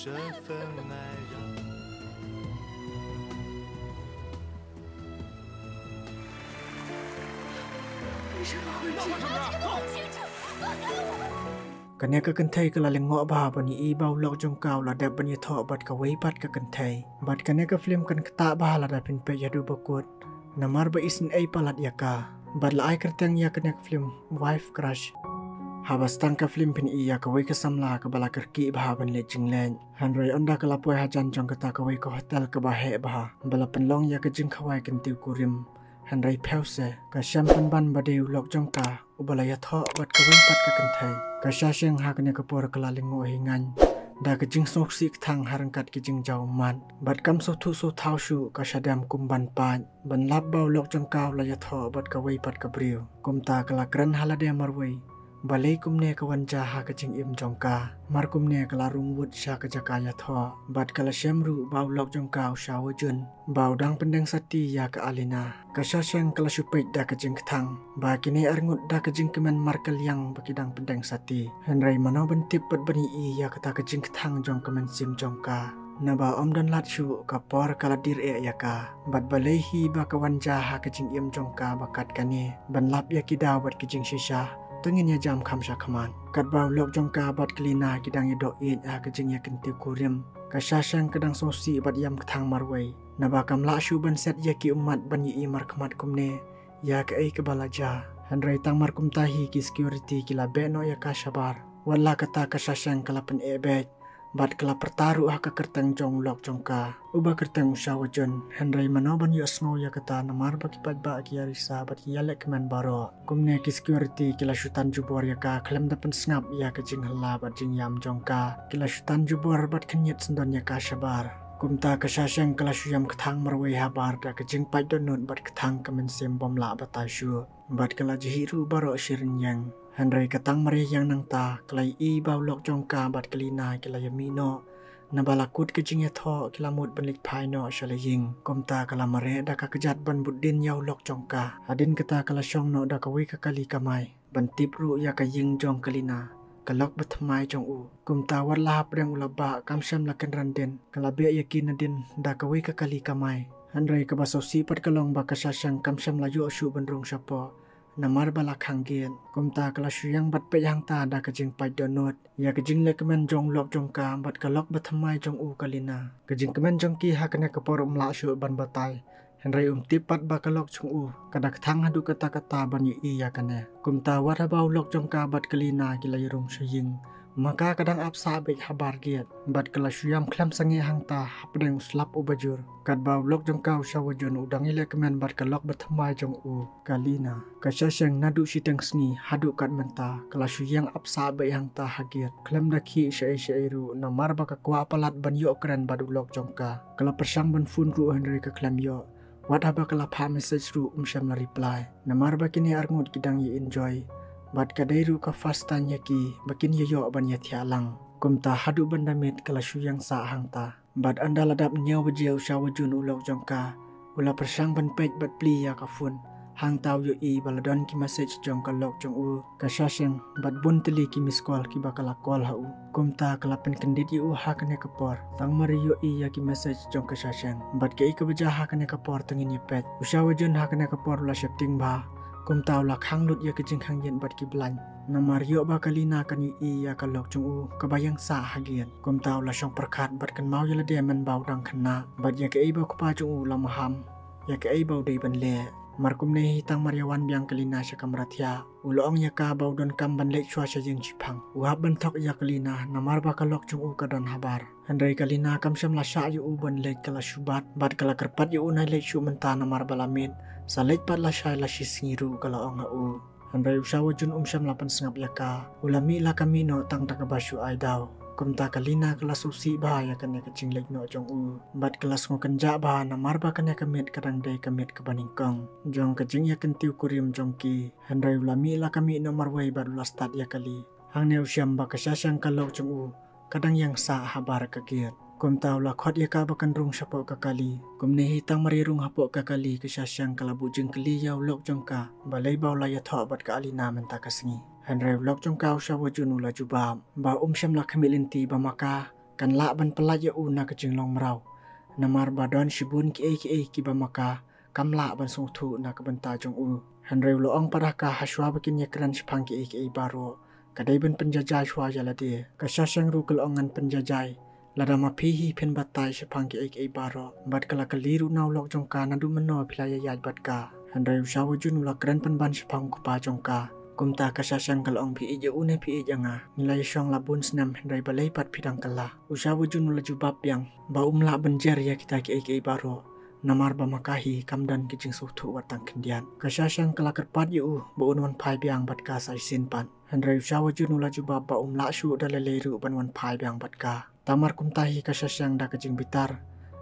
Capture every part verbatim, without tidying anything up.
Kane ka kynthei ka la lyngngoh bha ban ïohi ba u lok jong ka u la dep ban ïathoh bad kawei pat ka kynthei. Bad kane ka film kan ktah bha lada phin peit haduh ba kut. Namar ba isynei palat ïa ka. Bad la ai kyrteng ïa kane ka film Wife Crush. Haba sdang ka film phin ïohi ïa kawei ka samla kaba la kyrkieh bha ban leit jingleit. Hynrei ynda ka la poi hajan jong kata kawei ka hotel kaba heh bha, ba la pynlong ïa ka jingkhawai kyntiew kurim. Hynrei phew se, ka shem pynban ba dei u lok jong ka uba la ïathoh bad kawei pat ka kynthei. Ka Shasheng ha kane ka por ka la lyngngoh hi ngan da ka jingsngewsih kthang ha ryngkat ki jingjaw ummat. Bad kam sngewthuh sngewthaw shuh ka shadem kum ban pait ban lap ba u lok jong ka u la ïathoh bad kawei pat ka briew. Kumta ka la kren ha lade marwei. Balei kumne ka wan jia ha ka jingim jong ka? Mar kumne ka la rung wut sha ka jaka ïathoh. Bad ka la shem ruh ba u lok jong ka u Shah Woo Jun ba u dang pyndeng sati ïa ka Alina. Ka Shasheng ka la shu peit da ka jingkthang ba kine arngut da ka jingkmen markylliang ba ki dang pyndeng sati. Hynrei mano ban tip bad ban ïohi ïa kata ka jingkthang jong ka mynsiem jong ka. Naba ym don lad shuh ka por ka la dier eh ïa ka. Bad balei hi ba ka wan jia ha ka jingim jong ka ba kat kane ban lap ïa ki daw bad ki jingshisha. To ngin ïa jam kham sha khmat. Katba u lok jong ka bad ka Lina ki dang ïadoh ïeit ha ka jingïakyntiew kurim, ka Shasheng ka dang sngewsih bad ïam kthang marwei. Naba kam lah shuh ban set ïa ki ummat ban ïohi markhmat kumne ïa kaei kaba la jia. Hynrei tang mar kumta hi ki security ki la beh noh ïa ka shabar. Wat la kata ka Shasheng ka la pyneh beit bad ka la pyrta ruh ha ka kyrteng jong u lok jong ka uba kyrteng u Shah Woo Jun. Hynrei mano ban ïohsngew ïa kata namar ba ki paidbah ki ïarisa bad ki ïalehkmen baroh. Kumne ki security ki la shu tan jubor ïa ka khlem da pynsngap ïa ka jinghylla bad jingïam jong ka. Ki la shu tan jubor bad khynñiat syndon ïa ka shabar. Kumta ka Shasheng ka la shu ïam kthang marwei habar da ka jingpait dohnud bad kthang ka mynsiem bym lah batai shuh. Bad ka la jhieh ruh baroh shi rynïeng. Hynrei ka tang mar ïa ïeng nangta ka la ïohi ba u lok jong ka bad ka Lina ki la ïamih noh. Naba la kut ka jingïathoh ki la mut ban leit phai noh sha la ïing. Kumta ka la mareh da ka kjat ban bud dien ïa u lok jong ka. Hadien kata ka la shong noh da kawei ka kali kamai ban tip ruh ïa ka ïing jong ka Lina, ka lok bathymmai jong u. Kumta wat la hapdeng u la bah kam shym la kynran dien, ka la beh ïa ki nadien da kawei ka kali kamai. Hynrei kaba sngewsih pat ka long ba ka Shasheng kam shym la ïoh shuh ban rung shapoh. Namar ba la khang gate. Kumta ka la shu ïeng bad peit hangta da ka jingpait dohnud ïa ka jinglehkmen jong u lok jong ka bad ka lok bathymmai jong u ka Lina. Ka jingkmen jong ki ha kane ka por um lah shuh ban batai. Hynrei um tip pat ba ka lok jong u ka da kthang haduh katta katta ban ïohi ïa kane. Kumta wat haba u lok jong ka bad ka Lina ki la ïarung sha ïing, ma ka ka dang ap sah beit habar gate bad ka la shu ïam khlem sangeh hangta hapdeng u slap uba jur. Katba u lok jong ka u Shah Woo Jun u dang ïalehkmen bad ka lok bathymmai jong u ka Lina. Ka Shasheng naduh shiteng sngi haduh kat mynta ka la shu ïeng ap sah beit hangta ha gate khlem da khih shaei shaei ruh namar ba ka kwah palat ban ïoh kren bad u lok jong ka. Ka la pyrshang ban phone ruh hynrei ka khlem ïoh. Wat haba ka la phah message ruh um shym la reply. Namar ba kine arngut ki dang ïa enjoy bad ka dei ruh ka first time ïa ki ba kin ïa ïoh ban ïa thiah lang. Kumta haduh ban da miet ka la shu ïeng sah hangta. Bad ynda la dap hynñiew baje u Shah Woo Jun u lok jong ka u la pyrshang ban peit bad plie ïa ka phone. Hangta u ïohi ba la don ki message jong ka lok jong u ka Shasheng bad bun tylli ki miss call kiba ka la call ha u. Kumta ka la pynkyndit ïa u ha kane ka por. Tang mar ïohi ïa ki message jong ka Shasheng bad kaei kaba jia ha kane ka por to ngin ïa peit. U Shah Woo Jun ha kane ka por u la sheptieng bha. Kumta u la khang lut ïa ka jingkhang ïit bad ki blan. Namar ïoh ba ka Lina kan ïohi ïa ka lok jong u kaba ïeng sah ha gate. Kumta u la shong pyrkhat bad kynmaw ïa lade mynba u dang khynnah bad ïa kaei ba u kpa jong u u la maham ïa kaei ba u dei ban leh. Mar kumne hi tang mar ïa wan biang ka Lina sha kamra thiah u la ong ïa ka ba u donkam ban leit shuwa sha ïing shiphang. U hap ban thok ïa ka Lina namar ba ka lok jong u ka don habar. Hynrei ka Lina kam shym la shah ïa u ban leit, ka la shu bat bad ka la kyrpad ïa u nai leit shuh mynta namar ba la miet. Sa leit pat lashai la shisngi ruh, ka la ong ha u. Hynrei u Shah Woo Jun um shym la pynsngap ïa ka. U la mih la ka mih noh tang da kaba shu ai daw. Kumta ka Lina ka la sngewsih bha ïa kane ka jingleit noh jong u bad ka la sngewkynjah bha namar ba kane ka miet ka dang dei ka miet kaba nyngkong jong ka jingïakyntiew kurim jong ki. Hynrei u la mih la ka mih noh marwei bad u la stad ïa kali. Hangne u shem ba ka Shasheng ka lok jong u ka dang ïeng sah habar ka gate. Kumta u la khot ïa ka ba kan rung shapoh ka kali. Kumne hi tang mar ïa rung hapoh ka kali ka Shasheng ka la buh jingkylli ïa u lok jong ka balei ba u la ïathoh bad ka Alina mynta ka sngi. Hynrei u lok jong ka u Shah Woo Jun u la jubab ba um shym la khmih lynti ba ma ka kan lah ban pyllait ïa u na ka jinglong mraw. Namar ba don shibun kiei kiei kiba ma ka kam lah ban sngewthuh na ka bynta jong u. Hynrei u la ong pat ha ka, hashwa ba kin ïakren shaphang kiei kiei baroh, ka dei ban pynjajai shwa ïa lade. Ka Shashang ruh ka la ong, ngan pynjajai lada ma phi hi phin batai shaphang kiei kiei baroh. Bad ka la kylli ruh na u lok jong ka, naduh mynno phi la ïaid bad ka? Hynrei u Shah Woo Jun u la kren pynban shaphang u kpa jong ka. Kumta ka Shashang ka la ong, phi ïeit ïa u ne phi ïeit ïa nga? Ngi la ïashong la bun snem, hynrei balei pat phi dang kylla? U Shah Woo Jun u la jubab biang ba um lah ban jer ïa kita kiei kiei baroh, namar ba ma ka hi kam don ka jingsngewthuh wat tang khyndiat. Ka Shashang ka la kyrpad ïa u ba un wan phai biang bad ka sa shisien pat. Hynrei u Shah Woo Jun u la jubab ba um lah shuh da lei lei ruh ban wan phai biang bad ka. Tang mar kumta hi ka Shashang da ka jingbitar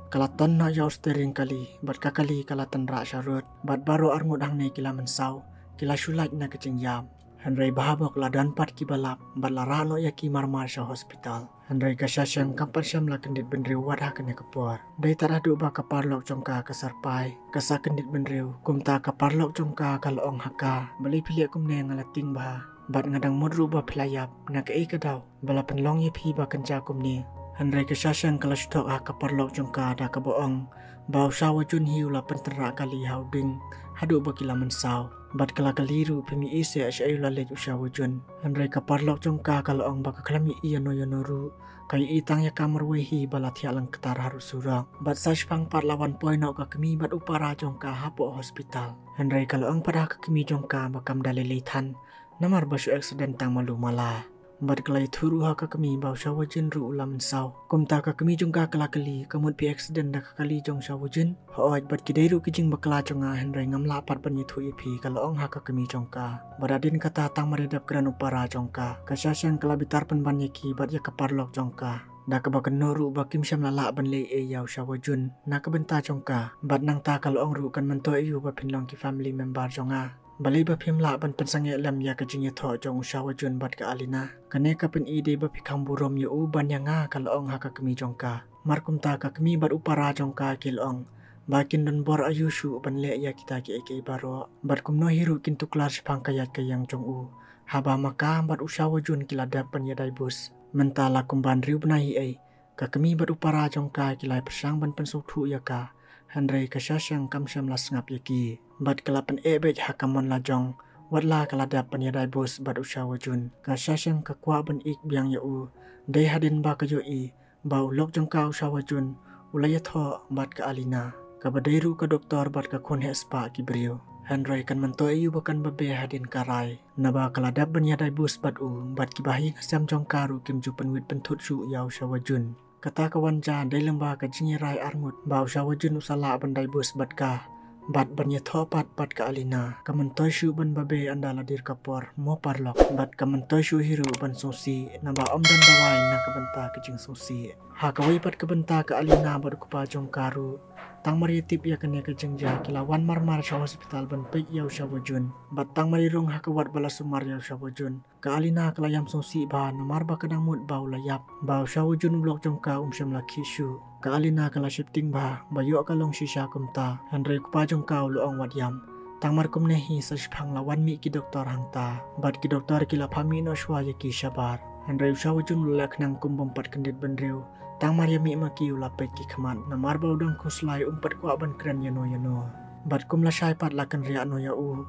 ka la ton noh ïa u steering kali, bad ka kali ka la tynrah sha rud, bad baroh arngut hangne ki la mynsaw, ki la shu lait na ka jingïap. Hynrei bha bok la don pat kiba lap, bad la rah noh ïa ki marmar sha hospital. Hynrei ka Shashang kam pat shym la kyndit bynriew wat ha kane ka por. Dei tad haduh ba ka paralok jong ka ka sarpai, ka sa kyndit bynriew. Kumta ka paralok jong ka ka la ong ha ka, balei phi leh kumne, nga la tieng bha, bad nga dang mut ruh ba phi la ïap. Na kaei ka daw ba la pynlong ïa phi ba kynja kumne? Hynrei ka Shashang ka la shu thok ha ka paralok jong ka da kaba ong ba u Shah Woo Jun hi u la pyntynrah kali ha u dieng haduh ba ki la mynsaw. Bad ka la kylli ruh, phim ïohi seh shaei u la leit u Shah Woo Jun? Hynrei ka paralok jong ka ka la ong ba ka khlem ïohi ïano ïano ruh, ka ïohi tang ïa ka marwei hi ba la thiah lyngktar ha u surok. Bad sa shiphang pat la wan poi noh ka kmie bad u para jong ka hapoh hospital. Hynrei ka la ong pat ha ka kmie jong ka ba kam da lei lei than, namar ba shu accident tang malu mala. Bad ka la ïathuh ruh ha ka kmie ba u Shah Woo Jun ruh u la mynsaw. Kumta ka kmie jong ka ka la kylli, ka mut phi accident da ka kali jong u Shah Woo Jun? Hooid, bad ki dei ruh ki jingbakla jong nga, hynrei ngam lah pat ban ïathuh ïa phi, ka la ong ha ka kmie jong ka. Bad hadien kata tang mar ïadep kren u para jong ka, ka Shashang ka la bitar pynban ïa ki bad ïa ka paralok jong ka da kaba kynnoh ruh ba kim shym la lah ban leh ei ei ïa u Shah Woo Jun na ka bynta jong ka. Bad nangta ka la ong ruh, kan myntoi aïu ba phin long ki family member jong nga? Balei ba phim lah ban pynsangeh lem ïa ka jingïathoh jong u Shah Woo Jun bad ka Alina? Kane ka pyni dei ba phi kham burom ïa u ban ïa nga, ka la ong ha ka kmie jong ka. Mar kumta ka kmie bad u para jong ka ki la ong ba kin don bor aïu shuh ban leh ïa kita kiei kiei baroh, bad kumno hi ruh kin tuklar shaphang ka ïaid ka ïeng jong u, haba ma ka bad u Shah Woo Jun ki la dep ban ïa divorce. Mynta la kumba hynriew bnai hi ei, ka kmie bad u para jong ka ki la pyrshang ban pynsngewthuh ïa ka, hynrei ka Shashang kam shym la sngap ïa ki. Bad ka la pyneh beit ha ka mon la jong, wat la ka la dep ban ïa divorce bad u Shah Woo Jun. Ka Shashang ka kwah ban ïeit biang ïa u, dei hadien ba ka ïohi ba u lok jong ka u Shah Woo Jun u la ïathoh bad ka Alina, kaba dei ruh ka doktor bad ka khun heh spah ki briew. Hynrei kan myntoi aïu ba kan babe hadien ka rai, naba ka la dep ban ïa divorce bad u, bad ki bahaïing hasem jong ka ruh kim ju pynwit pynthut shuh ïa u Shah Woo Jun. Kata ka wan ja dei lyngba ka jingïarai arngut ba u Shah Woo Jun u sa lah ban divorce bad ka, bad ban ïathoh pat bad ka Alina. Ka myntoi shuh ban babe ynda la dier ka por, mo paralok, bad ka myntoi shuh hi ruh ban sngewsih, naba ym don dawai na ka bynta ka jingsngewsih. Ha kawei pat ka bynta ka Alina bad u kpa jong ka ruh tang mar ïa tip ïa kane ka jingjia ki la wan marmar sha hospital ban peit ïa u Shah Woo Jun. Bad tang mar ïa rung ha ka ward ba la sumar ïa u Shah Woo Jun, ka Alina ka la ïam sngewsih bha namar ba ka dang mut ba u la ïap, ba u Shah Woo Jun u lok jong ka um shym la khih shuh. Ka Alina ka la sheptieng bha ba ïoh ka long shisha kumta, hynrei u kpa jong ka u la ong wat ïam. Tang mar kumne hi sa shiphang la wan mih ki doktor hangta, bad ki doktor ki la phah mih noh shuwa ïa ki shabar. Hynrei u Shah Woo Jun u la leh khnang kum bym pat kyndit bynriew, tang mar ïa mih ma ki u la peit ki khmat, namar ba u dang khuslai, um pat kwah ban kren ïano ïano. Bad kum lashai pat la kynriah noh ïa u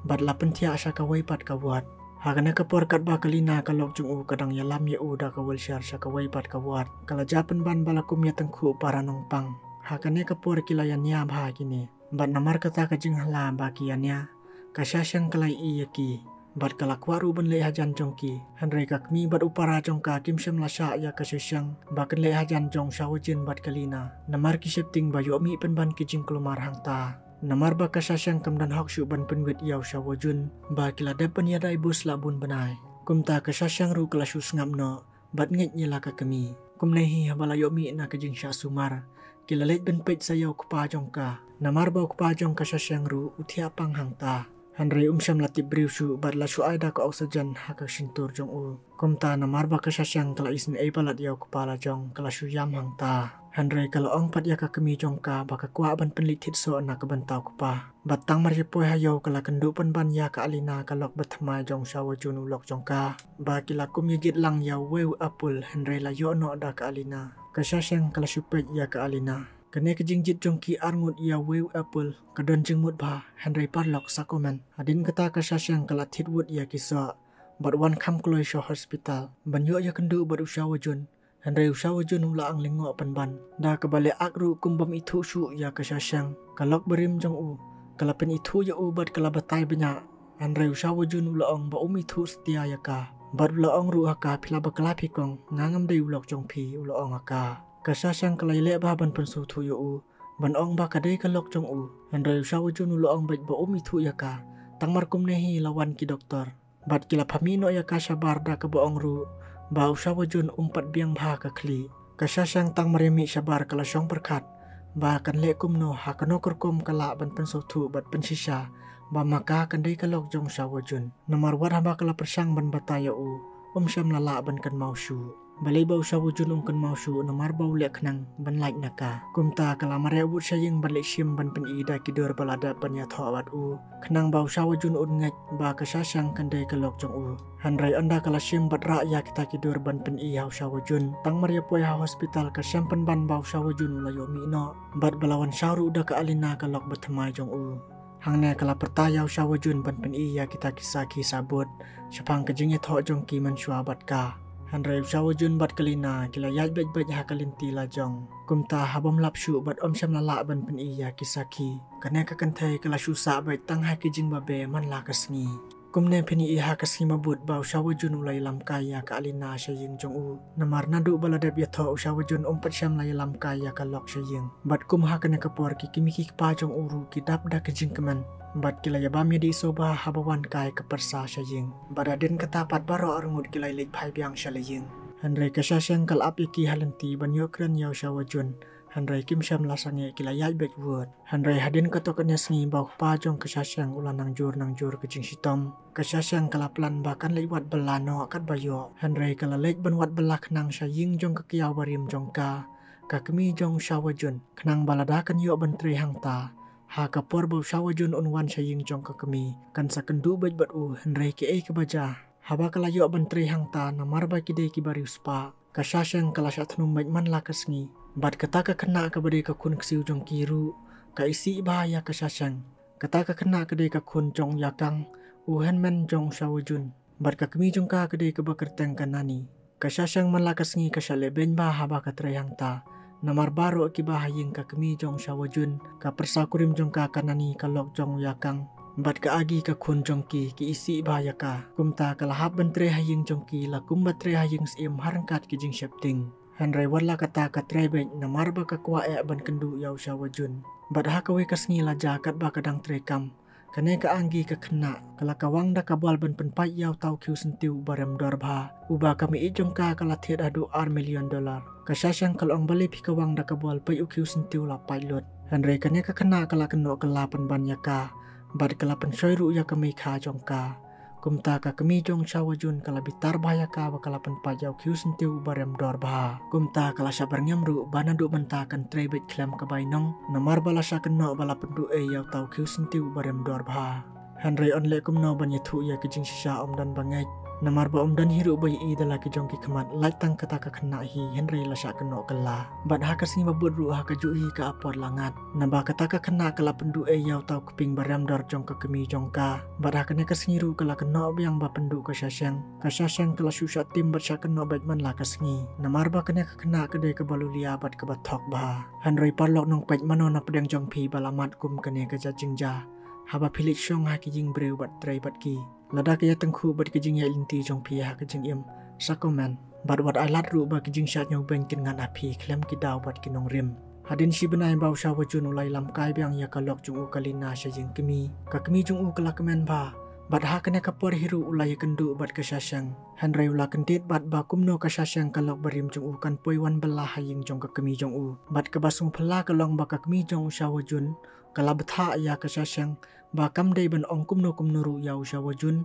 bad la pynthiah sha kawei pat ka ward. Ha kane ka por katba ka Lina ka lok jong u ka dang ïalam ïa u da ka wheelchair sha kawei pat ka ward, ka la jia pynban ba la kum ïa tyngkhuh para nongpang. Ha kane ka por ki la ïania bha kine, bad namar kata ka jinghala ba ki ïania, ka Shashang ka la ïohi ïa ki, bad ka la kwah ruh ban leit hajan jong ki. Hynrei ka kmie bad u para jong ka kim shym la shah ïa ka Shashang ba kan leit hajan jong u Shah Woo Jun bad ka Lina, namar ki sheptieng ba ïoh mih pynban ki jingkulmar hangta. Namar ba ka Shashang kam don hok shuh ban pynwit ïa u Shah Woo Jun ba ki la dep ban ïa divorce la bun bnai. Kumta ka Shashang ruh ka la shu sngap noh bad ngeit ïa la ka kmie. Kumne hi haba la ïoh mih na ka jingshah sumar, ki la leit ban peit sa ïa u kpa jong ka, namar ba u kpa jong ka Shashang ruh u thiah pang hangta. Hynrei um shym la tip briew shuh bad la shu ai da ka oxygen ha ka shyntur jong u. Kumta namar ba ka Shashang ka la isynei palat ïa u kpa la jong, ka la shu ïam hangta. Hynrei ka la ong pat ïa ka kmie jong ka ba ka kwah ban pynleit thied soh na ka bynta u kpa. Bad tang mar ïa poi ha ïew ka la kynduh pynban ïa ka Alina ka lok bathymmai jong u Shah Woo Jun u lok jong ka. Ba ki la kum ïa jied lang ïa uwei u apple hynrei la ïoh noh da ka Alina. Ka Shah Sheng ka la shu peit ïa ka Alina. Kane ka jingjied jong ki arngut ïa uwei u apple ka don jingmut bha hynrei paralok sa comment. Hadien kata ka Shah Sheng ka la thied wut ïa ki soh. Bad wan kham kloi sha hospital ban ïoh ïakynduh bad u Shah Woo Jun. Hynrei u Shah Woo Jun u la ong lyngngoh pynban. Da kaba leh ak ruh kum bym ithuh shuh ïa ka Shah Sheng. Ka lok barim jong u ka la pynithuh ïa u bad ka la batai bniah. Hynrei u Shah Woo Jun u la ong ba um ithuh satia ïa ka. Bad u la ong ruh ha ka, phi la bakla phi kong, nga ngam dei u lok jong phi, u la ong ha ka. Ka Shah Sheng ka la ïaleh bha ban pynsngewthuh ïa u ban ong ba ka dei ka lok jong u. Hynrei u Shah Woo Jun u la ong beit ba um ithuh ïa ka. Tang mar kumne hi la wan ki doktor. Bad ki la pynmih noh ïa ka shabar da kaba ong ruh ba u Shah Woo Jun um pat biang bha ka khlieh. Ka Shah Sheng tang mar ïa mih shabar ka la shong pyrkhat ba kan leh kumno, ha kano ka rukom ka lah ban pynsngewthuh bad pynshisha ba ma ka kan dei ka lok jong u Shah Woo Jun. Namar wat haba ka la pyrshang ban batai ïa u, um shym la lah ban kynmaw shuh. Balei ba u Shah Woo Jun um kynmaw shuh? Namar ba u leh khnang ban lait na ka. Kumta ka la mareh wut sha ïing ban leit shim ban pyni da ki dur ba la dep ban ïathoh bad u, khnang ba u Shah Woo Jun un ngeit ba ka Shah Sheng kan dei ka lok jong u. Hynrei ynda ka la shim bad rah ïa kita ki dur ban pyni ha u Shah Woo Jun, tang mar ïa poi ha hospital ka shem pynban ba u Shah Woo Jun u la ïoh mih noh bad ba la wan shaw ruh da ka Alina ka lok bathymmai jong u. Hangne ka la pyrta ïa u Shah Woo Jun ban pyni ïa kita ki sakhi sabut shaphang ka jingïathoh jong ki mynshuwa bad ka. Hynrei u Shah Woo Jun bad ka Lina ki la ïaid beit beit ha ka lynti la jong. Kumta ha bym lap shuh bad um shym la lah ban pyni ïa ki sakhi, kane ka kynthei ka la shu sah beit tang ha ki jingbabe man la ka sngi. Kumne phin ïohi ha ka sngi mabud ba u Shah Woo Jun u la ïalam kai ïa ka Alina sha ïing jong u. Namar naduh ba la dep ïathoh u Shah Woo Jun um pat shym la ïalam kai ïa ka lok sha ïing. Bad kum ha kane ka por ki kmie ki kpa jong u ruh ki dap da ka jingkmen. Bad ki la ïabam ïadih sngewbha haba wan kai ka pyrsa sha ïing. Bad hadien kata pat baroh arngut ki la ïaleit phai biang sha la ïing. Hynrei ka Shah Sheng ka la ap ïa ki ha lynti ban ïoh kren ïa u Shah Woo Jun. Hynrei kim shym la sangeh, ki la ïaid beit wut. Hynrei hadien katto katne sngi ba u kpa jong ka Shah Sheng u la nang jur nang jur ka jingshitom, ka Shah Sheng ka la plan ba kan leit wad bylla noh katba ïoh. Hynrei ka la leit ban wad bylla khnang sha ïing jong ka kyiaw barim jong ka, ka kmie jong u Shah Woo Jun, khnang ba lada kan ïoh ban trei hangta, ha ka por ba u Shah Woo Jun un wan sha ïing jong ka kmie, kan sa kynduh beit bad u. Hynrei kaei kaba jia, haba ka la ïoh ban trei hangta namar ba ki dei kiba riewspah, ka Shah Sheng ka la shah thnum beit man la ka sngi. Bad kata ka khynnah kaba dei ka khun ksiew jong ki ruh ka isih bha ïa ka Shah Sheng. Kata ka khynnah ka dei ka khun jong u Yakang, u hynmen jong u Shah Woo Jun. Bad ka kmie jong ka ka dei kaba kyrteng ka Nani. Ka Shah Sheng man la ka sngi ka shah lehbeiñ bha haba ka trei hangta. Namar baroh kiba ha ïing, ka kmie jong u Shah Woo Jun, ka pyrsa kurim jong ka ka Nani, ka lok jong u Yakang, bad ka Agi ka khun jong ki, ki isih bha ïa ka. Kumta ka la hap ban trei ha ïing jong ki la kumba trei ha ïing syiem ha ryngkat ki jingsheptieng. Hynrei wat la kata ka trei beit namar ba ka kwah eh ban kynduh ïa u Shah Woo Jun. Bad ha kawei ka sngi la jia katba ka dang trei kam, kane ka Agi ka khynnah ka la kawang da ka bol ban pynpait ïa uta u khiew syntiew uba rem dor bha, uba ka mei jong ka ka la thied haduh ar million dollar. Ka Shah Sheng ka la ong, balei phi kawang da ka bol, peit u khiew syntiew la pait lut. Hynrei kane ka khynnah ka la kynnoh kylla pynban ïa ka bad ka la pynshoi ruh ïa ka meikha jong ka. Kumta ka kmie jong u Shah Woo Jun ka la bitar bha ïa ka ba ka la pynpait ïa u khiew syntiew uba rem dor bha. Kumta ka la shah byrngem ruh ba naduh mynta kan trei beit khlem ka bainong, namar ba la shah kynnoh ba la pynduh ei ïa uta u khiew syntiew uba rem dor bha. Hynrei yn leh kumno ban ïathuh ïa ki jingshisha, ym don ba ngeit. Namar ba ym don hi ruh ba ïohi da la ki jong ki khmat, lait tang kata ka khynnah hi, hynrei la shah kynnoh kylla. Bad ha ka sngi ba bud ruh ha kajuh hi ka apot la ngat, naba kata ka khynnah ka la pynduh ei ïa uta u kpieng ba rem dor jong ka kmie jong ka. Bad ha kane ka sngi ruh ka la kynnoh biang ba pynduh ka Shah Sheng. Ka Shah Sheng ka la shu shah tim bad shah kynnoh beit man la ka sngi. Namar ba kane ka khynnah ka dei kaba lulia bad kaba thok bha. Hynrei paralok nongpeit, mano na pdeng jong phi ba la mad kum kane ka jait jingjia? Haba phi leit shong ha ki ïing briew bad trei bad ki, lada ka ïatyngkhuh bad ki jingïaid lynti jong phi ha ka jingim, sa comment. Bad wat ai lad ruh ba ki jingshah ñiewbeiñ kin ngat ha phi khlem ki daw bad ki nongrim. Hadien shi bnai ba u Shah Woo Jun u la ïalam kai biang ïa ka lok jong u ka Lina sha ïing kmie, ka kmie jong u ka la kmen bha. Bad ha kane ka por hi ruh u la ïakynduh bad ka Shah Sheng. Hynrei u la kyndit bad ba kumno ka Shah Sheng, ka lok barim jong u, kan poi wan bylla ha ïing jong ka kmie jong u. Bad kaba sngewphylla ka long ba ka kmie jong u Shah Woo Jun ka la bthah ïa ka Shah Sheng ba kam dei ban ong kumno kumno ruh ïa u Shah Woo Jun.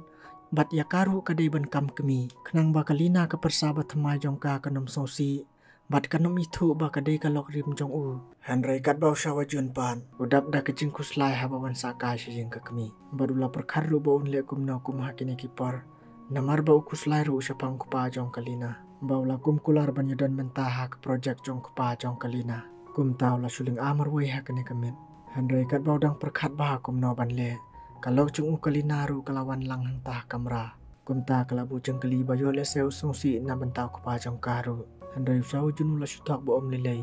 Bad ïa ka ruh ka dei ban kam kmie, khnang ba ka Lina ka pyrsa bathymmai jong ka kan ym sngewsih. bad kan ym ithuh ba ka dei ka lok rim jong u. Hynrei katba u Shawa Jun pat u dap da ka jingkhuslai haba wan sah kai sha ïing ka kmie, bad u la pyrkhat ruh ba un leh kumno kum ha kine ki por, namar ba u khuslai ruh shaphang u kpa jong ka Lina ba u la kum kular ban ïadon mynta ha ka projek jong u kpa jong ka Lina. Kumta u la shu lynga marwei ha kane ka miet. Hynrei katba u dang pyrkhat bha kumno ban leh, ka lok jong u ka Lina ruh ka la wan lang hangta ha kamra. Kumta ka la buh jingkylli ba ïoh lehse u sngewsih na bynta u kpa jong ka ruh. Hynrei u Shawa Jun u la shu thok ba um lei lei,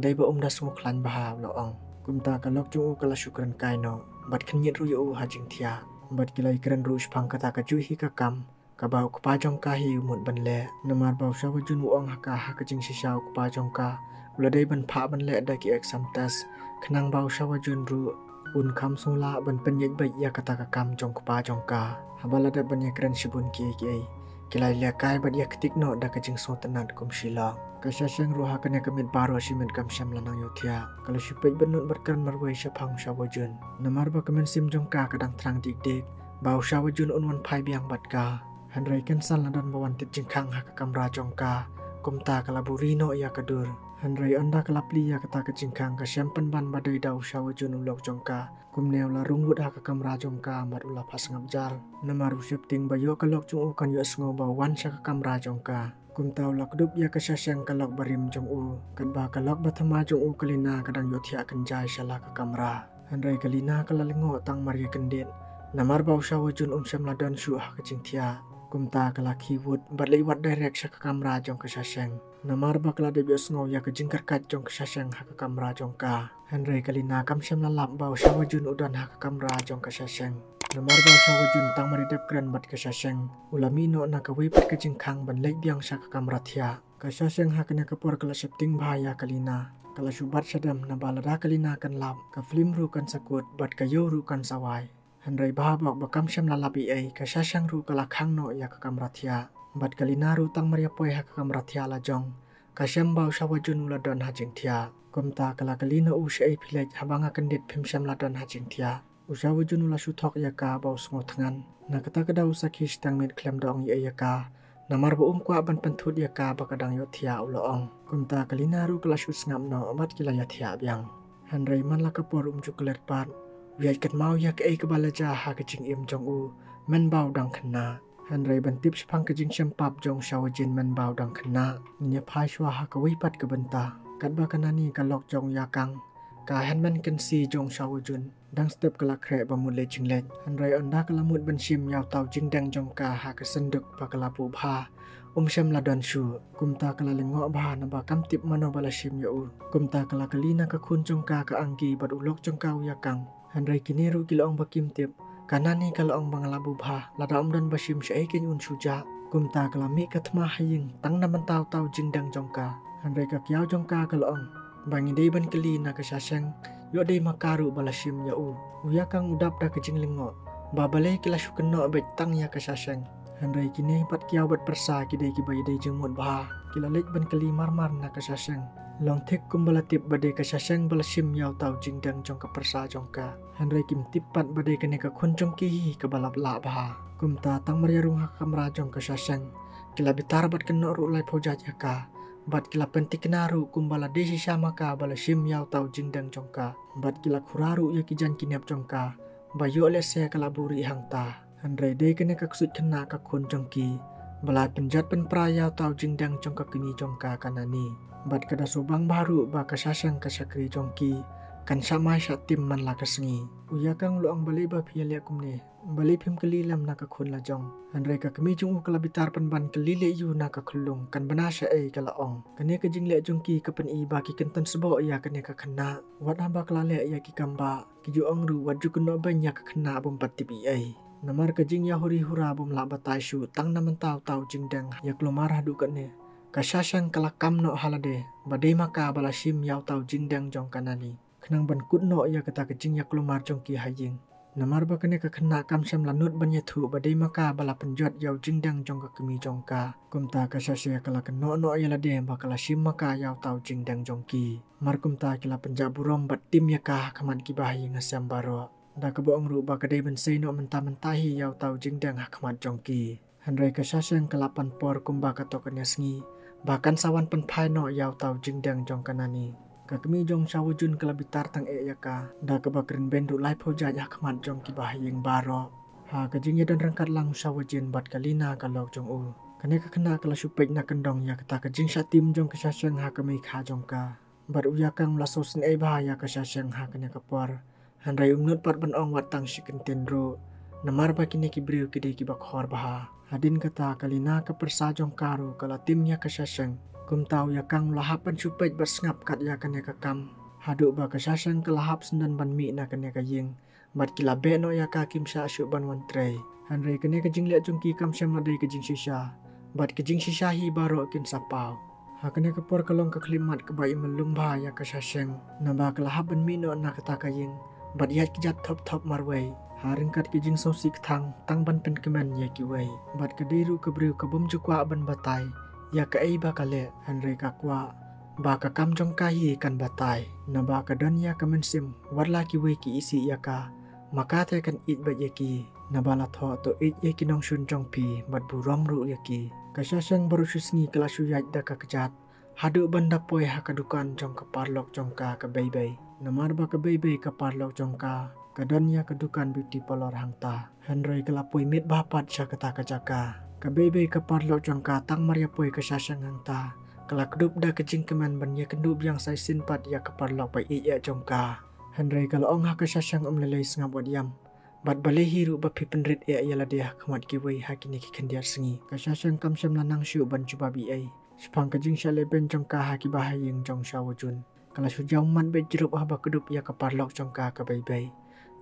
dei ba um da sngewkhlaiñ bha, u la ong. Kumta ka lok jong u ka la shu kren kai noh bad khynñiat ruh ïa u ha jingthiah. Bad ki la ïakren ruh shaphang kata ka juh hi ka kam kaba u kpa jong ka hi u mut ban leh, namar ba u Shawa Jun u ong ha ka, ha ka jingshisha u kpa jong ka u la dei ban phah ban leh da ki exam test, khnang ba u Shawa Jun ruh un kham sngewlah ban pynïaid beit ïa kata ka kam jong u kpa jong ka. Haba la dep ban ïakren shibun kiei kiei, ki la ïalehkai bad ïaktik noh da ka jingsngewtynnat kum shilak. Ka Sha Sheng ruh ha kane ka miet baroh shi miet kam shym la nang ïohthiah. Ka la shu peit bynnud bad kren marwei shaphang u Shawa Jun, namar ba ka mynsiem jong ka ka dang thrang dik dik ba u Shawa Jun un wan phai biang bad ka. Hynrei kan sa la don ba wan tip jingkhang ha ka kamra jong ka. Kumta ka la buh ri noh ïa ka dur. Hynrei ynda ka la plie ïa kata ka jingkhang, ka shem pynban ba dei da u Shawa Jun u lok jong ka. Kumne u la rung wut ha ka kamra jong ka bad u la phah sngap jar, namar u sheptieng ba ïoh ka lok jong u kan ïohsngew ba u wan sha ka kamra jong ka. Kumta u la kdup ïa ka Sha Sheng, ka lok barim jong u, katba ka lok bathymmai jong u ka Lina ka dang ïohthiah kynjai sha la ka kamra. Hynrei ka Lina ka la lyngngoh tang mar ïa kyndit, namar ba u Shawa Jun um shym la don shuh ha ka jingthiah. Kumta ka la khie wut bad leit wad direct sha ka kamra jong ka Sha Sheng, namar ba ka la dep ïohsngew ïa ka jingkyrkhat jong ka Sha Sheng ha ka kamra jong ka. Hynrei ka Lina kam shym la lap ba u Shawa Jun u don ha ka kamra jong ka Sha Sheng, namar ba u Shawa Jun tang mar ïa dep kren bad ka Sha Sheng, u la mih noh na kawei pat ka jingkhang ban leit biang sha ka kamra thiah. Ka Sha Sheng ha kane ka por ka la sheptieng bha ïa ka Lina. Ka la shu bat shadem, naba lada ka Lina kan lap, ka film ruh kan sa kut bad ka ïew ruh kan sa wai. Hynrei bha bok ba kam shym la lap ei ei, ka Sha Sheng ruh ka la khang noh ïa ka kamra thiah. Bad ka Lina ruh tang mar ïa poi ha ka kamra thiah la jong, ka shem ba u Shawa Jun u la don ha jingthiah. Kumta ka la kylli na u, shaei phi leit haba nga kyndit phim shym la don ha jingthiah? U Shawa Jun u la shu thok ïa ka ba u sngewthngan. Na kata ka daw u sakhi shiteng miet khlem da ong ei ei ïa ka, namar ba um kwah ban pynthut ïa ka ba ka dang ïohthiah, u la ong. Kumta ka Lina ruh ka la shu sngap noh bad ki la ïathiah biang. Hynrei man la ka por um ju klet pat, u ïaid kynmaw ïa kaei kaba la jia ha ka jingim jong u mynba u dang khynnah. Hynrei ban tip shaphang ka jingshem pap jong u Shawa Jun mynba u dang khynnah, ngin ïa phai shuwa ha kawei pat ka bynta. Katba ka Nani, ka lok jong u Ïakang, ka hynmen kynsi jong u Shawa Jun, dang step ka la khreh ba mut leit jingleit. Hynrei ynda ka la mut ban shim ïa uta u jingdeng jong ka ha ka synduk ba ka la buh bha, um shym la don shuh. Kumta ka la lyngngoh bha naba kam tip mano ba la shim ïa u. Kumta ka la kylli na ka khun jong ka, ka Angki, bad u lok jong ka u Ïakang. Hynrei kine ruh ki la ong ba kim tip. Ka Nani ka la ong ba nga la buh bha, lada um don ba shim, shaei kein un shu jah? Kumta ka la mih ka thma ha ïing tang na bynta uta u jingdeng jong ka. Hynrei ka kiaw jong ka ka la ong ba ngi dei ban kylli na ka Sha Sheng, ïoh dei ma ka ruh ba la shim ïa u. U Ïakang u dap da ka jinglyngngoh ba balei ki la shu kynnoh beit tang ïa ka Sha Sheng. Hynrei kine pat kiaw bad pyrsa ki dei kiba ïadei jingmut bha. Ki la leit ban kylli mar mar na ka Sha Sheng. Long thik kumba la tip ba dei ka Sha Sheng ba la shim ïa uta u jingdeng jong ka pyrsa jong ka. Hynrei kim tip pat ba dei kane ka khun jong ki hi kaba la lah bha. Kumta tang mar ïa rung ha ka kamra jong ka Sha Sheng, ki la bitar bad kynnoh ruh laiphew jait ïa ka. Bad ki la pynthikna ruh kumba la dei shisha ma ka ba la shim ïa uta u jingdeng jong ka. Bad ki la khura ruh ïa ki jaiñ ki nep jong ka ba ïoh lehse ka la buhrieh hangta. Hynrei dei kane ka ksuid khynnah ka khun jong ki ba la pynjot pynpra ïa uta u jingdeng jong ka kmie jong ka, ka Nani. Bad ka da sngewbang bha ruh ba ka Sha Sheng, ka shakri jong ki, kan shah mai shah tim man la ka sngi. U Ïakang u la ong balei ba phi ïaleh kumne? Balei phim kylli lem na ka khun la jong? Hynrei ka kmie jong u ka la bitar pynban kylli leh ïa u na ka khyllung, kan bna shaei, ka la ong. Kane ka jingleh jong ki ka pyni ba ki kynton sboh ïa kane ka khynnah. Wat haba ka la leh ïa ki kam ba ki ju ong ruh, wat ju kynnoh beiñ ïa ka khynnah bym pat tip ei ei. Namar ka jingïahuri hura bym lah batai shuh tang na mynta uta u jingdeng ïa kulmar haduh katne. Ka Sha Sheng ka la kam noh ha lade ba dei ma ka ba la shim ïa uta u jingdeng jong ka Nani, khnang ban kut noh ïa kata ka jingïakulmar jong ki ha ïing. Namar ba kane ka khynnah kam shym la nud ban ïathuh ba dei ma ka ba la pynjot ïa u jingdeng jong ka kmie jong ka. Kumta ka Sha Sheng ka la kynnoh noh ïa lade ba ka la shim ma ka ïa uta u jingdeng jong ki. Mar kumta ki la pynjah burom bad tim ïa ka ha khmat ki bahaïing hasem baroh, da kaba ong ruh ba ka dei ban sei noh mynta mynta hi ïa uta u jingdeng ha khmat jong ki. Hynrei ka Sha Sheng ka la pan por kumba katto katne sngi ba kan sa wan pynphai noh ïa uta u jingdeng jong ka nangne. Ka kmie jong Shawa Jun ka la bitar tang eh ïa ka, da kaba kren beiñ ruh laiphew jait ha khmat jong ki bahaïing baroh. Ha ka jingïadon ryngkat lang u Shawa Jin bad ka Lina ka lok jong u, kane ka khynnah ka la shu peit na kyndong ïa kata ka jingshah tim jong ka Shasheng ha ka meikha jong ka. Bad u Yakang u la sngewsynei bha ïa ka Shasheng ha kane ka por. Hynrei um nud pat ban ong wat tang shi kyntien ruh, namar ba kine ki briew ki dei kiba khor bha. Hadien kata ka Lina ka pyrsa jong ka ruh ka la tim ïa ka Shasheng. Kumta u Yakang u la hap ban shu peit bad sngap kat ïa kane ka kam, haduh ba ka Shasheng ka la hap sngewdon ban mih na kane ka ïing. Bad ki la beh noh ïa ka, kim shah shuh ban wan trei. Hynrei kane ka jingleh jong ki kam shym la dei ka jingshisha, bad ka jingshisha hi baroh kin sa paw. Ha kane ka por ka long ka khyllipmat kaba im lung bha ïa ka Shasheng, naba ka la hap ban mih noh na kata ka ïing bad ïaid kjat thop thop marwei, ha ryngkat ki jingsngewsih kthang tang ban pynkmen ïa kiwei. Bad ka dei ruh ka briew ka bym ju kwah ban batai ïa kaei ba ka leh, hynrei ka kwah ba ka kam jong ka hi kan batai, naba ka don ïa ka mynsiem wat la kiwei ki isih ïa ka, ma ka te kan ïeit beit ïa ki. Naba la thoh, to ïeit ïa ki nongshun jong phi bad burom ruh ïa ki. Ka Shasheng baroh shi sngi ka la shu ïaid da ka kjat, haduh ban da poi ha ka dukan jong ka paralok jong ka, ka Beibei. Namar ba ka Beibei ka paralok jong ka ka don ïa ka dukan beauty parlour hangta. Hynrei ka la poi miet bha pat sha kata ka jaka. Ka Beibei ka paralok jong ka tang mar ïa poi ka Shasheng hangta, ka la kdup da ka jingkmen ban ïakynduh biang sa shisien pat ïa ka paralok ba ïeit eh jong ka. Hynrei ka la ong ha ka Shasheng, um lei lei, sngap wat ïam. Bad balei hi ruh ba phi pynrit eh ïa lade ha khmat kiwei ha kine ki khyndiat sngi? Ka Shasheng kam shym la nang shuh ban jubab ei ei. Shaphang ka jingshah lehbeiñ jong ka ha ki bahaïing jong Shawa Jun, ka la shu jaw mat beit jrup haba kdup ïa ka paralok jong ka, ka Beibei.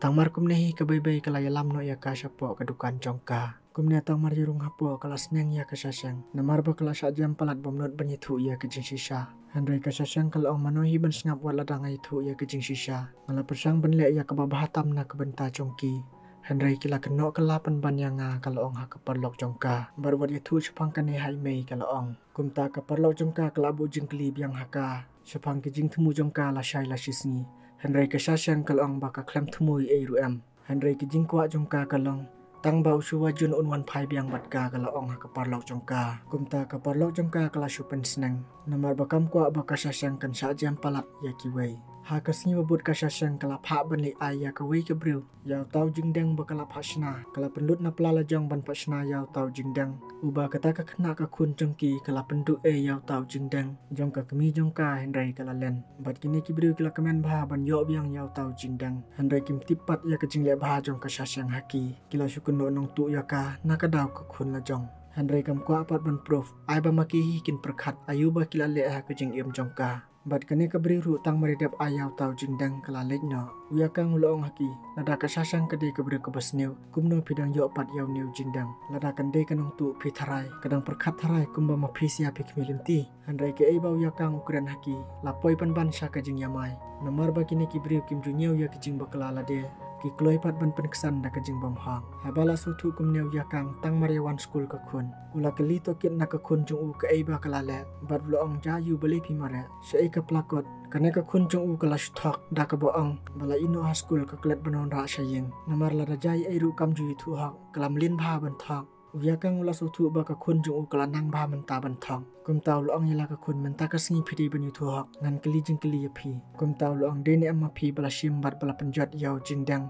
Tang mar kumne hi ka Beibei ka la ïalam noh ïa ka shapoh ka dukan jong ka. Kumne tang mar ïa rung hapoh ka la sneng ïa ka Shasheng, namar ba ka la shah jem palat bym nud ban ïathuh ïa ka jingshisha. Hynrei ka Shasheng ka la ong, mano hi ban sngap wat lada nga ïathuh ïa ka jingshisha? Nga la pyrshang ban leh ïa kaba bha tam na ka bynta jong ki. Hynrei ki la kynnoh kylla pynban ïa nga, ka la ong ha ka paralok jong ka. Bad wat ïathuh shaphang kane ha i mei, ka la ong. Kumta ka paralok jong ka ka la buh jingkylli biang ha ka shaphang ki jingthmu jong ka lashai lashisngi. Hynrei ka Shasheng ka la ong ba ka khlem thmu ei ei ruh em. Hynrei ki jingkwah jong ka ka long tang ba u Shawa Jun un wan phai biang bad ka, ka la ong ha ka paralok jong ka. Kumta ka paralok jong ka ka la shu pynsneng, namar ba kam kwah ba ka Shasheng kan shah jem palat ïa kiwei. Ha ka sngi ba bud ka Shasheng ka la phah ban leit ai ïa kawei ka briew ïa uta u jingdeng ba ka la phah shna. Ka la pynlut na pla lajong ban phah shna ïa uta u jingdeng, uba kata ka khynnah ka khun jong ki ka la pynduh ei ïa uta u jingdeng jong ka kmie jong ka, hynrei ka la len. Bad kine ki briew ki la kmen bha ban ïoh biang ïa uta u jingdeng, hynrei kim tip pat ïa ka jingleh bha jong ka Shasheng ha ki. Ki la shu kynnoh nongtuh ïa ka na ka daw ka khun lajong. Hynrei kam kwah pat ban proof, ai ba ma ki hi kin pyrkhat aïu ba ki la leh ha ka jingim jong ka. Bad kane ka briew ruh tang mar ïa dep ai ïa uta u jingdeng ka la leit noh. U Yakang u la ong ha ki, lada ka Shasheng ka dei ka briew kaba sniew, kumno phi dang ïoh pat ïa une u jingdeng? Lada kan dei ka nongtuh phi tharai, ka dang pyrkhat tharai kumba ma phi sia phi khmih lynti. Hynrei kaei ba u Yakang u kren ha ki la poi pynban sha ka jingïamai, namar ba kine ki briew kim ju ñiew ïa ka jingbakla lade, ki kloi pat ban pynksan da ka jingbymhok. Haba la sngewthuh kumne u Yakang tang mar ïa wan skul ka khun, u la kylli tohkit na ka khun jong u kaei ba ka la leh, bad u la ong, ja ïu, balei phi mareh? Shaei ka plakot? Kane ka khun jong u ka la shu thok da kaba ong ba la ïeh noh ha skul, ka klet ban wanrah sha ïing, namar lada jia ei ei ruh kam ju ïathuh hok, ka la mlien bha ban thok. U Yakang u la sngewthuh ba ka khun jong u ka la nang bha mynta ban thok. Kumta u la ong ïa la ka khun, mynta ka sngi phi dei ban ïathuh hok, ngan kylli jingkylli ïa phi. Kumta u la ong, dei ne em ma phi ba la shim bad ba la pynjot ïa u jingdeng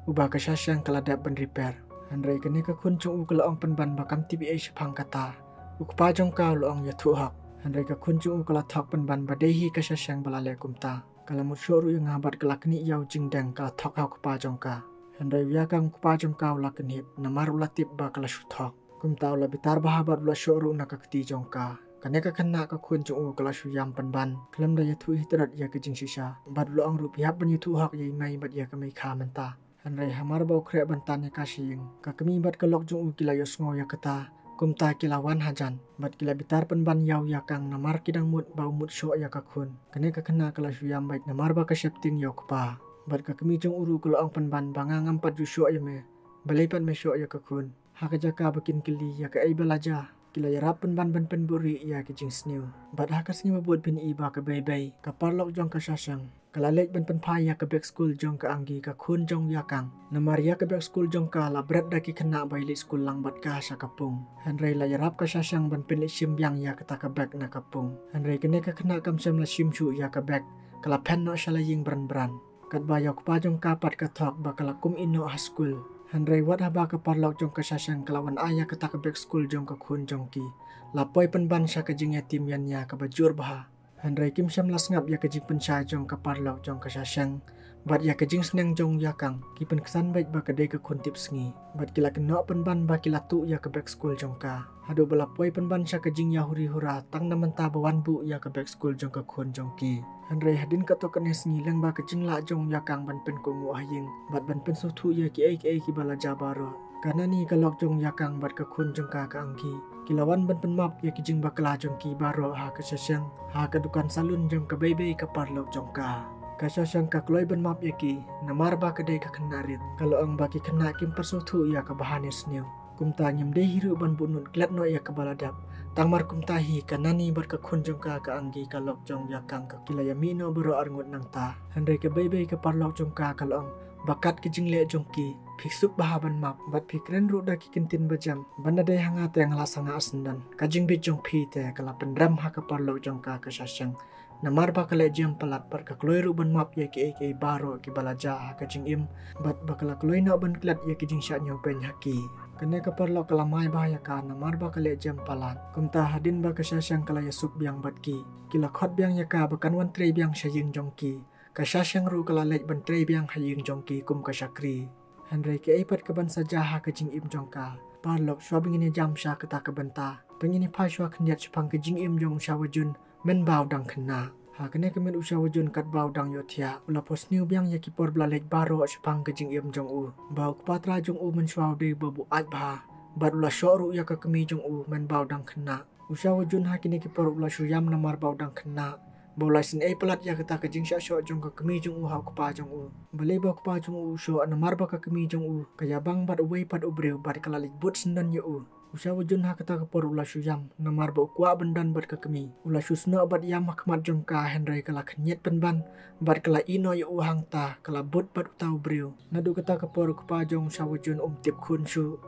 uba ka Shasheng ka la dep ban repair? Hynrei kane ka khun jong u ka la ong pynban ba kam tip ei ei shaphang kata. U kpa jong ka u la ong, ïathuh hok. Hynrei ka khun jong u ka la thok pynban ba dei hi ka Shasheng ba la leh kumta. Ka la mut shoh ruh ïa nga bad ka la knieh ïa u jingdeng, ka la thok ha u kpa jong ka. Hynrei u Yakang u kpa jong ka u la kynhit, namar u la tip ba ka la shu thok. Kumta u la bitar bha bad u la shoh ruh na ka kti jong ka. Kane ka khynnah ka khun jong u ka la shu ïam pynban, khlem da ïathuh hi tyrot ïa ka jingshisha. Bad u la ong ruh, phi hap ban ïathuh hok ïa i mei bad ïa ka meikha mynta. Hynrei hamar ba u khreh ban tan ïa ka sha ïing, ka kmie bad ka lok jong u ki la ïohsngew ïa kata. Kumta ki la wan hajan bad ki la bitar pynban ïa u Yakang, namar ki dang mut ba u mut shoh ïa ka khun. Kane ka khynnah ka la shu ïam beit namar ba ka sheptieng ïa u kpa. Bad ka kmie jong u ruh ka la ong pynban ba nga ngam pat ju shoh ïa me. Balei pat me shoh ïa ka khun? Ha ka jaka ba kin kylli ïa kaei ba la jia, ki la ïarap pynban ban pynbuhrieh ïa ki jingsniew. Bad ha ka sngi ba bud phin i ba ka Bei Bei, ka paralok jong ka Shashang, ka la leit ban pynphai ïa ka bag skul jong ka Anggi, ka khun jong u Ïakang. Namar ïa ka bag skul jong ka la bret da ki khynnah ba ïaleit skul lang bad ka sha ka pung. Hynrei la ïarap ka Shashang ban pynleit shim biang ïa kata ka bag na ka pung. Hynrei kane ka khynnah kam shym la shim shuh ïa ka bag, ka la phet noh sha la ïing bran bran. Katba ïa u kpa jong ka pat ka thok ba ka la kum ïeh noh ha skul. Hynrei wat haba ka paralok jong ka Shashang ka la wan ai ïa kata ka bag skul jong ka khun jong ki, la poi pynban sha ka jingïatim ïania kaba jur bha. Hynrei kim shym la sngap ïa ka jingpynshai jong ka paralok jong ka Shashang bad ïa ka jingsneng jong u Ïakang. Ki pynksan beit ba ka dei ka khun tipsngi bad ki la kynnoh pynban ba ki la tuh ïa ka bag skul jong ka. Haduh ba la poi pynban sha ka jingïahuri hura tang na mynta ba wan buh ïa ka bag skul jong ka khun jong ki. Hynrei hadien katto katne sngi lyngba ka jinglah jong u Ïakang ban pynkohnguh ha ïing bad ban pynsngewthuh ïa kiei kiei kiba la jia baroh, ka Nani ka lok jong u Ïakang bad ka khun jong ka ka Anggi, ki la wan ban pynmap ïa ki jingbakla jong ki baroh ha ka Shashang, ha ka dukan salon jong ka Bei Bei ka paralok jong ka. Ka Shashang ka kloi ban map ïa ki, namar ba ka dei ka khynnah rit, ka la ong ba ki khynnah kim pat sngewthuh ïa kaba ha ne sniew. Kumta ngim dei hi ruh ban buh nud klet noh ïa kaba la dep. Tang mar kumta hi ka Nani bad ka khun jong ka ka Anggi ka lok jong u Ïakang ka ki la ïamih noh baroh arngut nangta. Hynrei ka Bei Bei ka paralok jong ka ka la ong ba kat ka jingleh jong ki, phi suk bha ban map bad phi kren ruh da ki ktien bajem. Ban da dei ha nga te nga la sangeh syndon. Ka jingbit jong phi te ka la pynrem ha ka paralok jong ka ka Shashang. Namar ba ka leh jem palat bad ka kloi ruh ban map ïa kiei kiei baroh kiba la jia ha ka jingim bad ba ka la kloi noh ban klet ïa ki jingshah ñiewbeiñ ha ki. Kane ka paralok ka la mai bha ïa ka namar ba ka leh jem palat. Kumta hadien ba ka Shashang ka la ïasuk biang bad ki, ki la khot biang ïa ka ba kan wan trei biang sha ïing jong ki. Ka Shashang ruh ka la leit ban trei biang ha ïing jong ki kum ka shakri. Hynrei kiei pat kaban sa jia ha ka jingim jong ka paralok, shuwa ba ngin ïa jam sha kata ka bynta, to ngin ïa phai shuwa khyndiat shaphang ka jingim jong u Shah Woo Jun mynba u dang khynnah. Ha kane ka miet u Shah Woo Jun katba u dang ïohthiah u la phohsniew biang ïa ki por ba la leit baroh shaphang ka jingim jong u, ba u kpa trai jong u mynshuwa u dei uba buaid bha bad u la shoh ruh ïa ka kmie jong u mynba u dang khynnah. U Shah Woo Jun ha kine ki por u la shu ïam namar ba u dang khynnah, ba u la isynei palat ïa kata ka jingshah shoh jong ka kmie jong u ha u kpa jong u. Balei ba u kpa jong u u shoh? Namar ba ka kmie jong u ka ïabang bad uwei pat u briew bad ka la leit bud syndon ïa u. U Shah Woo Jun ha kata ka por u la shu ïam namar ba u kwah ban don bad ka kmie. U la shu snoh bad ïam ha khmat jong ka, hynrei ka la khynñiat pynban bad ka la ïeh noh ïa u hangta, ka la bud bad uta u briew. Naduh kata ka por u kpa jong u Shah Woo Jun um tip khun shuh.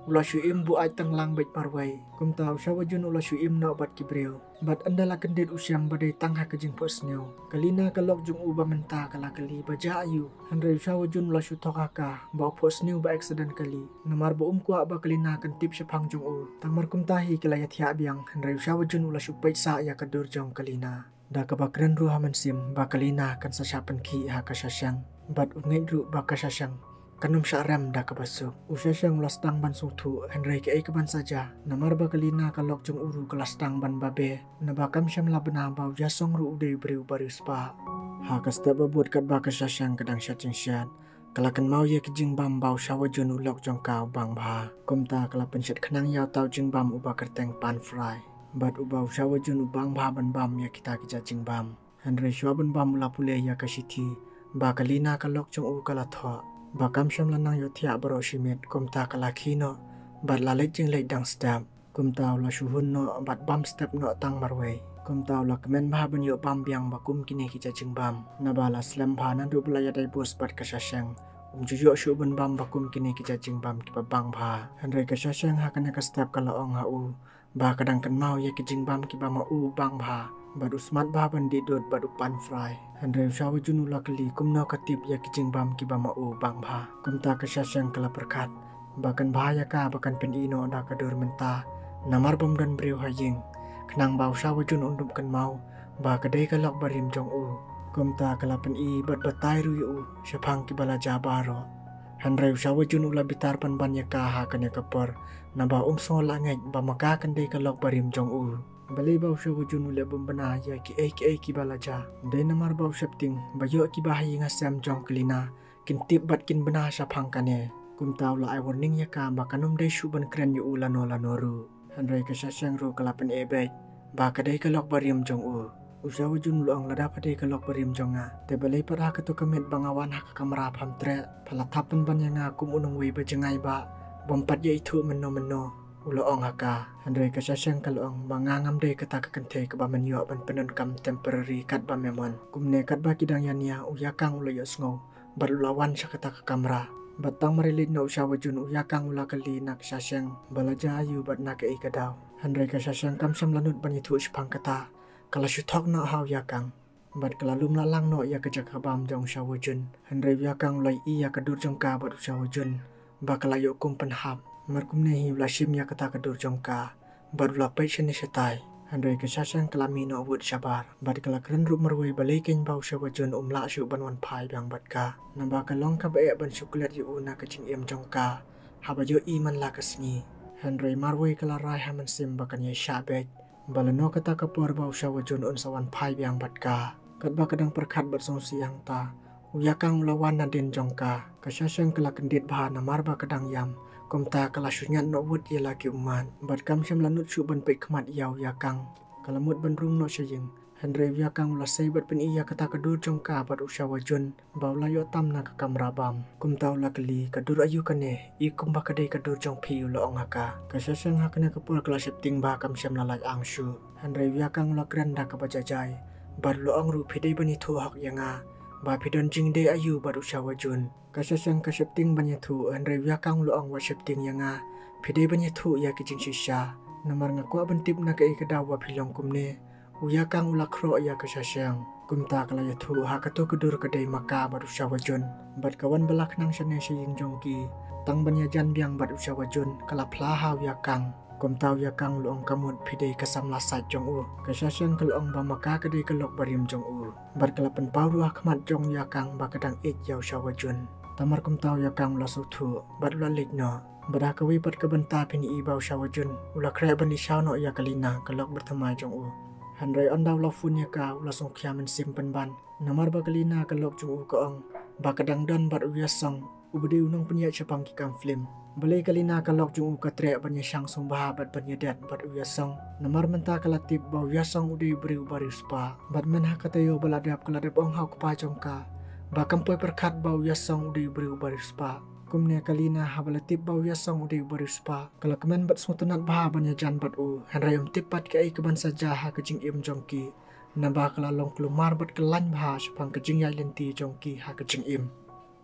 U la shu im buaid tang lang beit marwei. Kumta u Shah Woo Jun u la shu im noh bad ki briew. Bad ynda la kyndit u shem ba dei tang ha ka jingphohsniew. Ka Lina ka lok jong u ba mynta ka la kali ba jia aïu. Hynrei u Shah Woo Jun u la shu thok ha ka ba u phohsniew ba accident kali. Namar ba um kwah ba ka Lina kan tip shaphang jong u. Tang mar kumta hi ki la ïathiah biang, hynrei u Shah Woo Jun u la shu peit sah ïa ka dur jong ka Lina. Da kaba kren ruh ha mynsiem ba ka Lina kan sa shah pynkhih ha ka Shashang. Bad u ngeit ruh ba ka Shashang kan ym shah rem da kaba suk. U Shashang u la sdang ban sngewthuh, hynrei kaei kaban sa jia? Namar ba ka Lina ka lok jong u ruh ka la sdang ban babe. Naba kam shym la bna ba u Yasong ruh u dei u briew ba riewspah. Ha ka step ba bud katba ka Shashang ka dang shet jingshet, ka la kynmaw ïa ki jingbam ba u Shah Woo Jun u lok jong ka u bang bha. Kumta ka la pynshet khnang ïa uta u jingbam uba kyrteng pan fry. Bad uba u Shah Woo Jun u bang bha ban bam ïa kita ki jait jingbam. Hynrei shuwa ban bam u la pule ïa ka shithi ba ka Lina ka lok jong u ka la thoh. Ba kam shym la nang ïohthiah baroh shi miet, kumta ka la khie noh bad la leit jingleit dang step. Kumta u la shu hun noh bad bam step noh tang marwei. Kumta u la kmen bha ban ïoh bam biang ba kum kine ki jait jingbam. Naba la slem bha naduh ba la ïa divorce bad ka Shashang. Um ju ïoh shuh ban bam ba kum kine ki jait jingbam kiba bang bha. Hynrei ka Shashang ha kane ka step ka la ong ha u ba ka dang kynmaw ïa ki jingbam kiba ma u bang bha. Bad u smat bha ban dih dud bad u pan fry. Hynrei u Shah Woo Jun u la kylli kumno ka tip ïa ki jingbam kiba ma u bang bha. Kumta ka Shashang ka la pyrkhat ba kan bha ïa ka ba kan pyni noh da ka dur mynta. Namar bym don briew ha ïing. Khnang ba u Shah Woo Jun un dup kynmaw ba ka dei ka lok barim jong u. Kumta ka la pyni bad batai ruh ïa u shaphang kiba la jia baroh. Hynrei u Shah Woo Jun u la bitar pynban ïa ka ha kane ka por. Naba um sngew la ngeit ba ma ka kan dei ka lok barim jong u. Balei ba u Shah Woo Jun u leh bym bna ïa kiei kiei kiba la jia? Dei namar ba u sheptieng ba ïoh kiba ha ïing ha sem jong ka Lina kin tip bad kin bna shaphang kane. Kumta u la ai warning ïa ka ba kan ym dei shuh ban kren ïa u lano lano ruh. Hynrei ka Shashang ruh ka la pyneh beit ba ka dei ka lok barim jong u. U Shah Woo Jun u la ong lada pha dei ka lok barim jong nga, te balei pat ha kato ka miet ba nga wan ha ka kamra pham treh, pha la thap pynban ïa nga kum u nongwei ba jngai ba bym pat ïa ithuh mynno mynno. u la ong ha ka. Hynrei ka Shasheng ka la ong ba nga ngam dei kata ka kynthei kaba men ïoh ban pyndonkam temporary katba me mon. Kumne katba ki dang ïania u Yakang u la ïohsngew bad u la wan sha kata ka kamra. Bad tang mar ïa leit noh u Shah Woo Jun u Yakang u la kylli na ka Shasheng ba la jia aïu bad na kaei ka daw. Hynrei ka Shasheng kam shym la nud ban ïathuh shaphang kata. Ka la shu thok noh ha u Yakang bad ka la lum la lang noh ïa ka jaka bam jong u Shah Woo Jun. Hynrei u Yakang u la ïohi ïa ka dur jong ka bad u Shah Woo Jun ba ka la ïoh kum pynhap. Mar kumne hi u la shim ïa kata ka dur jong ka bad u la peit shane shatai. Hynrei ka Shasheng ka la mih noh wut shabar bad ka la kren ruh marwei balei keiñ ba u Shah Woo Jun um lah shuh ban wan phai biang bad ka. Naba ka long kaba eh ban shu klet ïa u na ka jingim jong ka haba ïohi man la ka sngi. Hynrei marwei ka la rai ha mynsiem ba kan ïai shah beit ba lano kata ka por ba u Shah Woo Jun un sa wan phai biang bad ka. Katba ka dang pyrkhat bad sngewsih hangta, u Yakang u la wan nadien jong ka. Ka Shasheng ka la kyndit bha namar ba ka dang ïam. Kumta ka la shu ñiad noh wut ïa la ki ummat bad kam shym la nud shuh ban peit khmat ïa u Yakang. Ka la mut ban rung noh sha ïing. Hynrei u Yakang u la sei bad pyni ïa kata ka dur jong ka bad u Shah Woo Jun ba u la ïoh tam na ka kamra bam. Kumta u la kylli, ka dur aïu kane, i kumba ka dei ka dur jong phi, u la ong ha ka. Ka Shasheng ha kane ka por ka la sheptieng bha kam shym la lait ang shuh. Hynrei u Yakang u la kren da kaba jai jai bad u la ong ruh, phi dei ban ïathuh hok ïa nga ba phi don jingïadei aïu bad u Shah Woo Jun. Ka Shasheng ka sheptieng ban ïathuh, hynrei u Yakang u la ong, wat sheptieng ïa nga, phi dei ban ïathuh ïa ki jingshisha. Namar nga kwah ban tip na kaei ka daw ba phi long kumne. U Yakang u la khroh ïa ka Shasheng. Kumta ka la ïathuh, ha kato ka dur ka dei ma ka bad u Shah Woo Jun. Bad ka wan ba la khnang shane sha ïing jong ki, tang ban ïajan biang bad u Shah Woo Jun, ka la phla ha u Yakang. Kumta u Yakang u la ong, ka mut phi dei ka samla sait jong u. Ka Shasheng ka la ong ba ma ka ka dei ka lok barim jong u. Bad ka la pynpaw ruh ha khmat jong u Yakang ba ka dang ïeit ïa u Shah Woo Jun. Namar kumta u Yakang u la sngewthuh bad u la leit noh. Bad ha kawei pat ka bynta phin ïohi ba u Shah Woo Jun u la khreh ban ïashaw noh ïa ka Lina, ka lok barthymmai jong u. Hynrei ynda u la phone ïa ka, u la sngewkhia mynsiem pynban. Namar ba ka Lina, ka lok jong u, ka ong ba ka dang don bad u Yasong, uba dei u nongpynïaid shaphang ki kam film. Balei ka Lina, ka lok jong u, ka treh ban ïashang sngewbha bad ban ïadet bad u Yasong? Namar mynta ka la tip ba u Yasong u dei u briew uba riewspah. Bad mynta ha ka taïew ba la dep, ka la dep ong ha u kpa jong ka ba kam poi pyrkhat ba u Yasong u dei u briew uba riewspah. Kumne ka Lina, haba la tip ba u Yasong u dei uba riewspah, ka la kmen bad sngewtynnat bha ban ïajan bad u. Hynrei um tip pat kaei kaban sa jia ha ka jingim jong ki. Naba ka la long kulmar bad kyllain bha shaphang ka jingïaid lynti jong ki ha ka jingim.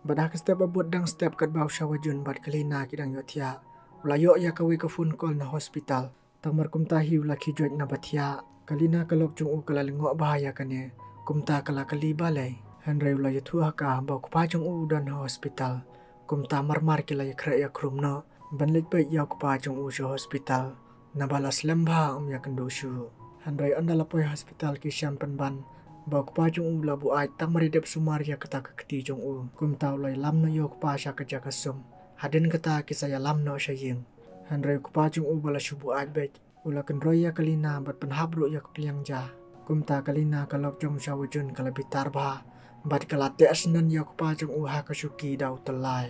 Bad ha ka step ba bud dang step, katba u Shah Woo Jun bad ka Lina ki dang ïohthiah, u la ïoh ïa kawei ka phone call na hospital. Tang mar kumta hi u la khie joit na ba thiah. Ka Lina, ka lok jong u, ka la lyngngoh bha ïa kane. Kumta ka la kylli balei. Hynrei u la ïathuh ha ka ba u kpa jong u u don ha hospital. Kumta marmar ki la ïakhreh ïakhrum noh ban leit peit ïa u kpa jong u sha hospital. Naba la slem bha, um ïakynduh shuh. Hynrei ynda la poi hospital ki shem pynban ba u kpa jong u la buaid tang mar ïadep sumar ïa kata ka kti jong u. Kumta u la ïalam noh ïa u kpa sha ka jaka sum. Hadien kata ki sa ïalam noh sha ïing. Hynrei u kpa jong u ba la shu buaid beit, u la kynroi ïa ka Lina bad pynhap ruh ïa ka pliang ja. Kumta ka Lina, ka lok jong u Shah Woo Jun, ka la bitar bha bad ka la teh syndon ïa u kpa jong u ha ka shuki da u tyllai.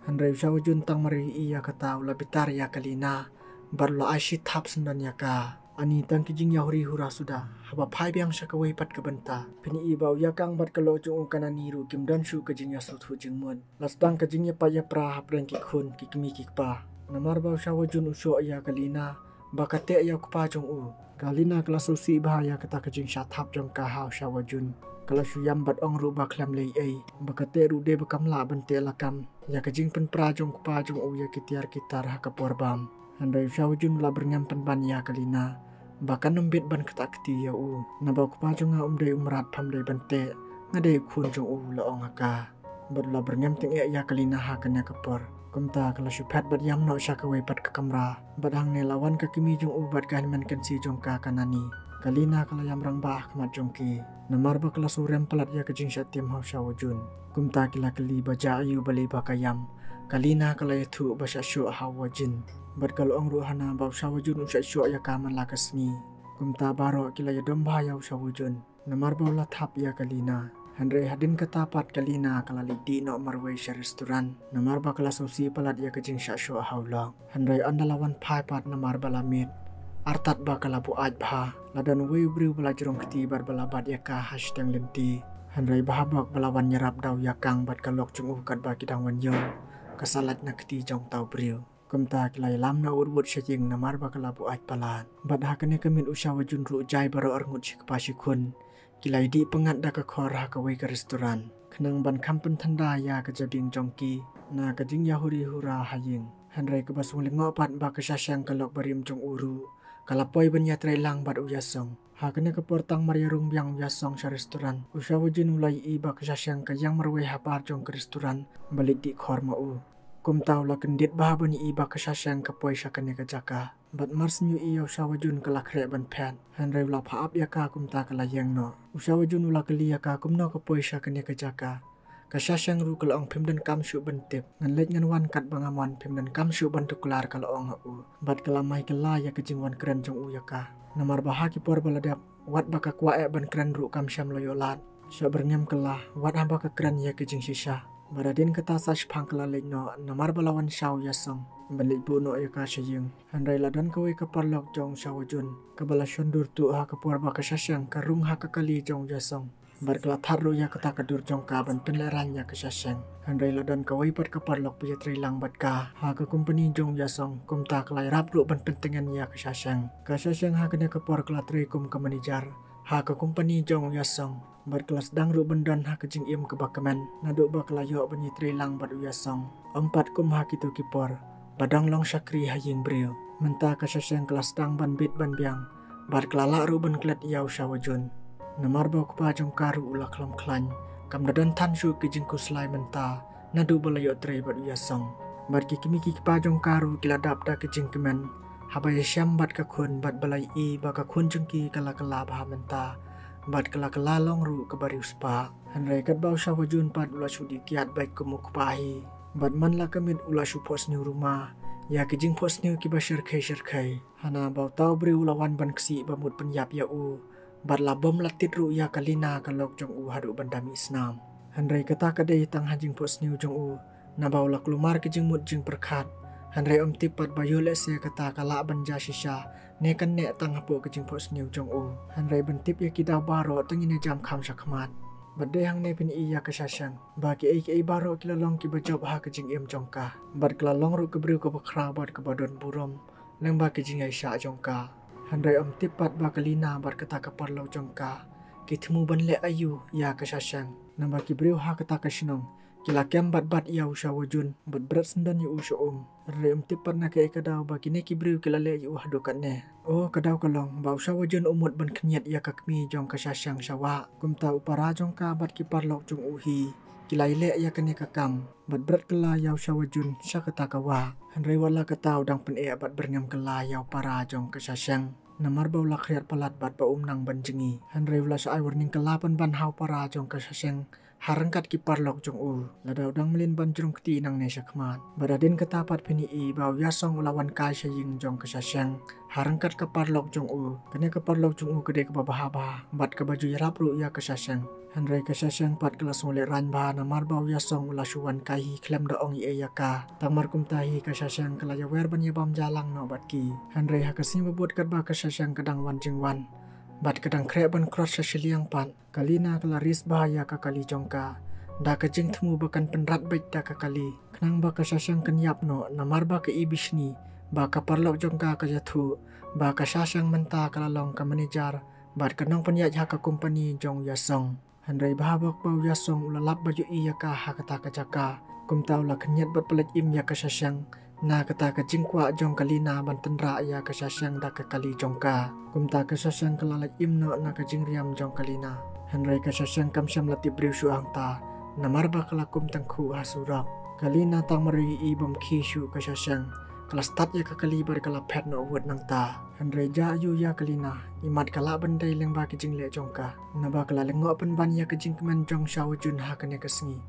Hynrei u Shah Woo Jun tang mar u ïohi ïa kata u la bitar ïa ka Lina bad u la ai shi thap syndon ïa ka. Ani tang ki jingïahuri hura suda. Haba phai biang sha kawei pat ka bynta, phin ïohi ba u Yakang bad ka lok jong u ka Nani ruh kim don shuh ka jingïasngewthuh jingmut. La sdang ka jingïapait ïapra hapdeng ki khun, ki kmie ki kpa. Namar ba u Shah Woo Jun u shoh ïa ka Lina ba ka teh ïa u kpa jong u. Ka Lina ka la sngewsih bha ïa kata ka jingshah thap jong ka ha u Shah Woo Jun. Ka la shu ïam bad ong ruh ba khlem lei ei, ba ka teh ruh dei ba kam lah ban teh lakam ïa ka jingpynpra jong u kpa jong u ïa ki tiar ki tar ha ka por bam. Hynrei u Shah Woo Jun u la byrngem pynban ïa ka Lina ba kan ym bit ban ktah kti ïa u. Naba u kpa jong nga um dei u mrad, pham dei ban teh, nga dei u khun jong u, u la ong ha ka. Bad u la byrngem tyngeh ïa ka Lina ha kane ka por. Kumta ka la shu phet bad ïam noh sha kawei pat ka kamra. Bad hangne la wan ka kmie jong u bad ka hynmen kynsi jong ka, ka Nani. Ka Lina ka la ïam rangbah ha khmat jong ki. Namar ba ka la shu rem palat ïa ka jingshah tim ha u Shah Woo Jun. Kumta ki la kylli ba jia aïu balei ba ka ïam. Ka Lina ka la ïathuh ba shah shoh ha u Woo Jin. Bad ka la ong ruh hana ba u Shah Woo Jun u shah shoh ïa ka man la ka sngi. Kumta baroh ki la ïadom bha ïa u Shah Woo Jun. Namar ba u la thap ïa ka Lina. Hynrei hadien kata pat ka Lina ka la leit dih noh marwei sha restaurant. Namar ba ka la sngewsih palat ïa ka jingshah shoh ha u lok. Hynrei ynda la wan phai pat namar ba la miet, artat ba ka la buaid bha. La don uwei u briew ba la jrong kti bad ba la bat ïa ka ha shiteng lynti. Hynrei bha bok ba la wan ïarap da u Yakang bad ka lok jong u katba ki dang wan ïong. Ka sa lait na kti jong uta u briew. Kumta ki la ïalam na u wut sha ïing namar ba ka la buaid palat. Bad ha kane ka miet u Shah Woo Jun ruh jai baroh arngut shi kpa shi khun. Ki la ïadih pyngngad da ka khor ha kawei ka restaurant. Khnang ban kham pynthanda ïa ka jabieng jong ki na ka jingïahuri hura ha ïing. Hynrei kaba sngewlyngngoh pat ba ka Shah Sheng ka lok barim jong u ruh ka la poi ban ïatreilang bad u Yasong. Ha kane ka por tang mar ïa rung biang u Yasong sha restaurant, u Shah Woo Jun u la ïohi ba ka Shah Sheng ka ïeng marwei ha bar jong ka restaurant ba leit dih khor ma u. Kumta u la kyndit bha ban ïohi ba ka Shah Sheng ka poi sha kane ka jaka. Bad mar shu ïohi ïa u Shah Woo Jun ka la khreh ban phet. Hynrei u la phah ap ïa ka kumta ka la ïeng noh. U Shah Woo Jun u la kylli ïa ka kumno ka poi sha kane ka jaka. Ka Shah Sheng ruh ka la ong phim donkam shuh ban tip. Ngan leit ngan wan katba nga mon, phim donkam shuh ban tuklar, ka la ong ha u. Bad ka la mai kylla ïa ka jingwan kren jong u ïa ka. Namar ba ha ki por ba la dep, wat ba ka kwah eh ban kren ruh kam shym la ïoh lad. Sha byrngem kylla, wat haba ka kren ïa ka jingshisha. Bad hadien kata sa shiphang ka la leit noh, namar ba la wan sha u Yasong ban leit buh noh ïa ka sha ïing. Hynrei la don kawei ka paralok jong u Shah Woo Jun kaba la shon dur tuh ha ka por ba ka Shah Sheng ka rung ha ka kali jong u Yasong. Bad ka la thad ruh ïa kata ka dur jong ka ban pynlehraiñ ïa ka Shah Sheng. Hynrei la don kawei pat ka paralok ba ïatreilang bad ka ha ka kompani jong u Yasong, kumta ka la ïarap ruh ban pyntngen ïa ka Shah Sheng. Ka Shah Sheng ha kane ka por ka la trei kum ka manager ha ka kompani jong u Yasong. Bad ka la sdang ruh ban don ha ka jingim kaba kmen naduh ba ka la ïoh ban ïatreilang bad u Yasong. Ym pat kum ha kito ki por ba dang long shakri ha ïing briew. Mynta ka Shah Sheng ka la sdang ban bit ban biang. Bad ka la lah ruh ban klet ïa u Shah Woo Jun. Namar ba u kpa jong ka ruh u la khlem khlaiñ. Kam da don than shuh ki jingkhuslai mynta naduh ba la ïoh trei bad u Yasong. Bad ki kmie ki kpa jong ka ruh ki la dap da ki jingkmen haba ïashem bad ka khun, bad ba la ïohi ba ka khun jong ki ka la kylla bha mynta. Bad ka la kylla long ruh kaba riewspah. Hynrei katba u Shah Woo Jun pat u la shu dih kiad beit kum u kpa hi. Bad man la ka miet u la shu phohsniew ruma ïa ki jingphohsniew kiba shyrkhei shyrkhei. Hana ba uta u briew u la wan ban ksih ba mut pynïap ïa u. Bad la bom la tied ruh ïa ka Lina ka lok jong u haduh ban da mih snam. Hynrei kata ka dei tang ha jingphohsniew jong u. Naba u la kulmar ka jingmut jingpyrkhat. Hynrei ym tip pat ba ïoh lehse kata ka lah ban jia shisha ne kan neh tang hapoh ka jingphohsniew jong u. Hynrei ban tip ïa ki daw baroh tang ngin ïa jam kham shakhmat. Bad dei hangne phin ïohi ïa ka Shah Sheng ba kiei kiei baroh ki la long kiba jop ha ka jingim jong ka. Bad ka la long ruh ka briew kaba khraw bad kaba don burom lyngba ka jingïaishah jong ka. Hynrei ym tip pat ba ka Lina bad kata ka paralok jong ka ki thmu ban leh aïu ïa ka Shah Sheng. Naba ki briew ha kata ka shnong ki la kem bad bat ïa u Shah Woo Jun bad bret syndon ïa u sha um. Hynrei ym tip pat na kaei ka daw ba kine ki briew ki la leh ïa u haduh katne. O, ka daw ka long ba u Shah Woo Jun u mut ban khynñiat ïa ka kmie jong ka Shah Sheng sha wah. Kumta u para jong ka bad ki paralok jong u hi ki la ïaleh ïa kane ka kam bad bret kylla ïa u Shah Woo Jun sha kata ka wah. Hynrei wat la kata u dang pyneh bad byrngem kylla ïa u para jong ka Shah Sheng. Namar ba u la khriat palat bad ba um nang ban jngi. Hynrei u la shu ai warning kylla pynban ha u para jong ka Shah Sheng ha ryngkat ki paralok jong u. Lada u dang mlien ban jrong kti nangne shakhmat. Bad hadien kata pat phin ïohi ba u Yasong u la wan kai sha ïing jong ka Shah Sheng ha ryngkat ka paralok jong u. Kane ka paralok jong u ka dei kaba bha bha bad kaba ju ïarap ruh ïa ka Shah Sheng. Hynrei ka Shah Sheng pat ka la sngewlehraiñ bha namar ba u Yasong u la shu wan kai hi khlem da ong ei ei ïa ka. Tang mar kumta hi ka Shah Sheng ka la ïawer ban ïabam ja lang noh bad ki. Hynrei ha ka sngi ba bud katba ka Shah Sheng ka dang wan jingwan bad ka dang khreh ban krot sha shiliang pat, ka Lina ka la ris bha ïa ka kali jong ka da ka jingthmu ba kan pynrat beit da ka kali. Khnang ba ka Shah Sheng kan ïap noh namar ba ka i bishni ba ka paralok jong ka ka ïathuh ba ka Shah Sheng mynta ka la long ka manager bad ka nongpynïaid ha ka kompani jong u Yasong. Hynrei bha bok ba u Yasong u la lap ba ju ïohi ïa ka ha kata ka jaka. Kumta u la khynñiat bad pynlait im ïa ka Shah Sheng na kata ka jingkwah jong ka Lina ban tynrah ïa ka Shah Sheng da ka kali jong ka. Kumta ka Shah Sheng ka la lait im noh na ka jingriam jong ka Lina. Hynrei ka Shah Sheng kam shym la tip briew shuh hangta namar ba ka la kum tyngkhuh ha surok. Ka Lina tang mar ïohi bym khie shuh ka Shah Sheng ka la stad ïa ka kali bad ka la phet noh wut nangta. Hynrei jia aïu ïa ka Lina, imat ka lah ban dei lyngba ki jingleh jong ka. Naba ka la lyngngoh pynban ïa ka jingkmen jong u Shah Woo Jun ha kane ka sngi.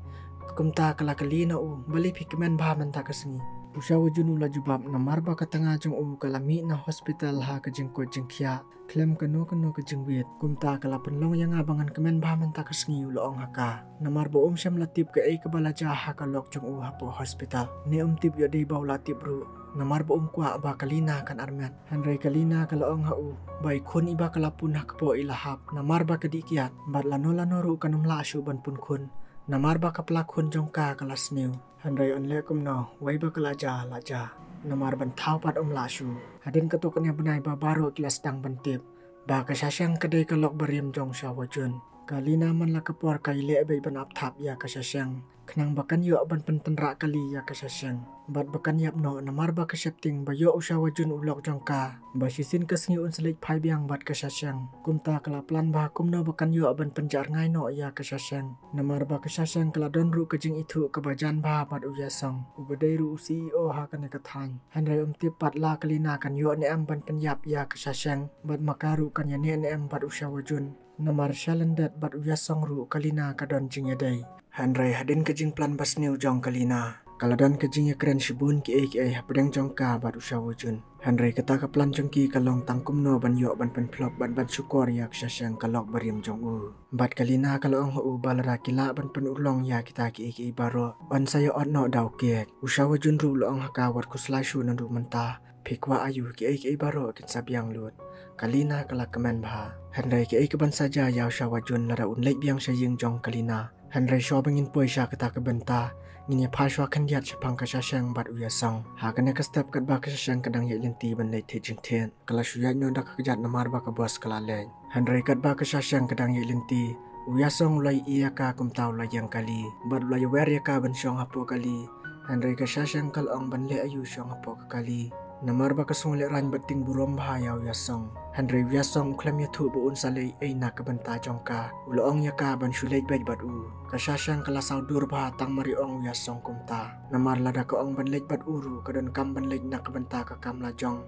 Kumta ka la kylli na u, balei phi kmen bha mynta ka sngi? U Shah Woo Jun u la jubab namar ba ka tnga jong u ka la mih na hospital ha ka jingkoit jingkhiah khlem kano kano ka jingwit. Kumta ka la pynlong ïa nga ba ngan kmen bha mynta ka sngi, u la ong ha ka. Namar ba um shym la tip kaei kaba la jia ha ka lok jong u hapoh hospital. Ne um tip ïoh dei ba u la tip ruh. Namar ba um kwah ba ka Lina kan armet. Hynrei ka Lina ka la ong ha u ba i khun iba ka la pun ha kpoh i la hap namar ba ka dih kiad. Bad lano lano ruh kan ym lah shuh ban pun khun namar ba ka pla khun jong ka ka la sniew. Hynrei yn leh kumno, wei ba ka la jia la jia. namar ban thaw pat um lah shuh. Hadien katto katne bnai ba baroh ki la sdang ban tip ba ka Shashang ka dei ka lok barim jong u Shah Wajun. Ka Lina man la ka por ka ïaleh beit ban ap thap ïa ka Shashang, khnang ba kan ïoh ban pyntynrah kali ïa ka Shashang bad ba kan ïap noh, namar ba ka sheptieng ba ïoh u Shah Wajun u lok jong ka, ba shisien ka sngi un sa leit phai biang bad ka Shashang. Kumta ka la plan bha kumno ba kan ïoh ban pynjah rngai noh ïa ka Shashang, namar ba ka Shashang ka la don ruh ka jingithuh kaba jan bha bad u Yasong, uba dei ruh u C E O ha kane ka thaiñ. Hynrei um tip pat la ka Lina kan ïoh ne em ban pynïap ïa ka Shashang, bad ma ka ruh kan ïaneh ne em bad u Shah Wajun, namar shalyndet bad u Yasong ruh ka Lina ka don jingïadei. Hynrei hadien ka jingplan basniew jong ka Lina, ka la don ka jingïakren shibun kiei kiei hapdeng jong ka bad u Shah Wajun. Hynrei kata ka plan jong ki ka long tang kumno ban ïoh ban pynphlop bad ban shukor ïa ka Shashang ka lok barim jong u. Bad ka Lina ka la ong ha u ba lada ki lah ban pynurlong ïa kita kiei kiei baroh, yn sa ïa ot noh da u kek. U Shah Wajun ruh u la ong ha ka, wat khuslai shuh naduh mynta, phi kwah aïu, kiei kiei baroh kin sa biang lut. Ka Lina ka la kmen bha. Hynrei kiei kiban sa jia ïa u Shah Wajun lada un leit biang sha ïing jong ka Lina. Hynrei shuwa ba ngin poi sha kata ka bynta, ngin ïa phai shuwa khyndiat shaphang ka Shashang bad u Yasong. Ha kane ka step katba ka Shashang ka dang ïaid lynti ban leit thied jingthied, ka la shu ïaid noh da ka kjat namar ba ka bos ka la leit. Hynrei katba ka Shashang ka dang ïaid lynti, u Yasong u la ïohi ïa ka, kumta u la ïeng kali bad u la ïawer ïa ka ban shong hapoh kali. Hynrei ka Shashang ka la ong ban leh aïu shong hapoh ka kali, namar ba ka sngew lehraiñ bad tieng burom bha ïa u Yasong. Hynrei u Yasong u khlem ïathuh ba un sa leh ei na ka bynta jong ka. U la ong ïa ka ban shu leit beit bad u. Ka Shashang ka la saw dur bha tang mar ïa ong u Yasong kumta, namar lada ka ong ban leit bad u ruh ka donkam ban leit na ka bynta ka kam la jong.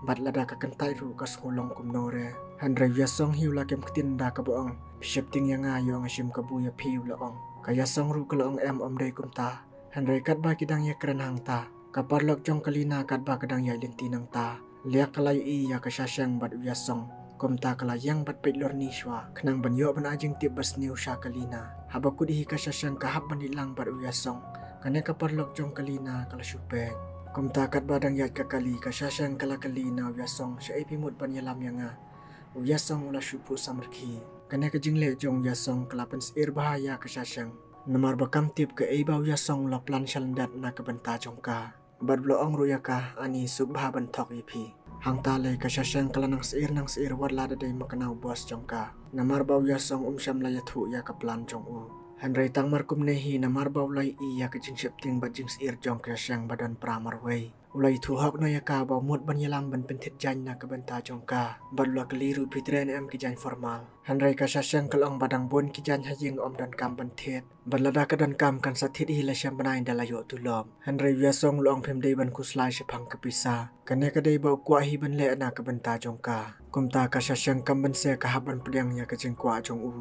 Bad lada ka kyntait ruh ka sngew long kumno re. Hynrei u Yasong hi u la kem ktien da kaba ong, phi sheptieng ïa nga, ïoh nga shim kabu ïa phi, u la ong. Ka Yasong ruh ka la ong em, ym dei kumta. Hynrei katba ki dang ïakren hangta, ka paralok jong ka Lina katba ka dang ïaid lynti nangta, leh ka la ïohi ïa ka Shashang bad u Yasong. Kumta ka la ïeng bad peit lorni shuwa khnang ban ïoh ban ai jingtip basniew sha ka Lina. Haba kut hi ka Shashang ka hap ban ïalang bad u Yasong, kane ka paralok jong ka Lina ka la shu peit. Kumta katba dang ïaid ka kali, ka Shashang ka la kylli na u Yasong, shaei phi mut ban ïalam ïa nga? U Yasong u la shu phuh samrkhie. Kane ka jingleh jong u Yasong ka la pynsyier bha ïa ka Shashang, namar ba kam tip kaei ba u Yasong u la plan shalyndet na ka bynta jong ka. Bad u la ong ruh ïa ka, ani suk bha ban thok ïa phi. Hangta lei ka Shashang ka la nang syier nang syier wat la da dei ma kane u bos jong ka, namar ba u Yasong um shym la ïathuh ïa ka plan jong u. Hynrei tang mar kumne hi, namar ba u la ïohi ïa ka jingsheptieng bad jingsyier jong ka Shashang ba don pra marwei, u la ïathuh hok noh ïa ka ba u mut ban ïalam ban pynthied jaiñ na ka bynta jong ka. Bad u la kylli ruh, phi trei ne em ki jaiñ formal? Hynrei ka Shashang ka la ong ba dang bun ki jaiñ ha ïing, ym donkam ban thied. Bad lada ka donkam kan sa thied hi la shem bnai da la ïoh tulop. Hynrei u Yasong u la ong, phim dei ban khuslai shaphang ka pisa. Kane ka dei ba u kwah hi ban leh na ka bynta jong ka. Kumta ka Shashang kam ban se, ka hap ban pdiang ïa ka jingkwah jong u.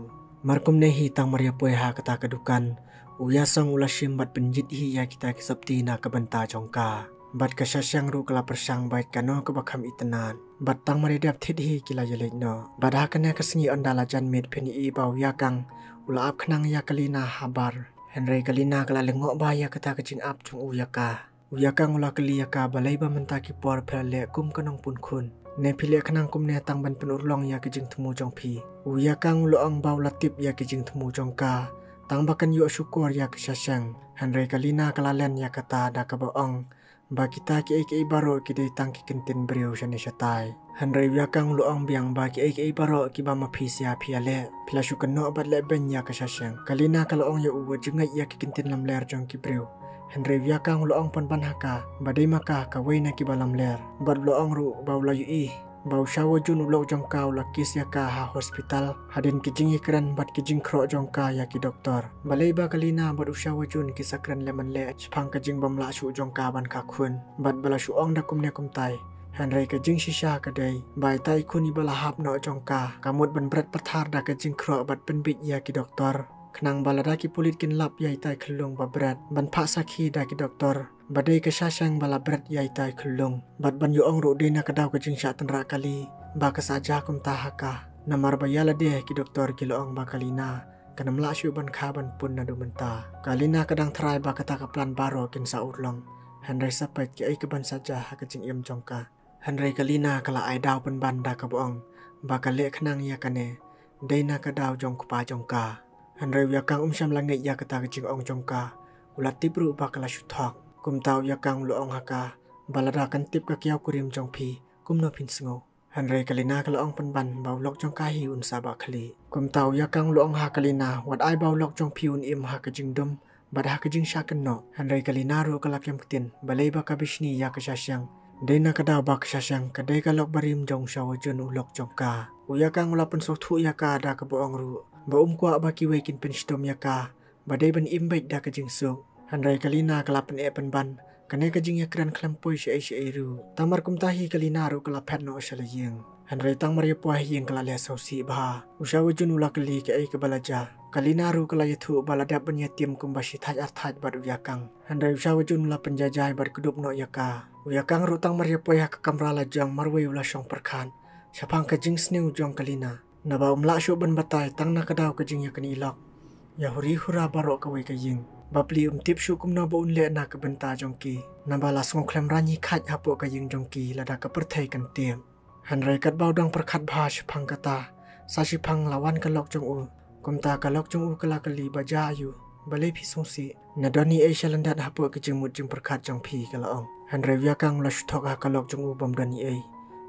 Mar kumne hi, tang mar ïa poi ha kata ka dukan, u Yasong u la shim bad pynjit hi ïa kita ki sopti na ka bynta jong ka. Bad ka Shashang ruh ka la pyrshang bad kano kaba kham itynnad. Bad tang mar ïa dep thied hi ki la ïaleit noh. Bad ha kane ka sngi ynda la jan miet, phin ïohi ba u Yakang u la ap khnang ïa ka Lina ha bar. Hynrei ka Lina ka la lyngngoh bha ïa kata ka jingap jong u ïa ka. U Yakang u la kylli ïa ka, balei ba mynta ki por phi la leh kum ka nongpun khun? Ne phi leh khnang kumne tang ban pynurlong ïa ki jingthmu jong phi? U Yakang u la ong ba u la tip ïa ki jingthmu jong ka, tang ba kan ïoh shukor ïa ka Shashang. Hynrei ka Lina ka la len ïa kata da kaba ong ba kita kiei kiei baroh ki dei tang ki kyntien briew shane shatai. Hynrei u Yakang u la ong biang ba kiei kiei baroh kiba ma phi sha phi ïaleh, phi la shu kynnoh bad leh beiñ ïa ka Shashang. Ka Lina ka la ong ïa u, wat ju ngeit ïa ki kyntien lamler jong ki briew. Hynrei u Yakang u la ong pynban ha ka ba dei ma ka kawei na kiba lamler. Bad u la ong ruh ba u la ïohi ba u Shah Wajun u lok jong ka u la kiss ïa ka ha hospital hadien ki jingïakren bad ki jingkhroh jong ka ïa ki doktor. Balei ba ka Lina bad u Shah Wajun ki sa kren leh man leh shaphang ka jingbym lah shuh jong ka ban kha khun? Bad ba la shu ong da kumne kumtai. Hynrei ka jingshisha ka dei ba ita i khun iba la hap noh jong ka ka mut ban bret pathar da ka jingkhroh bad pynbit ïa ki doktor, khnang ba lada ki pulit kin lap ïa ita i khyllung ba bret ban phah sakhi da ki doktor ba dei ka Shashang ba la bret ïa ita i khyllung. Bad ban ïoh ong ruh dei na ka daw ka jingshah tynrah kali ba ka sa jia kumta ha ka, namar ba ïa lade ki doktor ki la ong ba ka Lina kan ym lah shuh ban kha ban pun naduh mynta. Ka Lina ka dang tharai ba kata ka plan baroh kin sa urlong. Hynrei sa peit kiei kiban sa jia ha ka jingim jong ka. Hynrei ka Lina ka la ai daw pynban da kaba ong ba ka leh khnang ïa kane dei na ka daw jong u kpa jong ka. Hynrei u Yakang um shym la ngeit ïa kata ka jingong jong ka. U la tip ruh ba ka la shu thok. Kumta u Yakang u la ong ha ka Ba lada kan tip ka kiaw kurim jong phi, kumno phin sngew? Hynrei ka Lina ka la ong pynban ba u lok jong ka hi un sa ba khlieh. Kumta u Yakang u la ong ha ka Lina, wat ai ba u lok jong phi un im ha ka jingdum bad ha ka jingshah kynnoh. Hynrei ka Lina ruh ka la kem ktien, balei ba ka bishni ïa ka Shashang. Dei na ka daw ba ka Shashang ka dei ka lok barim jong u Shah Woo Jun u lok jong ka. U Yakang u la pynsngewthuh ïa ka da kaba ong ruh ba um kwah ba kiwei kin pynshitom ïa ka, ba dei ban im beit da ka jingsuk. Hynrei ka Lina ka la pyneh pynban, kane ka jingïakren khlem poi shaei shaei ruh. Tang mar kumta hi ka Lina ruh ka la phet noh sha la ïing. Hynrei tang mar ïa poi ha ïing ka la leh sawsih bha. U Shah Woo Jun u la kylli kaei kaba la jia. Ka Lina ruh ka la ïathuh ba la dep ban ïatim kumba shi thait ar thait bad u Yakang. Hynrei u Shah Woo Jun u la pynjaijai bad kdup noh ïa ka. U Yakang ruh tang mar ïa poi ha ka kamra la jong marwei u la shong pyrkhat shaphang ka jingsniew jong ka Lina. Naba um lah shuh ban batai tang na ka daw ka jingïakynnoh lok ïa huri hura baroh kawei ka ïing. Bapli um tip shuh kumno ba un leh na ka bynta jong ki. Naba la sngew khlem rang hi khait hapoh ka ïing jong ki lada ka pyrthei kan tip. Hynrei katba u dang pyrkhat bha shaphang kata, sa shiphang la wan ka lok jong u. Kumta ka lok jong u ka la kylli ba jia aïu, balei phi sngewsih? Na don ei sha lyndet hapoh ka jingmut jingpyrkhat jong phi, ka la ong. Hynrei u Yakang u la shu thok ha ka lok jong u bym don ei.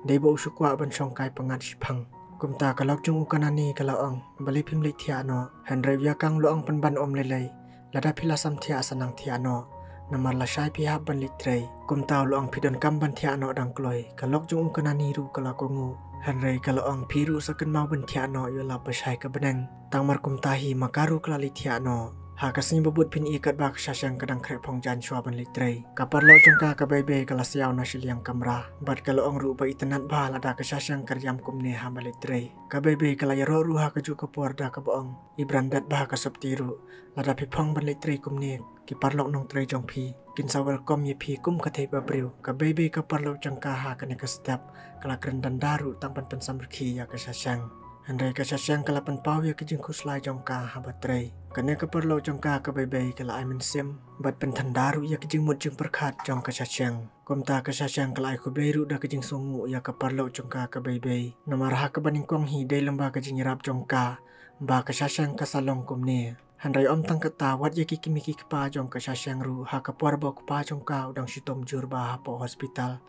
Dei ba u shu kwah ban shong kai pyngngad shiphang. Kumta ka lok jong u ka Nani ka la ong, balei phim leit thiah noh? Hynrei u Yakang u la ong pynban, ym lei lei. Lada phi la sam thiah sa nang thiah noh. Namar lashai phi hap ban leit trei. Kumta u la ong, phi donkam ban thiah noh dang kloi. Ka lok jong u ka Nani ruh ka la kohnguh. Hynrei ka la ong, phi ruh sa kynmaw ban thiah noh ïa la ba shai ka bneng. Tang mar kumta hi ma ka ruh ka la leit thiah noh. Ha ka sngi ba bud phin ïohi katba ka Shashang ka dang khreh phong jan shuwa ban leit trei. Ka paralok jong ka ka Beibei ka la siaw na shiliang kamra. Bad ka la ong ruh ba itynnad bha lada ka Shashang ka riam kumne haba leit trei. Ka Beibei ka la ïaroh ruh ha kajuh ka por da kaba ong, i branded bha ka sopti ruh. Lada phi phong ban leit trei kumne, ki paralok nongtrei jong phi kin sa welcome ïa phi kum ka thei ba briew. Ka Beibei ka paralok jong ka ha kane ka step ka la kren danda ruh tang ban pynsamrkhie ïa ka Shashang. Hynrei ka Shashang ka la pynpaw ïa ka jingkhuslai jong ka haba trei. Kane ka paralok jong ka ka Beibei ka la ai mynsiem bad pynthanda ruh ïa ka jingmut jingpyrkhat jong ka Shashang. Kumta ka Shashang ka la ai khublei ruh da ka jingsngewnguh ïa ka paralok jong ka ka Beibei. Namar ha kaba nyngkong hi dei lyngba ka jingïarap jong ka ba ka Shashang ka sa long kumne. Hynrei ym tang kata, wat ïa ki kmie ki kpa jong ka Shashang ruh ha ka por ba u kpa jong ka u dang shitom jur bha hapoh hospital,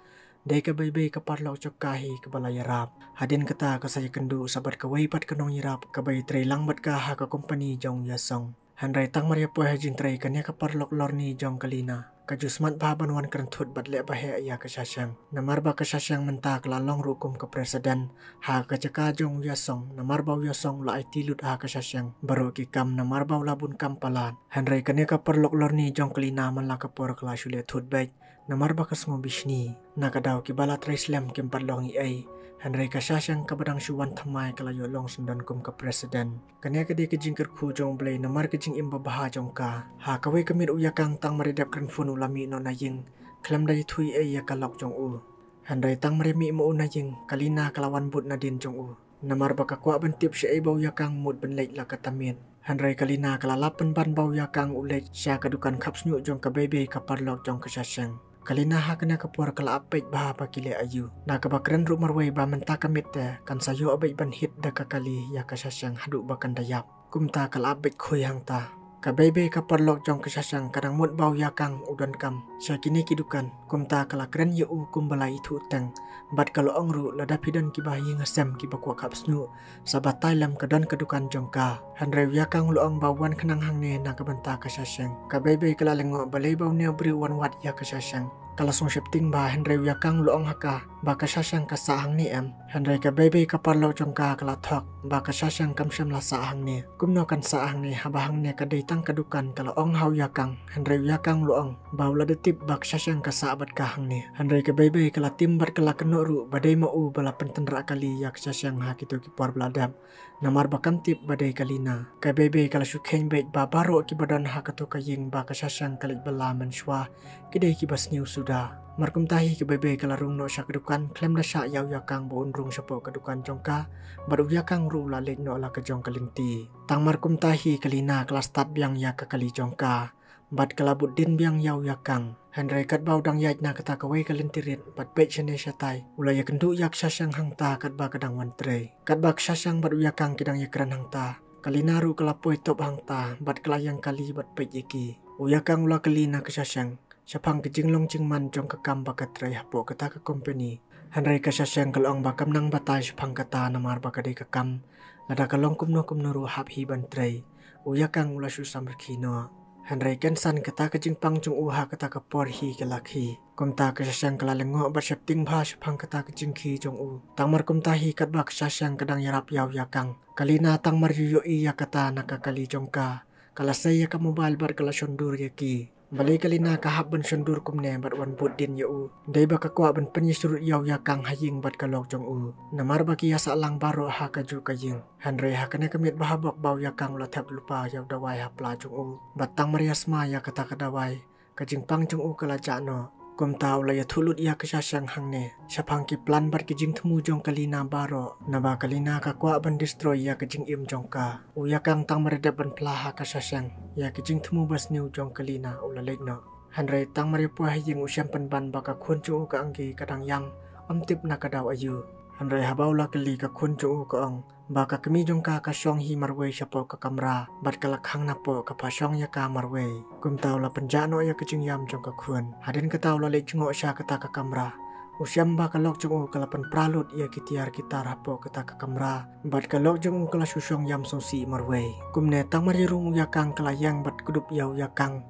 dei ka Beibei ka paralok jong ka hi kaba la ïarap. Hadien kata ka sa ïakynduh sa bad kawei pat ka nongïarap kaba ïatrei lang bad ka ha ka kompani jong u Yasong. Hynrei tang mar ïa poi ha jingtrei, kane ka paralok lorni jong ka Lina ka ju smat bha ban wan kren thut bad leh ba heh ïa ka Shashang. Namar ba ka Shashang mynta ka la long ruh kum ka president ha ka jaka jong u Yasong. Namar ba u Yasong u la aiti lut ha ka Shashang baroh ki kam namar ba u la bun kam palat. Hynrei kane ka paralok lorni jong ka Lina man la ka por ka la shu leh thut beit. Namar ba ka sngew bishni, na ka daw kiba la trei slem kim pat long ei ei. Hynrei ka Shashang kaba dang shu wan thymmai ka la ïoh long syndon kum ka president. Kane ka dei ka jingkyrkhu jong U Blei namar ka jingim babha jong ka. Ha kawei ka miet u Yakang tang mar ïa dep kren phone u la mih noh na ïing khlem da ïathuh ei ei ïa ka lok jong u. Hynrei tang mar ïa mih ma u na ïing, ka Lina ka la wan bud nadien jong u. Namar ba ka kwah ban tip shaei ba u Yakang mut ban leit la ka tamiet. Hynrei ka Lina ka la lap pynban ba u Yakang u leit sha ka dukan khap shñiuh jong ka Beibei ka paralok jong ka Shashang. Ka Lina ha kane ka por ka la ap beit bha ba ki leh aïu. Na kaba kren ruh marwei ba mynta ka miet te kan sa ïoh beit ban hit da ka kali ïa ka Shashang haduh ba kan da ïap. Kumta ka la ap beit khuid hangta. Ka Beibei ka paralok jong ka Shashang ka dang mut ba u Yakang u donkam sha kine ki dukan. Kumta ka la kren ïa u kumba la ithuh teng. Bad ka la ong ruh, lada phi don kiba ha ïing ha sem kiba kwah khap shñiuh, sa batai lem, ka don ka dukan jong ka. Hynrei u Yakang u la ong ba u wan khnang hangne na ka bynta ka Shashang. Ka Beibei ka la lyngngoh balei ba une u briew u wan wad ïa ka Shashang. Ka la sngew sheptieng bha, hynrei u Yakang u la ong ha ka ba ka Shashang ka sah hangne em. Hynrei ka Beibei ka paralok jong ka ka la thok ba ka Shashang kam shym la sah hangne. Kumno kan sah hangne haba hangne ka dei tang ka dukan? Ka la ong ha u Yakang. Hynrei u Yakang u la ong ba u la da tip ba ka Shashang ka sah bad ka hangne. Hynrei ka Beibei ka la tim bad ka la kynnoh ruh ba dei ma u ba la pyntynrah kali ïa ka Shashang ha kito ki por ba la dep. Namar ba kam tip ba dei ka Lina. Ka Beibei ka la shu kheiñ beit ba baroh kiba don ha kato ka ïing ba ka Shashang ka leit bylla mynshuwa ki dei kiba sniew suda. Mar kumta hi ka Beibei ka la rung noh sha ka dukan khlem da shah ïa u Yakang ba un rung shapoh ka dukan jong ka. Bad u Yakang ruh u la leit noh la ka jong ka lynti. Tang mar kumta hi ka Lina ka la stad biang ïa ka kali jong ka. Bad ka la bud dien biang ïa u Yakang. Hynrei katba u dang ïaid na kata kawei ka lynti rit bad peit shane shatai, u la ïakynduh ïa ka Shashang hangta katba ka dang wan trei. Katba ka Shashang bad u Yakang ki dang ïakren hangta, ka Lina ruh ka la poi top hangta bad ka la ïeng kali bad peit ïa ki. U Yakang u la kylli na ka Shashang, shaphang ka jinglong jingman jong ka kam ba ka trei hapoh kata ka company. Hynrei ka Shasheng ka la ong ba kam nang batai shaphang kata namar ba ka dei ka kam. Lada ka long kumno kumno ruh hap hi ban trei. U Yakang u la shu samrkhie noh. Hynrei kynsan kata ka jingpang jong u ha kata ka por hi ka la khie. Kumta ka Shasheng ka la lyngngoh bad sheptieng bha shaphang kata ka jingkhie jong u. Tang mar kumta hi katba ka Shasheng ka dang ïarap ïa u Yakang, ka Lina tang mar ïohi ïa kata na ka kali jong ka, ka la sei ïa ka mobile bad ka la shon dur ïa ki. Balei ka Lina ka hap ban shon dur kumne bad wan bud dien ïa u? Dei ba ka kwah ban pynïasyrut ïa u Yakang ha ïing bad ka lok jong u. Namar ba ki ïa sah lang baroh ha kajuh ka ïing. Hynrei ha kane ka miet bha bok ba u Yakang u la thep lypa ïa u dawai ha pla jong u. Bad tang mar ïa sma ïa kata ka dawai, ka jingpang jong u ka la jah noh. Kumta u la ïathuh lut ïa ka Shasheng hangne shaphang ki plan bad ki jingthmu jong ka Lina baroh. Naba ka Lina ka kwah ban destroy ïa ka jingim jong ka. U Yakang tang mar ïa dep ban phla ha ka Shasheng ïa ki jingthmu basniew jong ka Lina u la leit noh. Hynrei tang mar ïa poi ha ïing u shem pynban ba ka khun jong u ka Angki ka dang ïam, ym tip na ka daw aïu. Hynrei haba u la kylli ka khun jong u ka ong ba ka kmie jong ka ka shong hi marwei shapoh ka kamra bad ka la khang napoh ka pha shong ïa ka marwei. Kumta u la pynjah noh ïa ka jingïam jong ka khun. Hadien kata u la leit jngoh sha kata ka kamra. U shem ba ka lok jong u ka la pynpra lut ïa ki tiar ki tar hapoh kata ka kamra. Bad ka lok jong u ka la shu shong ïam sngewsih marwei. Kumne tang mar ïa rung u Yakang ka la ïeng bad kdup ïa u Yakang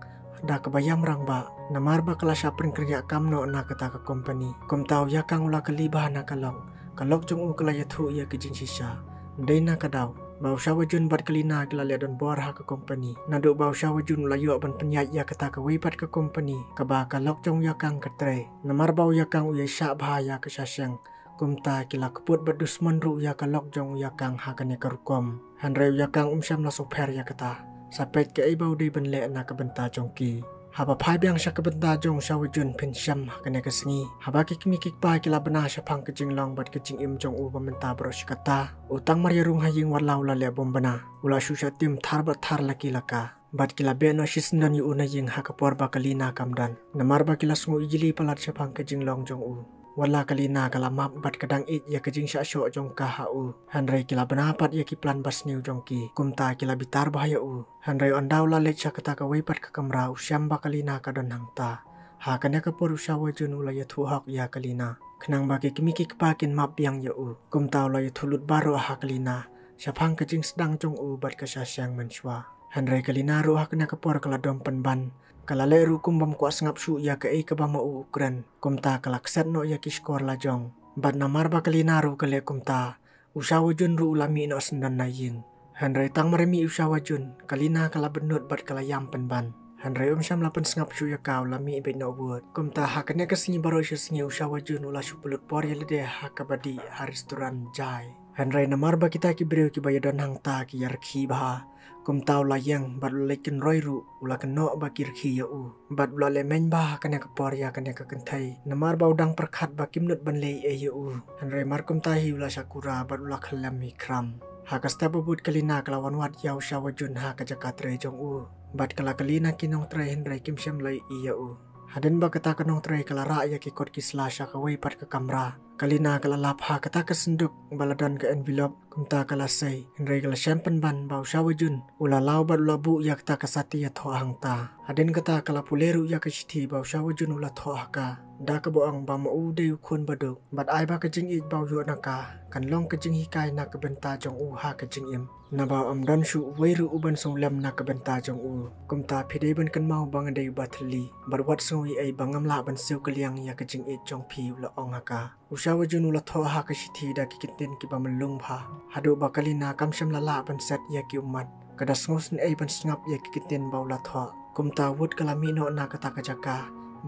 da kaba ïam rangbah namar ba ka la shah pynkreh kam noh na kata ka company. Kumta u Yakang u la kylli bha na ka lok. Ka lok jong u ka la ïathuh ïa ka jingshisha. Dei na ka daw ba u Shawajun bad ka Lina ki la leh donbor ha ka company. Naduh ba u Shawajun u la ïoh ban pynïaid ïa kata kawei pat ka company kaba ka lok jong u Yakang ka trei. Namar ba u Yakang u ïaishah bha ïa ka Shasheng. Kumta ki la kput bad dusmon ruh ïa ka lok jong u Yakang ha kane ka rukom. Hynrei u Yakang um shym la sngewpher ïa kata. Sa peit kaei ba u dei ban leh na ka bynta jong ki. Haba phai biang sha ka bynta jong u Shawajun phin shem ha kane ka sngi. Haba ki kmie ki kpa ki la bna shaphang ka jinglong bad ka jingim jong u ba mynta baroh shi katta, u tang mar ïa rung ha ïing wat la u la leh bym bna. U la shu shah tim thar bad thar la ki la ka. Bad ki la beh noh shisyndon ïa u na ïing ha ka por ba ka Lina kam don. Namar ba ki la sngew ijli palat shaphang ka jinglong jong u. Wat la ka Lina ka la map bad ka dang ïeit ïa ka jingshah shoh jong ka ha u. Hynrei ki la bna pat ïa ki plan basniew jong ki. Kumta ki la bitar bha ïa u. Hynrei ynda u la leit sha kata kawei pat ka kamra u shem ba ka Lina ka don hangta. Ha kane ka por u Shawajun u la ïathuh hok ïa ka Lina. Khnang ba ki kmie ki kpa kin map biang ïa u. Kumta u la ïathuh lut baroh ha ka Lina shaphang ka jingsdang jong u bad ka Shasheng mynshuwa. Hynrei ka Lina ruh ha kane ka por ka la dom pynban. Ka la leh ruh kum bym kwah sngap shuh ïa kaei kaba ma u u kren. Kumta ka la kset noh ïa ki shkor la jong. Bad namar ba ka Lina ruh ka leh kumta, u Shawajun ruh u la mih noh syndon na ïing. Hynrei tang mar mih u Shawajun, ka Lina ka la bynnud bad ka la ïam pynban. Hynrei um shym la pynsngap shuh ïa ka, u la mih beit noh bud. Kumta ha kane ka sngi baroh shi sngi u Shawajun u la shu pynlut por ïa lade ha kaba dih ha restaurant jai. Hynrei namar ba kita ki briew kiba ïadon hangta ki ïarkhie bha. Kumta u la ïeng bad u la leit kynroi ruh, u la kynnoh ba ki rkhie ïa u. Bad u la leh meiñ bha ha kane ka por ïa kane ka kynthei. Namar ba u dang pyrkhat ba kim nud ban leh ei ei ïa u. Hynrei mar kumta hi u la shah kura bad u la khyllem hi khram. Ha ka step ba bud ka Lina ka la wan wad ïa u Shawajun ha ka jaka trei jong u. Bad ka la kylli na ki nongtrei hynrei kim shym la ïohi ïa u. Hadien ba kata ka nongtrei ka la rah ïa ki kot ki sla sha kawei pat ka kamra. Ka Lina ka la lap ha kata ka synduk ba la don ka envelope, kumta ka la sei, hynrei ka la shem pynban ba u Shawajun u la law bad u la buh ïa kata ka sati ïathoh hangta. Hadien kata ka la pule ruh ïa ka shithi ba u Shawajun u la thoh ha ka. Da kaba ong ba ma u dei u khun baduk, bad ai ba ka jingïeit ba u ïoh na ka kan long ka jinghikai na ka bynta jong u ha ka jingim. Naba ym don shuh uwei ruh uban sngewlem na ka bynta jong u. Kumta phi dei ban kynmaw ba nga dei uba thylli, bad wat sngew ei ei ba ngam lah ban siew kylliang ïa ka jingïeit jong phi, u la ong ha ka. U Shawajun u la thoh ha ka shithi da ki kyntien kiba mlung bha. Haduh ba ka Lina kam shym la lah ban set ïa ki ummat. Ka da sngewsynei ban sngap ïa ki kyntien ba u la thoh. Kumta wut ka la mih noh na kata ka jaka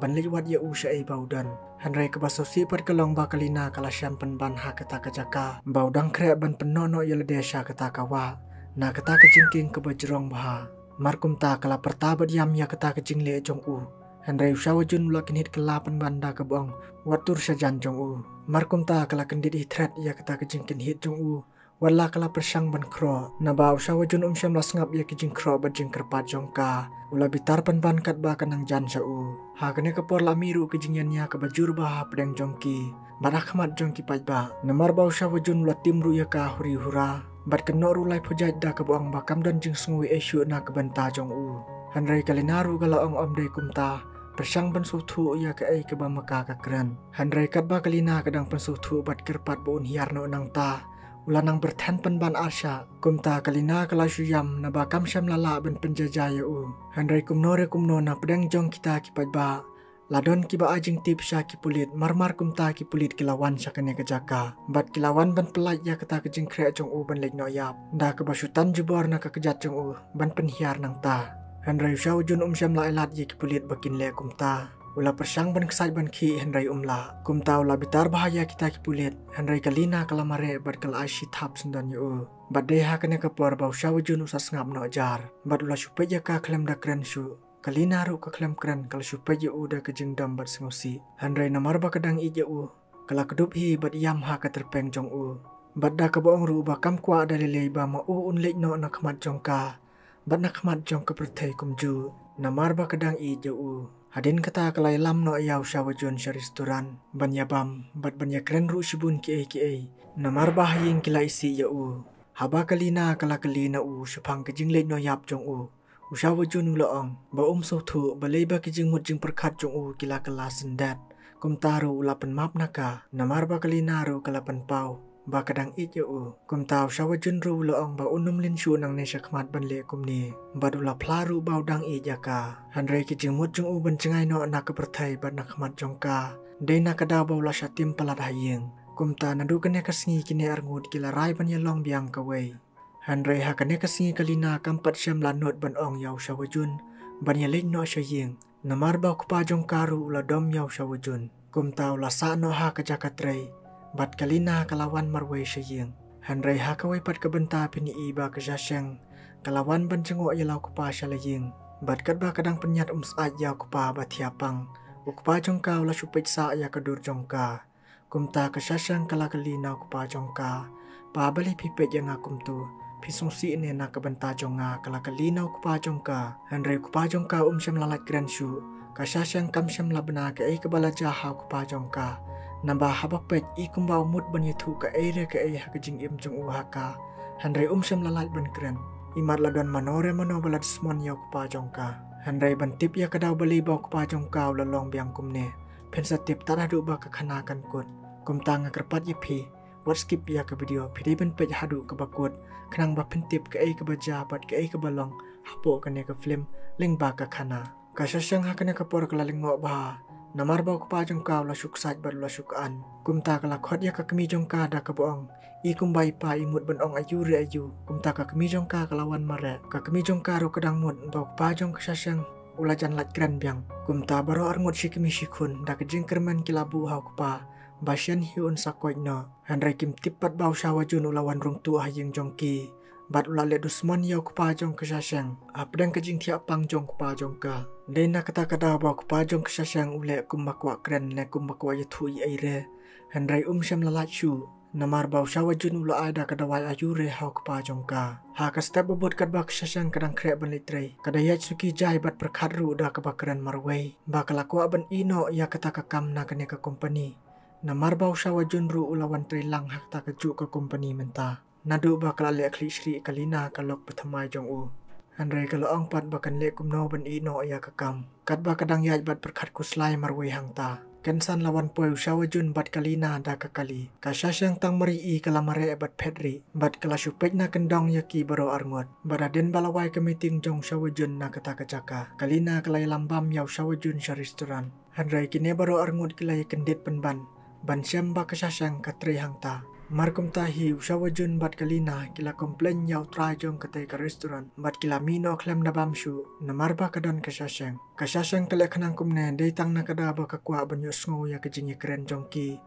ban leit wad ïa u shaei ba u don. Hynrei kaba sngewsih pat ka long ba ka Lina ka la shem pynban ha kata ka jaka ba u dang khreh ban pynnoh noh ïa lade sha kata ka wah. Na kata ka jingkieng kaba jrong bha. Mar kumta ka la pyrta bad ïam ïa kata ka jingleh jong u. Hynrei u Shawajun u la kynhit kylla pynban da kaba ong, wat tur sha jan jong u. Mar kumta ka la kyndit hi thret ïa kata ka jingkynhit jong u. Wat la ka la pyrshang ban khroh. Naba u Shawajun um shym la sngap ïa ka jingkhroh bad jingkyrpad jong ka. U la bitar pynban katba ka nang jan sha u. Ha kane ka por la mih ruh ka jingïañia kaba jur bha hapdeng jong ki bad ha khmat jong ki paidbah. Namar ba u Shawajun u la tim ruh ïa ka huri hura. Bad kynnoh ruh lai phew jait da kaba ong ba kam don jingsngew ei ei shuh na ka bynta jong u. Hynrei ka Lina ruh ka la ong ym dei kumta. pyrshang ban sngewthuh ïa kaei kaba ma ka ka kren. Hynrei katba ka Lina ka dang pynsngewthuh bad kyrpad ba un hiar noh nangta, u la nang byrthen pynban arshah. Kumta ka Lina ka la shu ïam naba kam shym la lah ban pynjaja ïa u. Hynrei kumno re kumno na pdeng jong kita ki paidbah la don kiba ai jingtip sha ki pulit, marmar kumta ki pulit ki la wan sha kane ka jaka bad ki la wan ban pyllait ïa kata ka jingkhreh jong u ban leit noh ïap, da kaba shu tan jubor na ka kjat jong u ban pynhiar nangta. Hynrei u Shah Woo Jun um shym la ai lad ïa ki pulit ba kin leh kumta. U la pyrshang ban ksait ban khih hynrei um lah. Kumta u la bitar bha ïa kita ki pulit, hynrei ka Lina ka la mareh bad ka la ai shi thap syndon ïa u. Bad dei ha kane ka por ba u Shah Woo Jun u sa sngap noh jar bad u la shu peit ïa ka khlem da kren shuh. Ka Lina ruh ka khlem kren, ka la shu peit ïa u da ka jingdom bad sngewsih. Hynrei namar ba ka dang ïeit ïa u, ka la kdup hi bad ïam ha ka tyrpeng jong u. Bad da kaba ong ruh ba kam kwah da lei lei ba ma u un leit noh na khmat jong ka bad na khmat jong ka pyrthei kumjuh, namar ba ka dang ïeit ïa u. Hadien kata ka la ïalam noh ïa u Shah Woo Jun sha restaurant ban ïabam bad ban ïakren ruh shibun kiei kiei, namar ba ha ïing ki la isih ïa u. Haba ka Lina ka la kylli na u shaphang ka jingleit noh ïap jong u, u Shah Woo Jun u la ong ba um sngewthuh balei ba ki jingmut jingpyrkhat jong u ki la kylla syndet. Kumta ruh u la pynmap na ka, namar ba ka Lina ruh ka la pynpaw ba ka dang ïeit ïa u. Kumta u Shah Woo Jun ruh u la ong ba un ym lynshun nangne shakhmat ban leh kumne, bad u la phla ruh ba u dang ïeit ïa ka. Hynrei ki jingmut jong u ban jngai noh na ka pyrthei bad na khmat jong ka, dei na ka daw ba u la shah tim palat ha ïing. Kumta naduh kane ka sngi kine arngut ki la rai ban ïalong biang kawei. Hynrei ha kane ka sngi ka Lina kam pat shym la nud ban ong ïa u Shah Woo Jun ban ïaleit noh sha ïing, namar ba u kpa jong ka ruh u la dom ïa u Shah Woo Jun. Kumta u la sah noh ha ka jaka trei bad ka Lina ka la wan marwei sha ïing. Hynrei ha kawei pat ka bynta phin ïohi ba ka Shah Sheng ka la wan ban jngoh ïa la u kpa sha la ïing. Bad katba ka dang pynïaid um sah ïa u kpa ba thiah pang, u kpa jong ka u la shu peit sah ïa ka dur jong ka. Kumta ka Shah Sheng ka la kylli na u kpa jong ka, pa balei phi peit ïa nga kumtu, phi sngewsih ne na ka bynta jong nga, ka la kylli na u kpa jong ka. Hynrei u kpa jong ka um shym la lait kren shuh. Ka Shah Sheng kam shym la bna kaei kaba la jia ha u kpa jong ka. Naba haba peit i kumba u mut ban ïathuh kaei re kaei ha ka jingim jong u ha ka. Hynrei um shym la lait ban kren. Imat la don mano re mano ba la dusmon ïa u kpa jong ka. Hynrei ban tip ïa ka daw balei ba u kpa jong ka u la long biang kumne, phin sa tip tad haduh ba ka khana kan kut. Kumta nga kyrpad ïa phi, wat skip ïa ka video, phi dei ban peit haduh kaba kut khnang ba phin tip kaei kaba jia bad kaei kaba long hapoh kane ka film lyngba ka khana. Ka Shah Sheng ha kane ka por ka la lyngngoh bha, namar ba u kpa jong ka u la shu ksait bad u la shu khan. Kumta ka la khot ïa ka kmie jong ka da kaba ong, i kumba i pa i mut ban ong aiu re aiu. Kumta ka kmie jong ka ka la wan mareh. Ka kmie jong ka ruh ka dang mut ba u kpa jong ka Shah Sheng u la jan lait kren biang. Kumta baroh arngut shi kmie shi khun da ka jingkyrmen ki la buh ha u kpa ba shen hi un sa koit noh. Hynrei kim tip pat ba u Shah Woo Jun u la wan rung tuh ha ïing jong ki bad u la leh dusmon ïa u kpa jong ka Shah Sheng hapdeng ka jingthiah pang jong u kpa jong ka. Dei na kata ka daw ba u kpa jong ka Shah Sheng u leh kumba kwah kren ne kumba kwah ïathuh ei ei re. Hynrei um shym la lait shuh, namar ba u Shah Woo Jun u la ai da ka dawai aiu re ha u kpa jong ka. Ha ka step ba bud katba ka Shah Sheng ka dang khreh ban leit trei, ka da ïaid suki jai bad pyrkhat ruh da kaba kren marwei ba ka la kwah ban ïeh noh ïa kata ka kam na kane ka company. Namar ba u Shah Woo Jun ruh u la wan trei lang ha kata kajuh ka company mynta. Naduh ba ka la leh khlieh shrieh ka Lina ka lok pathymmai jong u. Hynrei ka la ong pat ba kan leh kumno ban ïeh noh ïa ka kam. Katba ka dang ïaid bad pyrkhat khuslai marwei hangta, kynsan la wan poi u Shah Woo Jun bad ka Lina da ka kali. Ka Shah Sheng tang mar ïohi ka la mareh bad phet rieh bad ka la shu peit na kyndong ïa ki baroh arngut. Bad hadien ba la wai ka meeting jong u Shah Woo Jun na kata ka jaka, ka Lina ka la ïalam bam ïa u Shah Woo Jun sha restaurant. Hynrei kine baroh arngut ki la ïakyndit pynban ban shem ba ka Shah Sheng ka trei hangta. Mar kumta hi u Shah Woo Jun bad ka Lina ki la complain ïa u trai jong katei ka restaurant bad ki la mih noh khlem da bam shuh namar ba ka don ka Shah Sheng. Ka Shah Sheng ka leh khnang kumne dei tang na ka daw ba ka kwah ban ïohsngew ïa ka jingïakren jong ki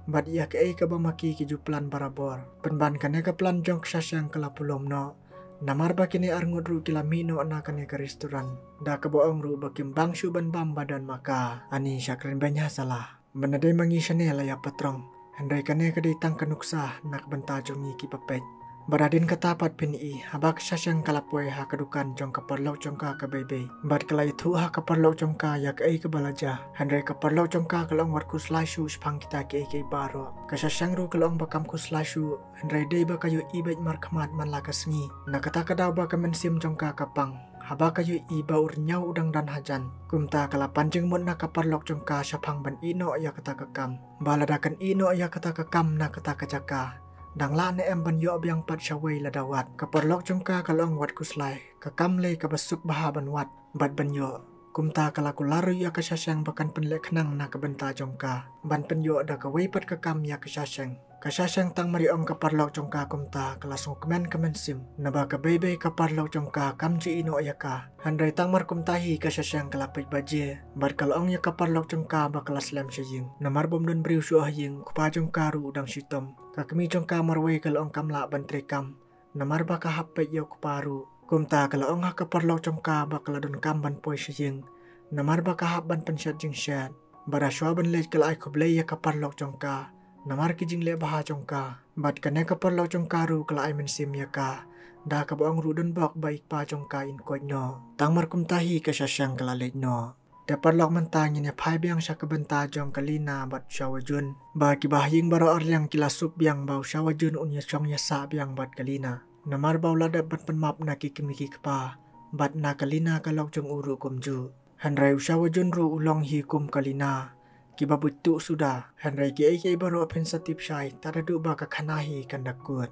bad ïa kaei kaba ma ki ki ju plan barabor. Pynban kane ka plan jong ka Shah Sheng ka la pulom noh. Namar ba kine arngut ruh ki la mih noh na kane ka restaurant da kaba ong ruh ba kim bang shuh ban bam ba don ma ka. Ani sha kren beiñ ha sala. Ban da dei ma ngi shane la ïa patrong. Hynrei kane ka dei tang ka nuksa na ka bynta jong ngi kiba peit. Bad hadien kata pat phin ïohi, haba ka Shah Sheng ka la poi ha ka dukan jong ka paralok jong ka ka Bei Bei. Bad ka la ïathuh ha ka paralok jong ka ïa kaei kaba la jia. Hynrei ka paralok jong ka ka la ong wat khuslai shuh shaphang kita kiei kiei baroh. Ka Shah Sheng ruh ka la ong ba kam khuslai shuh. Hynrei dei ba ka ïohi beit markhmat man la ka sngi. Na kata ka daw ba ka mynsiem jong ka ka pang. Haba ka ïohi ba u rynïaw u dang don hajan, kumta ka la pan jingmut na ka paralok jong ka shaphang ban ïeh noh ïa kata ka kam. Ba lada kan ïeh noh ïa kata ka kam na kata ka jaka, dang lah ne em ban ïoh biang pat shawei lada wad? Ka paralok jong ka ka la ong, wat khuslai, ka kam lei kaba suk bha ban wad bad ban ïoh. Kumta ka la kular ruh ïa ka Shashang ba kan pynleh khnang na ka bynta jong ka ban pynïoh da kawei pat ka kam ïa ka Shashang. Ka Shashang tang mar ïa ong ka paralok jong ka kumta, ka la sngewkmen ka mynsiem, naba ka bei bei ka paralok jong ka kam ju ïeh noh ïa ka. Hynrei tang mar kumta hi ka Shashang ka la peit baje bad ka la ong ïa ka paralok jong ka ba ka la slem sha ïing, namar bym don briew shuh ha ïing, u kpa jong ka ruh u dang shitom. Ka kmie jong ka marwei ka la ong kam lah ban trei kam, namar ba ka hap peit ïa u kpa ruh. Kumta ka la ong ha ka paralok jong ka ba ka la donkam ban poi sha ïing, namar ba ka hap ban pynshet jingshet. Bad ha shuwa ban leit ka la ai khublei ïa ka paralok jong ka namar ki jingleh bha jong ka. Bad kane ka paralok jong ka ruh ka la ai mynsiem ïa ka, da kaba ong ruh, don bok ba i kpa jong ka in koit noh. Tang mar kumta hi ka Shashang ka la leit noh. Te paralok, mynta ngin ïa phai biang sha ka bynta jong ka Lina bad u Shah Woo Jun. Ba kiba ha ïing baroh arliang ki la suk biang ba u Shah Woo Jun un ïa shong ïa sah biang bad ka Lina, namar ba u la dep ban pynmap na ki kmie ki kpa bad na ka Lina ka lok jong u ruh kumjuh. Hynrei u Shah Woo Jun ruh u long hi kum ka Lina, kiba buit tuh suda. Hynrei kiei kiei baroh phin sa tip shai tad haduh ba ka khana hi kan da kut.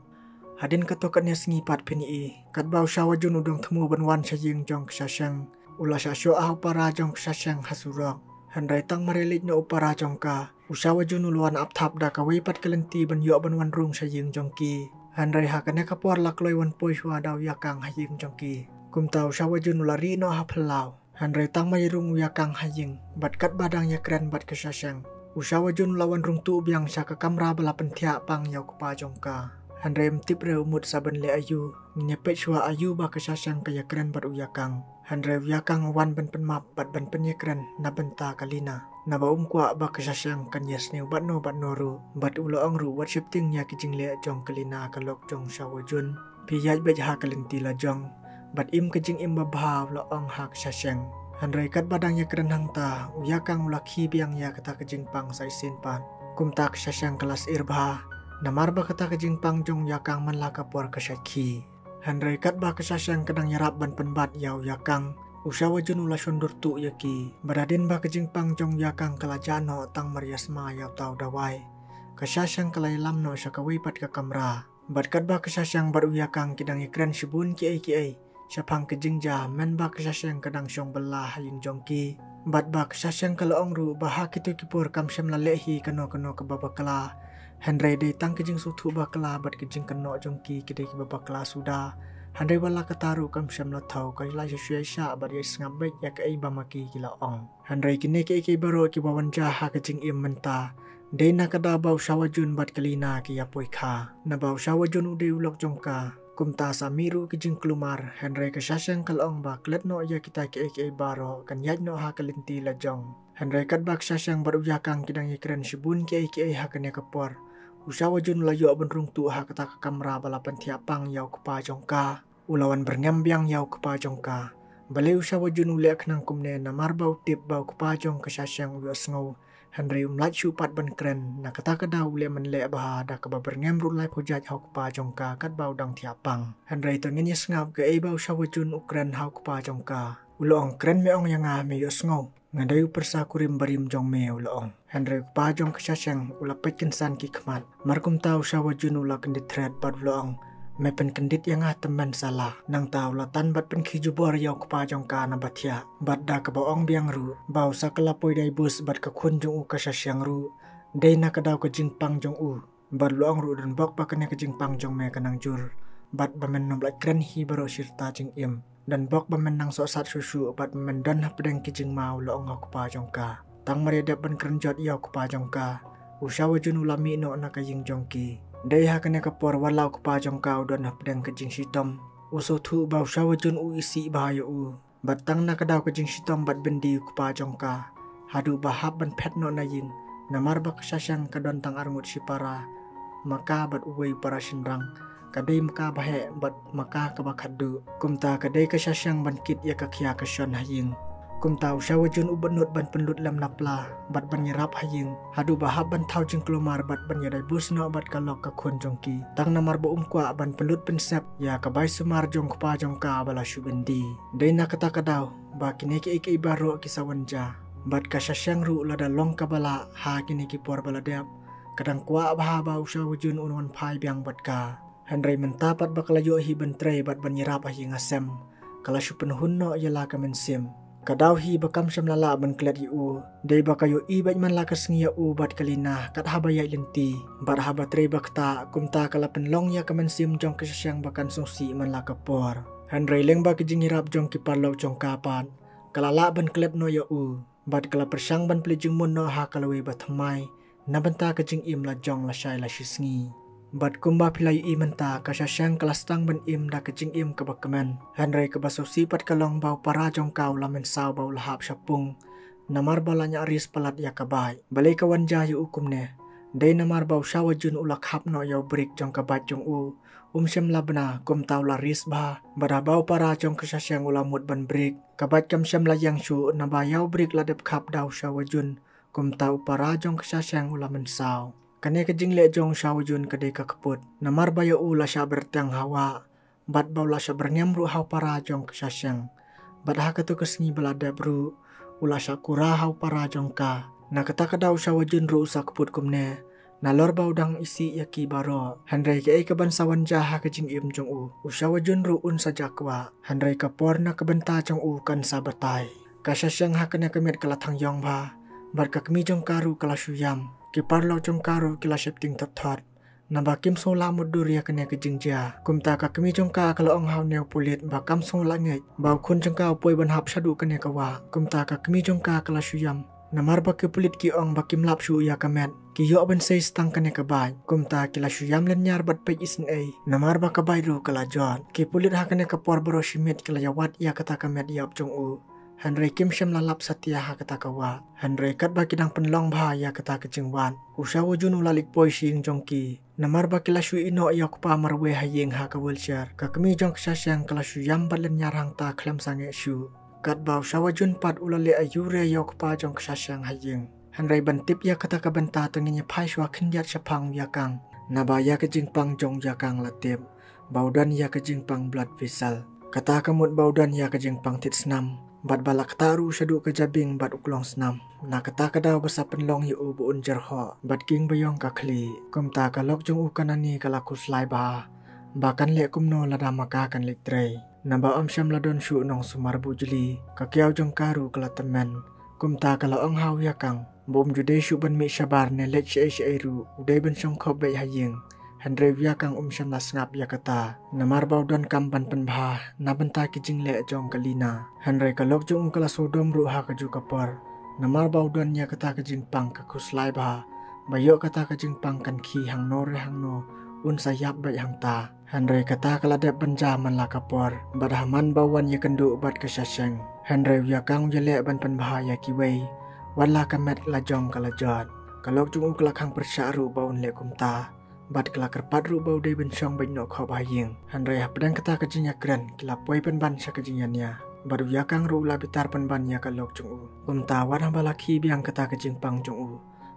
Hadien katto katne sngi pat phin ïohi, katba u Shah Woo Jun u dang thmu ban wan sha ïing jong ka Shashang, u la shah shoh ha u para jong ka Shashang ha surok. Hynrei tang mar ïa leit noh u para jong ka, u Shah Woo Jun u la wan ap thap da kawei pat ka lynti ban ïoh ban wan rung sha ïing jong ki. Hynrei ha kane ka por la kloi wan poi shuwa da u Ïakang ha ïing jong ki. Kumta u Shah Woo Jun u la rieh noh ha phyllaw. Hynrei tang mar ïa rung u Ïakang ha ïing, bad katba dang ïa kren bad ka Shashang, u Shah Woo Jun u la wan rung tuh biang sha ka kamra ba la pynthiah pang ïa u kpa jong ka. Hynrei ym tip re u mut sa ban leh aïu, ngin ïa peit shuwa aïu ba ka Shashang ka ïa kren bad u Ïakang. Hynrei u Ïakang u wan ban pynmap bad ban pynïakren na bynta ka Lina, naba um kwah ba ka Shashang kan ïa sniew bad no bad no ruh. Bad u la ong ruh, wat sheptieng ïa ki jingleh jong ka Lina ka lok jong u Shah Woo Jun. Phi ïaid beit ha ka lynti la jong bad im ka jingim babha, u la ong ha ka Shashang. Hynrei katba dang ïa kren hangta, u Ïakang u la khie biang ïa kata ka jingpang sa shisien pat. Kumta ka Shashang ka la syier bha, namar ba kata ka jingpang jong u Ïakang man la ka por ka shait khie. Hynrei katba ka Shashang ka dang ïarap ban pynbat ïa u Ïakang, u Shah Woo Jun u la shon dur tuh ïa ki. Bad hadien ba ka jingpang jong u Ïakang ka la jah noh, tang mar ïa sma ïa uta u dawai, ka Shashang ka la ïalam noh sha kawei pat ka kamra. Bad katba ka Shashang bad u Ïakang ki dang ïa kren shibun kiei kiei shaphang ka jingjia, men ba ka Shashang ka dang shong bylla ha ïing jong ki. Bad ba ka Shashang ka la ong ruh ba ha kito ki por kam shym la leh hi kano kano kaba bakla. Hynrei dei tang ka jingsngewthuh bakla bad ka jingkynnoh jong ki, ki dei kiba bakla suda. Hynrei wat la kata ruh kam shym la thew, ka la ïa shu ïa shah bad ïa sngap beit ïa kaei ba ma ki ki la ong. Hynrei kine kiei kiei baroh kiba wan jia ha ka jingim mynta, dei na ka daw ba u Shah Woo Jun bad ka Lina ki ïa poi kha. Naba u Shah Woo Jun u dei u lok jong ka. Kumta sa mih ruh ki jingkulmar, hynrei ka Shashang ka la ong ba klet noh ïa kita kiei kiei baroh, kan ïaid noh ha ka lynti la jong. Hynrei katba ka Shashang bad u Ïakang ki dang ïa kren shibun kiei kiei ha kane ka por, u Shah Woo Jun u la ïoh ban rung tuh ha kata ka kamra ba la pynthiah pang ïa u kpa jong ka. U la wan byrngem biang ïa u kpa jong ka. Balei u Shah Woo Jun u leh khnang kumne? Namar ba u tip ba u kpa jong ka Shashang u ïohsngew. Hynrei um lait shuh pat ban kren, na kata ka daw u leh mynleh bha da kaba byrngem ruh laiphew jait ha u kpa jong ka katba u dang thiah pang. Hynrei to ngin ïa sngap kaei ba u Shah Woo Jun u kren ha u kpa jong ka. U la ong, kren me ong ïa nga, me ïohsngew. Nga dei u pyrsa kurim barim jong me, u la ong. Hynrei u kpa jong ka Shashang u la peit kynsan ki khmat. Mar kumta u Shah Woo Jun u la kyndit thret bad u la ong, me pynkyndit ïa nga tymmen sala. Nangta u la tan bad pynkhih jubor ïa u kpa jong ka naba thiah. Bad da kaba ong biang ruh ba u sa kylla poi dai bus bad ka khun jong u ka Shashang ruh, dei na ka daw ka jingpang jong u. Bad u la ong ruh, don bok ba kane ka jingpang jong me ka nang jur, bad ba men nym lah kren hi baroh shi rta jingim. Don bok ba men nang sohsat shuh shuh bad ba men don hapdeng ki jingma, u la ong ha u kpa jong ka. Tang mar ïa dep ban kren jot ïa u kpa jong ka, u Shah Woo Jun u la mih noh na ka ïing jong ki. Dei ha kane ka por wat la u kpa jong ka u don hapdeng ka jingshitom, u sngewthuh ba u Shah Woo Jun u isih bha ïa u. Bad tang na ka daw ka jingshitom bad byndi u kpa jong ka, haduh ba hap ban phet noh na ïing. Namar ba ka Shashang ka don tang arngut shipara, ma ka bad uwei u para shynrang. Ka dei ma ka ba heh bad ma ka kaba khatduh. Kumta ka dei ka Shashang ban kit ïa ka khia ka shon ha ïing. Kumta u Shah Woo Jun u bynnud ban pynlut lem na pla bad ban ïarap ha ïing, haduh ba hap ban thaw jingkulmar bad ban ïadei bus noh bad ka lok ka khun jong ki. Tang namar ba um kwah ban pynlut pynsep ïa ka bai sumar jong u kpa jong ka ba la shu byndi. Dei na kata ka daw ba kine kiei kiei baroh ki sa wan jia. Bad ka Shah Sheng ruh lada long kaba lah ha kine ki por ba la dep, ka dang kwah bha ba u Shah Woo Jun un wan phai biang bad ka. Hynrei mynta pat ba ka la ïoh hi ban trei bad ban ïarap ha ïing ha sem, ka la shu pynhun noh ïa la ka mynsiem. Ka daw hi ba kam shym la lah ban klet ïa u. Dei ba ka ïohi beit man la ka sngi ïa u bad ka Lina kat haba ïaid lynti bad haba trei ba ktah, kumta ka la pynlong ïa ka mynsiem jong ka Shah Sheng ba kan sngewsih man la ka por. Hynrei lyngba ka jingïarap jong ki paralok jong ka pat, ka la lah ban klet noh ïa u bad ka la pyrshang ban plie jingmut noh ha ka lawei ba thymmai na bynta ka jingim la jong lashai lashisngi. Bad kumba phi la ïohi mynta, ka Shah Sheng ka la sdang ban im da ka jingim kaba kmen. Hynrei kaba sngewsih pat ka long ba u para jong ka u la mynsaw ba u la hap sha pung, namar ba la ñiah risk palat ïa ka bike. Balei ka wan jia ïa u kumne? Dei namar ba u Shah Woo Jun u la khap noh ïa u brake jong ka bike jong u. Um shym la bna, kumta u la risk bha. Bad haba u para jong ka Shah Sheng u la mut ban brake, ka bike kam shym la ïeng shuh, naba ïa u brake la dep khap da u Shah Woo Jun. Kumta u para jong ka Shah Sheng u la mynsaw. Kane ka jingleh jong u Shah Woo Jun ka dei ka kput, namar ba ïa u la shah byrteng ha wah bad ba u la shah byrngem ruh ha u para jong ka Shah Sheng. Bad ha kato ka sngi ba la dep ruh, u la shah kura ha u para jong ka. Na kata ka daw u Shah Woo Jun ruh u sa kput kumne, nalor ba u dang isih ïa ki baroh. Hynrei kaei kaban sa wan jia ha ka jingim jong u, u Shah Woo Jun ruh un sa jah kwah. Hynrei ka por na ka bynta jong u kan sa batai. Ka Shah Sheng ha kane ka miet ka la thang ïong bha, bad ka kmie jong ka ruh ka la shu ïam. Ki paralok jong ka ruh ki la sheptieng thot thot, naba kim sngew lah mutdur ïa kane ka jingjia. Kumta ka kmie jong ka ka la ong ha une u pulit ba kam sngew lah ngeit ba u khun jong ka u poi ban hap shaduh kane ka wah. Kumta ka kmie jong ka ka la shu ïam, namar ba ki pulit ki ong ba kim lap shuh ïa ka met. Ki ïoh ban sei tang kane ka bike. Kumta ki la shu ïam lynñiar bad peit isynei, namar ba ka bike ruh ka la jot. Ki pulit ha kane ka por baroh shi miet ki la ïawad ïa kata ka met ïap jong u. Hynrei kim shym la lap satia ha kata ka wah. Hynrei katba ki dang pynlong bha ïa kata ka jingwad, u Shah Woo Jun u la leit poi sha ïing jong ki. Namar ba ki la shu ïeh noh ïa u kpa marwei ha ïing ha ka wheelchair, ka kmie jong ka Shah Sheng ka la shu ïam bad lynñiar hangta khlem sangeh shuh. Katba u Shah Woo Jun pat u la leh aïu re ïa u kpa jong ka Shah Sheng ha ïing. Hynrei ban tip ïa kata ka bynta to ngin ïa phai shuwa khyndiat shaphang u Ïa Kang. Naba ïa ka jingpang jong u Ïa Kang la tip ba u don ïa ka jingpang blood vessel. Kata ka mut ba u don ïa ka jingpang thied snam, bad ba la ktah ruh shaduh ka jabieng bad u klong snam. Na kata ka daw ba sa pynlong ïa u ba un jyrhoh bad king ba ïong ka khlieh. Kumta ka lok jong u ka Nani ka la khuslai bha ba kan leh kumno lada ma ka kan leit trei. Naba ym shym la don shuh nongsumar bujli, ka kiaw jong ka ruh ka la tymmen. Kumta ka la ong ha u Ïa Kang ba um ju dei shuh ban mih shabar ne leit shaei shaei ruh, u dei ban shong khop beit ha ïing. Hynrei u Ïa Kang um shym la sngap ïa kata, namar ba u donkam ban pynbha na bynta ki jingleh jong ka Lina. Hynrei ka lok jong u ka la sngewdom ruh ha kajuh ka por, namar ba u don ïa kata ka jingpang ka khuslai bha ba ïoh kata ka jingpang kan khie hangno re hangno, un sa ïap beit hangta. Hynrei kata ka la dep ban jia man la ka por, bad ha man ba u wan ïakynduh bad ka Shah Sheng, hynrei u Ïa Kang u ïaleh ban pynbha ïa kiwei, wat la ka met la jong ka la jot. Ka lok jong u ka la khang pyrshah ruh ba un leh kumta, bad ka la kyrpad ruh ba u dei ban shong beit noh khop ha ïing. Hynrei hapdeng kata ka jingïakren ki la poi pynban sha ka jingïania, bad u Ïa Kang ruh u la bitar pynban ïa ka lok jong u. Kumta wat haba la khie biang kata ka jingpang jong u,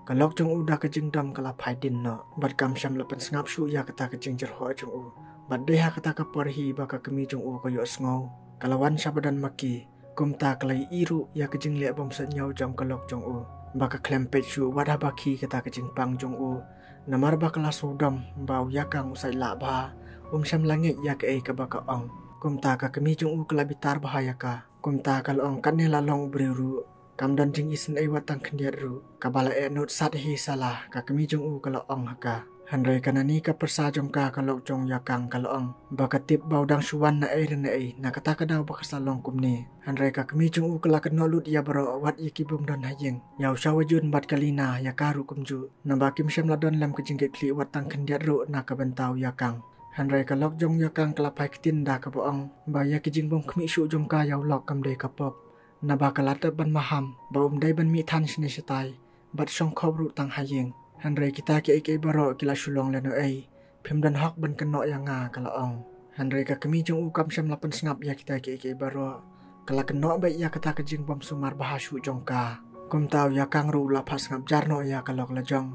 ka lok jong u da ka jingdom ka la phai dien noh, bad kam shym la pynsngap shuh ïa kata ka jingjyrhoh jong u. Bad dei ha kata ka por hi ba ka kmie jong u ka ïohsngew, ka la wan sha ba don ma ki. Kumta ka la ïohi ruh ïa ka jingleh bymsuidñiew jong ka lok jong u, ba ka khlem peit shuh wat haba khie kata ka jingpang jong u, namar ba ka la sngewdom ba u Ïa Kang u sait lah bha, um shym la ngeit ïa kaei kaba ka ong. Kumta ka kmie jong u ka la bitar bha ïa ka. Kumta ka la ong, katne la long u briew ruh, kam don jingisynei wat tang khyndiat ruh. Kaba la eh nud sat hi sala, ka kmie jong u ka la ong ha ka. Hynrei ka Nani ka pyrsa jong ka, ka lok jong u Ïa Kang, ka la ong ba ka tip ba u dang shu wan naei re naei, na kata ka daw ba ka sa long kumne. Hynrei ka kmie jong u ka la kynnoh lut ïa baroh, wat ïa ki bym don ha ïing, ïa u Shah Woo Jun bad ka Lina, ïa ka ruh kumjuh, naba kim shym la don lem ka jingkitkhlieh wat tang khyndiat ruh na ka bynta u Ïa Kang. Hynrei ka lok jong u Ïa Kang ka la phai ktien da kaba ong ba ïa ki jingbymkhmih shuh jong ka ïa u lok kam dei ka pop, naba ka la tep ban maham ba um dei ban mih than shane shatai bad shong khop ruh tang ha ïing. Hynrei kita kiei kiei baroh ki la shu long lehnohei, phim don hok ban kynnoh ïa nga, ka la ong. Hynrei ka kmie jong u kam shym la pynsngap ïa kita kiei kiei baroh, Ka la kynnoh beit ïa kata ka jingbym sumar bha shuh jong ka. Kumta u Ïakang ruh u la phah sngap jar noh ïa ka lok lajong.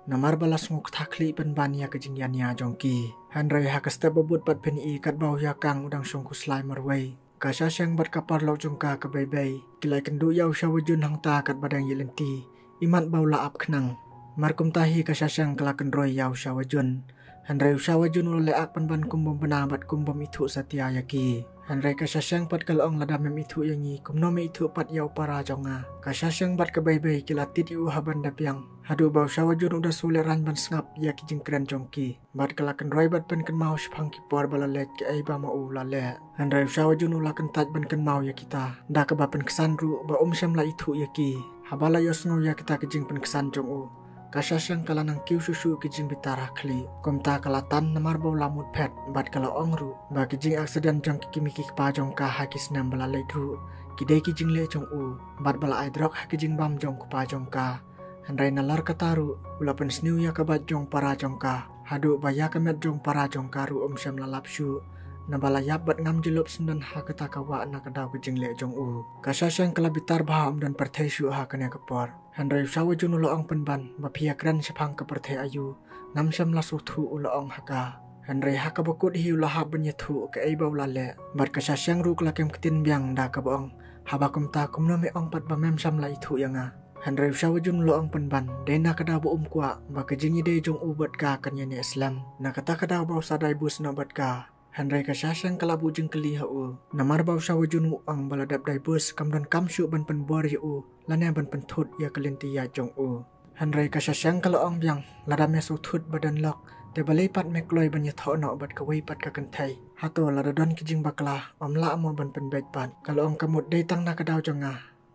Namar ba la sngew kata khlieh pynban ïa ka jingïania jong ki. Hynrei ha ka step ba bud pat phin i katba u Ïakang u dang shong khuslai marwei, ka Shashang bad ka paralok jong ka ka Beibei ki la ïakynduh ïa u Shawajun hangta katba dang ïalynti. Imat ba u la ap khnang. Mar kumta hi ka Shashang ka la kynroi ïa u Shawajun. Hynrei u Shawajun u la leh ak pynban kum bym bna bad kum bym ithuh satia ïa ki. Hynrei ka Shashang pat ka la ong, lada mem ithuh ïa ngi, kumno me ithuh pat ïa u para jong nga? Ka Shashang bad ka Beibei ki la tied ïa u ha ban da biang. Haduh ba u Shawajun u da shu lehrain ban sngap ïa ki jingkren jong ki. Bad ka la kynroi bad pynkynmaw shaphang ki por ba la leit, kaei ba ma u la leh. Hynrei u Shawajun u la kyntait ban kynmaw ïa kita da kaba pynksan ruh ba um shym la ithuh ïa ki haba la ïohsngew ïa kita ki jingpynksan jong u. Ka Shashang ka la nang kiew shuh shuh ki jingbitar ha khlieh. Kumta ka la tan namar ba u la mut phet bad ka la ong ruh ba ki jingaccident jong ki kmie ki kpa jong ka ha ki snem ba la leit ruh ki dei ki jingleh jong u, bad ba la ai drok ha ki jingbam jong u kpa jong ka. Hynrei nalar kata ruh u la pynsniew ïa ka bad jong para jong ka, haduh ba ïa ka met jong para jong ka ruh um shym la lap shuh. Naba la ïap bad ngam jyllop syndon ha kata ka wah na ka daw ka jingleh jong u. Ka Shashang ka la bitar bha, um don pyrthei shuh ha kane ka por. Hynrei u Shawajun u la ong pynban, ba phi ïakren shaphang ka pyrthei aïu? Ngam shym la sngewthuh, u la ong ha ka. Hynrei ha kaba kut hi u la hap ban ïathuh kaei ba u la leh. Bad ka Shashang ruh ka la kem ktien biang da kaba ong, haba kumta kumno me ong pat ba mem shym la ithuh ïa nga? Hynrei u Shawajun u la ong pynban, dei na ka daw ba um kwah ba ka jingïadei jong u bad ka kan ïaneh slem. Na kata ka daw ba u sa divorce noh bad ka. Hynrei ka Shashang ka la buh jingkylli ha u. Namar ba u Shawajun u ong ba la dep divorce kam donkam shuh ban pynbor ïa u lane ban pynthut ïa ka lynti ïaid jong u. Hynrei ka Shashang ka la ong biang, lada me sngewthuh ba don lok, te balei pat me kloi ban ïathoh noh bad kawei pat ka kynthei? Hato lada don ki jingbakla, um lah mo ban pynbeit pat? Ka la ong, ka mut dei tang na ka daw jong nga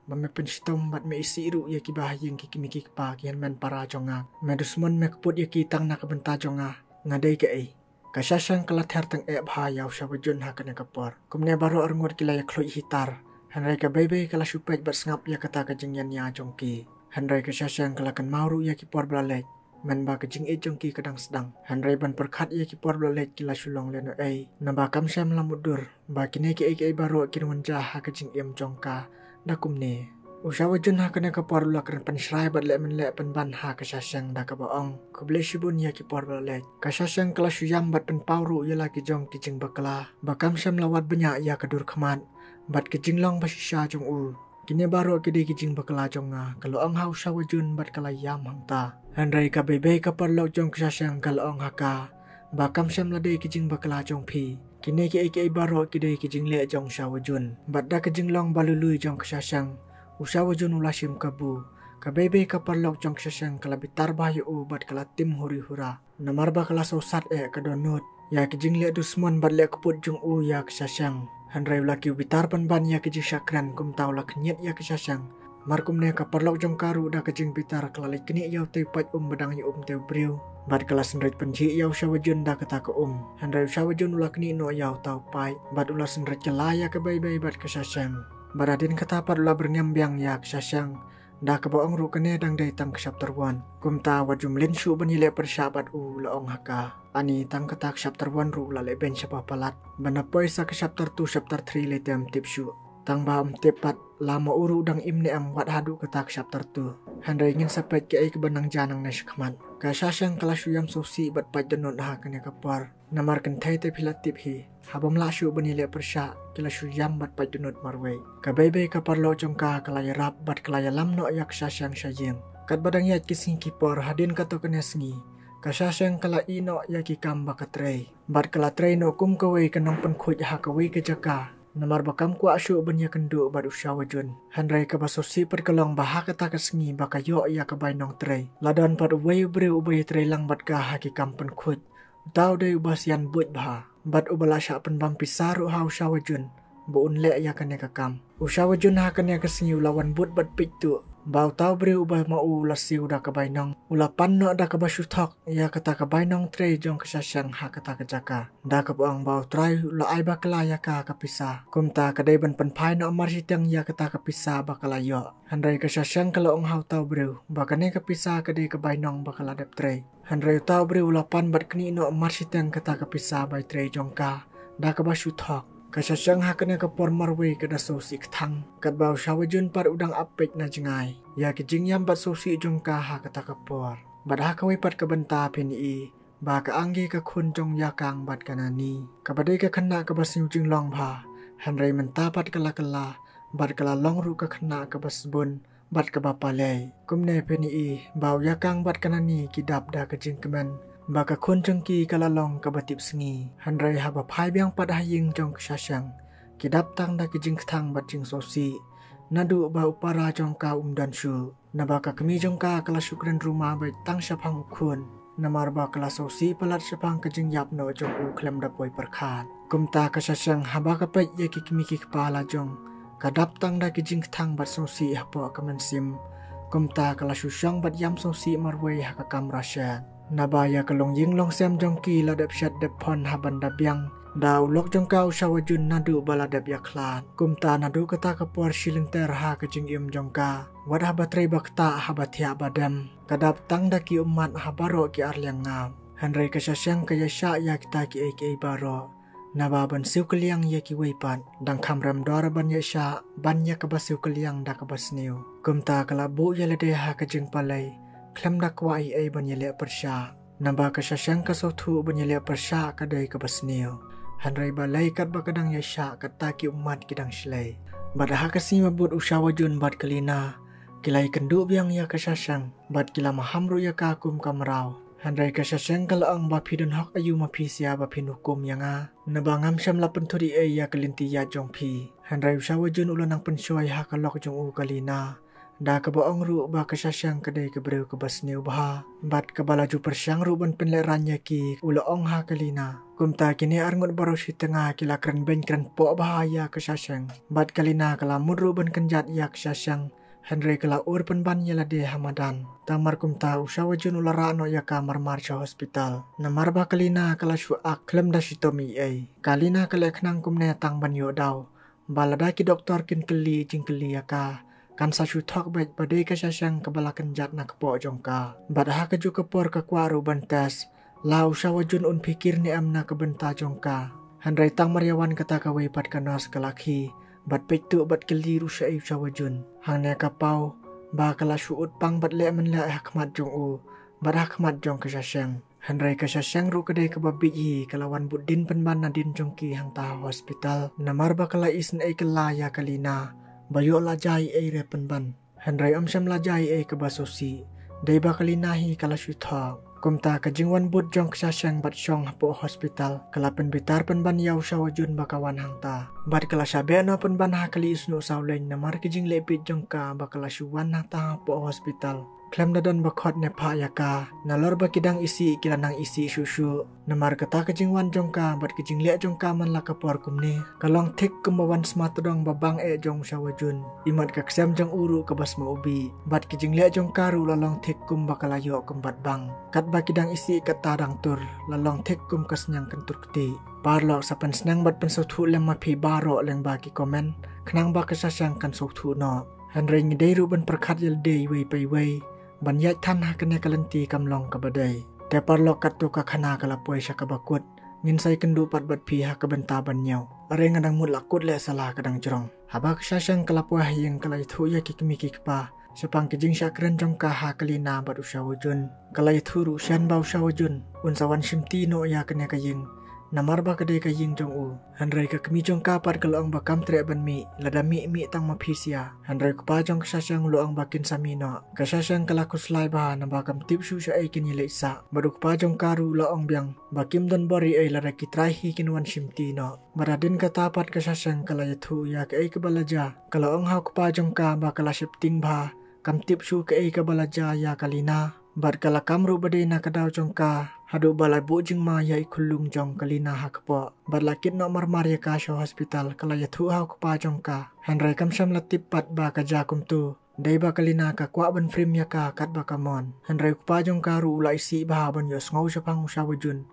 ba me pynshitom bad me isih ruh ïa kiba ha ïing ki kmie ki kpa ki hynmen para jong nga. Me dusmon, me kput ïa ki tang na ka bynta jong nga. Nga dei kaei? Ka Shashang ka la ther tang eh bha ïa u Shawajun ha kane ka por. Kumne baroh arngut ki la ïakhluit hitar. Hynrei ka Beibei ka la shu peit bad sngap ïa kata ka jingïania jong ki. Hynrei ka Shashang ka la kynmaw ruh ïa ki por ba la leit. Mynba ka jingïeit jong ki ka dang sdang. Hynrei ban pyrkhat ïa ki por ba la leit ki la shu long lehnohei. Naba kam shym la mutdur ba kine kiei kiei baroh kin wan jia ha ka jingim jong ka da kumne. U Shawajun ha kane ka por u la kren pynshrai bad leh mynleh pynban ha ka Shashang da kaba ong, khublei shibun ïa ki por ba la leit. Ka Shashang ka la shu ïam bad pynpaw ruh ïa la ki jong ki jingbakla ba kam shym la wad bniah ïa ka dur khmat bad ki jinglong ba shisha jong u. Kine baroh ki dei ki jingbakla jong nga, ka la ong ha u Shawajun bad ka la ïam hangta. Hynrei ka Beibei ka paralok jong ka Shashang ka la ong ha ka ba kam shym la dei ki jingbakla jong phi. Kine kiei kiei baroh ki dei ki jingleh jong u Shawajun. Bad da ka jinglong ba lui lui jong ka Shashang, u Shawajun u la shim kabu. Ka Beibei ka paralok jong ka Shashang ka la bitar bha ïa u bad ka la tim huri hura. Namar ba ka la sngewsat eh ka dohnud ïa ki jingleh dusmon bad leh kput jong u ïa ka Shashang. Hynrei u la kiew bitar pynban ïa ki jingshah kren, kumta u la khynñiat ïa ka Shashang. Mar kumne ka paralok jong ka ruh da ka jingbitar ka la leit knieh ïa uta u paid um ba dang ïa um uta u briew. Bad ka la synreit pynjhieh ïa u Shawajun da kata ka um. Hynrei u Shawajun u la knieh noh ïa uta u paid bad u la synreit kylla ïa ka Beibei bad ka Shashang. Bad hadien kata pat u la byrngem biang ïa ka Shashang da kaba ong ruh, kane dang dei tang ka chapter one. Kumta wat ju mlien shuh ban ïaleh pyrshah bad u, la ong ha ka. Ani, tang kata ka chapter one ruh u la leh beiñ shabar palat. Ban da poi sa ka chapter two, chapter three lei te ym tip shuh. Tang ba ym tip pat la ma u ruh dang im ne em wat haduh kata ka chapter two. Hynrei ngin sa peit kaei kaba nang jia nangne shakhmat. Ka Shashang ka la shu ïam sngewsih bad pait dohnud ha kane ka por. Namar kynthei te phi la tip hi, haba ym lah shuh ban ïaleh pyrshah ki la shu ïam bad pait dohnud marwei. Ka Beibei ka paralok jong ka ka la ïarap bad ka la ïalam noh ïa ka Shashang sha ïing. Katba dang ïaid ki sngi ki por, hadien kato kane sngi, ka Shashang ka la ïeh noh ïa ki kam ba ka trei. Bad ka la trei noh kum kawei ka nongpynkhuid ha kawei ka jaka. Namar ba kam kwah shuh ban ïakynduh bad u Shawajun. Hynrei kaba sngewsih pat ka long ba ha kata ka sngi ba ka ïoh ïa ka bai nongtrei, la don pat uwei u briew uba ïatrei lang bad ka ha ki kam pynkhuid. Uta u dei uba sian buit bha bad uba la shah pynbam pisa ruh ha u Shawajun ba un leh ïa kane ka kam. U Shawajun ha kane ka sngi u la wan bud bad peit tuh ba uta u briew uba ma u u la siew da ka bainong u la pan noh da kaba shu thok ïa kata ka bai nongtrei jong ka Shashang ha kata ka jaka. Da kaba ong ba u trai u la ai bakla ïa ka ka pisa. Kumta ka dei ban pynphai noh marshiteng ïa kata ka pisa ba ka la ïoh. Hynrei ka Shashang ka la ong ha uta u briew ba kane ka pisa ka dei ka bainong ba ka la dep trei. Hynrei uta u briew u la pan bad knieh noh marshiteng kata ka pisa bai trei jong ka da kaba shu thok. Ka Shashang ha kane ka por marwei ka da sngewsih kthang, katba u Shawajun pat u dang ap peit na jngai ïa ki jingïam bad sngewsih jong ka ha kata ka por. Bad ha kawei pat ka bynta phin i ba ka Anggi ka khun jong u Ïakang bad ka Nani, kaba dei ka khynnah kaba sngewjinglong bha, hynrei mynta pat ka la kylla bad ka la long ruh ka khynnah kaba sbun bad kaba palei. Kumne phin i ba u Ïakang bad ka Nani ki dap da ka jingkmen ba ka khun jong ki ka la long kaba tipsngi. Hynrei haba phai biang pat ha ïing jong ka Shashang, ki dap tang da ki jingkthang bad jingsngewsih, naduh ba u para jong ka um don shuh. Naba ka kmie jong ka ka la shu kren ruma beit tang shaphang u khun, namar ba ka la sngewsih palat shaphang ka jingïap noh jong u khlem da poi pyrkhat. Kumta ka Shashang haba ka peit ïa ki kmie ki kpa la jong, ka dap tang da ki jingkthang bad sngewsih hapoh ka mynsiem. Kumta ka la shu shong bad ïam sngewsih marwei ha ka kamra shet. Naba ïa ka longïing longsem jong ki la dep shet dep phon ha ban da biang da u lok jong ka u Shawajun naduh ba la dep ïakhlad. Kumta naduh kata ka por shi lynter ha ka jingim jong ka, wat haba trei ba ktah haba thiah ba dem, ka dap tang da ki ummat ha baroh ki arliang ngap. Hynrei ka Shashang ka ïaishah ïa kita kiei kiei baroh, naba ban siew kylliang ïa kiwei pat dang kham rem dor ban ïaishah ban ïa kaba siew kylliang da kaba sniew. Kumta ka la buh ïa lade ha ka jingpalei khlem da kwah ei ei ban ïaleh pyrshah. Naba ka Shashang ka sngewthuh ban ïaleh pyrshah ka dei kaba sniew. Hynrei balei katba ka dang ïaishah kata ki ummat ki dang shlei. Bad ha ka sngi ba bud u Shawajun bad ka Lina ki la ïakynduh biang ïa ka Shashang bad ki la maham ruh ïa ka kum ka mraw. Hynrei ka Shashang ka la ong ba phi don hok aïu ma phi sia ba phin hukum ïa nga, naba ngam shym la pynthut ei ei ïa ka lynti ïaid jong phi. Hynrei u Shawajun u la nang pynshoi ha ka lok jong u ka Lina da kaba ong ruh ba ka Shashang ka dei ka briew kaba sniew bha bad kaba la ju pyrshang ruh ban pynlehraiñ ïa ki, u la ong ha ka Lina. Kumta kine arngut baroh shi tnga ki la kren beiñ kren poh bha ïa ka Shashang bad ka Lina ka la mut ruh ban kynjat ïa ka Shashang, hynrei ka la ur pynban ïa lade ha madan. Tang mar kumta u Shawajun u la rah noh ïa ka marmar sha hospital, namar ba ka Lina ka la shu ak khlem da shitom ei ei. Ka Lina ka leh khnang kumne tang ban ïoh daw ba lada ki doktor kin kylli jingkylli ïa ka, kan sa shu thok beit ba dei ka Shashang kaba la kynjat na kpoh jong ka. Bad ha kajuh ka por ka kwah ruh ban test la u Shawajun un phikir ne em na ka bynta jong ka. Hynrei tang mar ïa wan kata kawei pat ka nurse ka la khie bad peit tuh bad kylli ruh shaei u Shawajun. Hangne ka paw ba ka la shu ud pang bad leh mynleh ha khmat jong u bad ha khmat jong ka Shashang. Hynrei ka Shashang ruh ka dei kaba bieit hi, ka la wan bud dien pynban nadien jong ki hangta ha hospital, namar ba ka la isynei kylla ïa ka Lina ba ïoh la jia ei ei re pynban. Hynrei ym shym la jia ei ei kaba sngewsih, dei ba ka Lina hi ka la shu thok. Kumta ka jingwan bud jong ka Shashang bad shong hapoh hospital ka la pynbitar pynban ïa u Shawajun ba ka wan hangta bad ka la shah beh noh pynban ha kali isnuh sawleiñ namar ki jingleh bieit jong ka ba ka la shu wan hangta hapoh hospital khlem da don ba khot ne phah ïa ka. Nalor ba ki dang isih ki la nang isih shuh shuh, namar kata ka jingwan jong ka bad ka jingleh jong ka man la ka por kumne ka long thik kumba wan sma tdong ba bang eh jong u Shawajun. Imat ka ksem jong u ruh kaba sma u bih bad ka jingleh jong ka ruh la long thik kumba ka la ïoh kum bat bang. Katba ki dang isih kata dang tur la long thik kum ka sniang kyntur ktieh. Paralok, sa pynsneng bad pynsngewthuh lem ma phi baroh lyngba ki comment khnang ba ka Shashang kan sngewthuh noh. Hynrei ngi dei ruh ban pyrkhat ïa lade iwei pa iwei ban ïaid than ha kane ka lynti kam long kaba dei. Te paralok, katto ka khana ka la poi sha kaba kut, ngin sa ïakynduh pat bad phi ha ka bynta ban ñiew. Are, nga dang mut la kut leh, sala ka dang jrong. Haba ka Shashang ka la poi ha ïing ka la ïathuh ïa ki kmie ki kpa shaphang ki jingshah kren jong ka ha ka Lina bad u Shawajun. Ka la ïathuh ruh shen ba u Shawajun un sa wan shimti noh ïa kane ka ïing namar ba ka dei ka ïing jong u. Hynrei ka kmie jong ka pat ka la ong ba kam treh ban mih, lada mih mih tang ma phi sia. Hynrei u kpa jong ka Shashang u la ong ba kin sa mih noh. Ka Shashang ka la khuslai bha naba kam tip shuh shaei kin ïaleh sah bad u kpa jong ka ruh u la ong biang ba kim don bor ei ei lada ki trai hi kin wan shimti noh. Bad hadien kata pat ka Shashang ka la ïathuh ïa kaei kaba la jia. Ka la ong ha u kpa jong ka ba ka la sheptieng bha, kam tip shuh kaei kaba la jia ïa ka Lina. Bad ka la kam ruh ba dei na ka daw jong ka haduh ba la buh jingma ïa i khyllung jong ka Lina ha kpoh bad la kit noh marmar ïa ka sha hospital. Ka la ïathuh ha u kpa jong ka, hynrei kam shym la tip pat ba ka jia kumtu. Dei ba ka Lina ka kwah ban frame ïa ka katba ka mon. Hynrei u kpa jong ka ruh u la isih bha ban ïohsngew shaphang u Shawajun,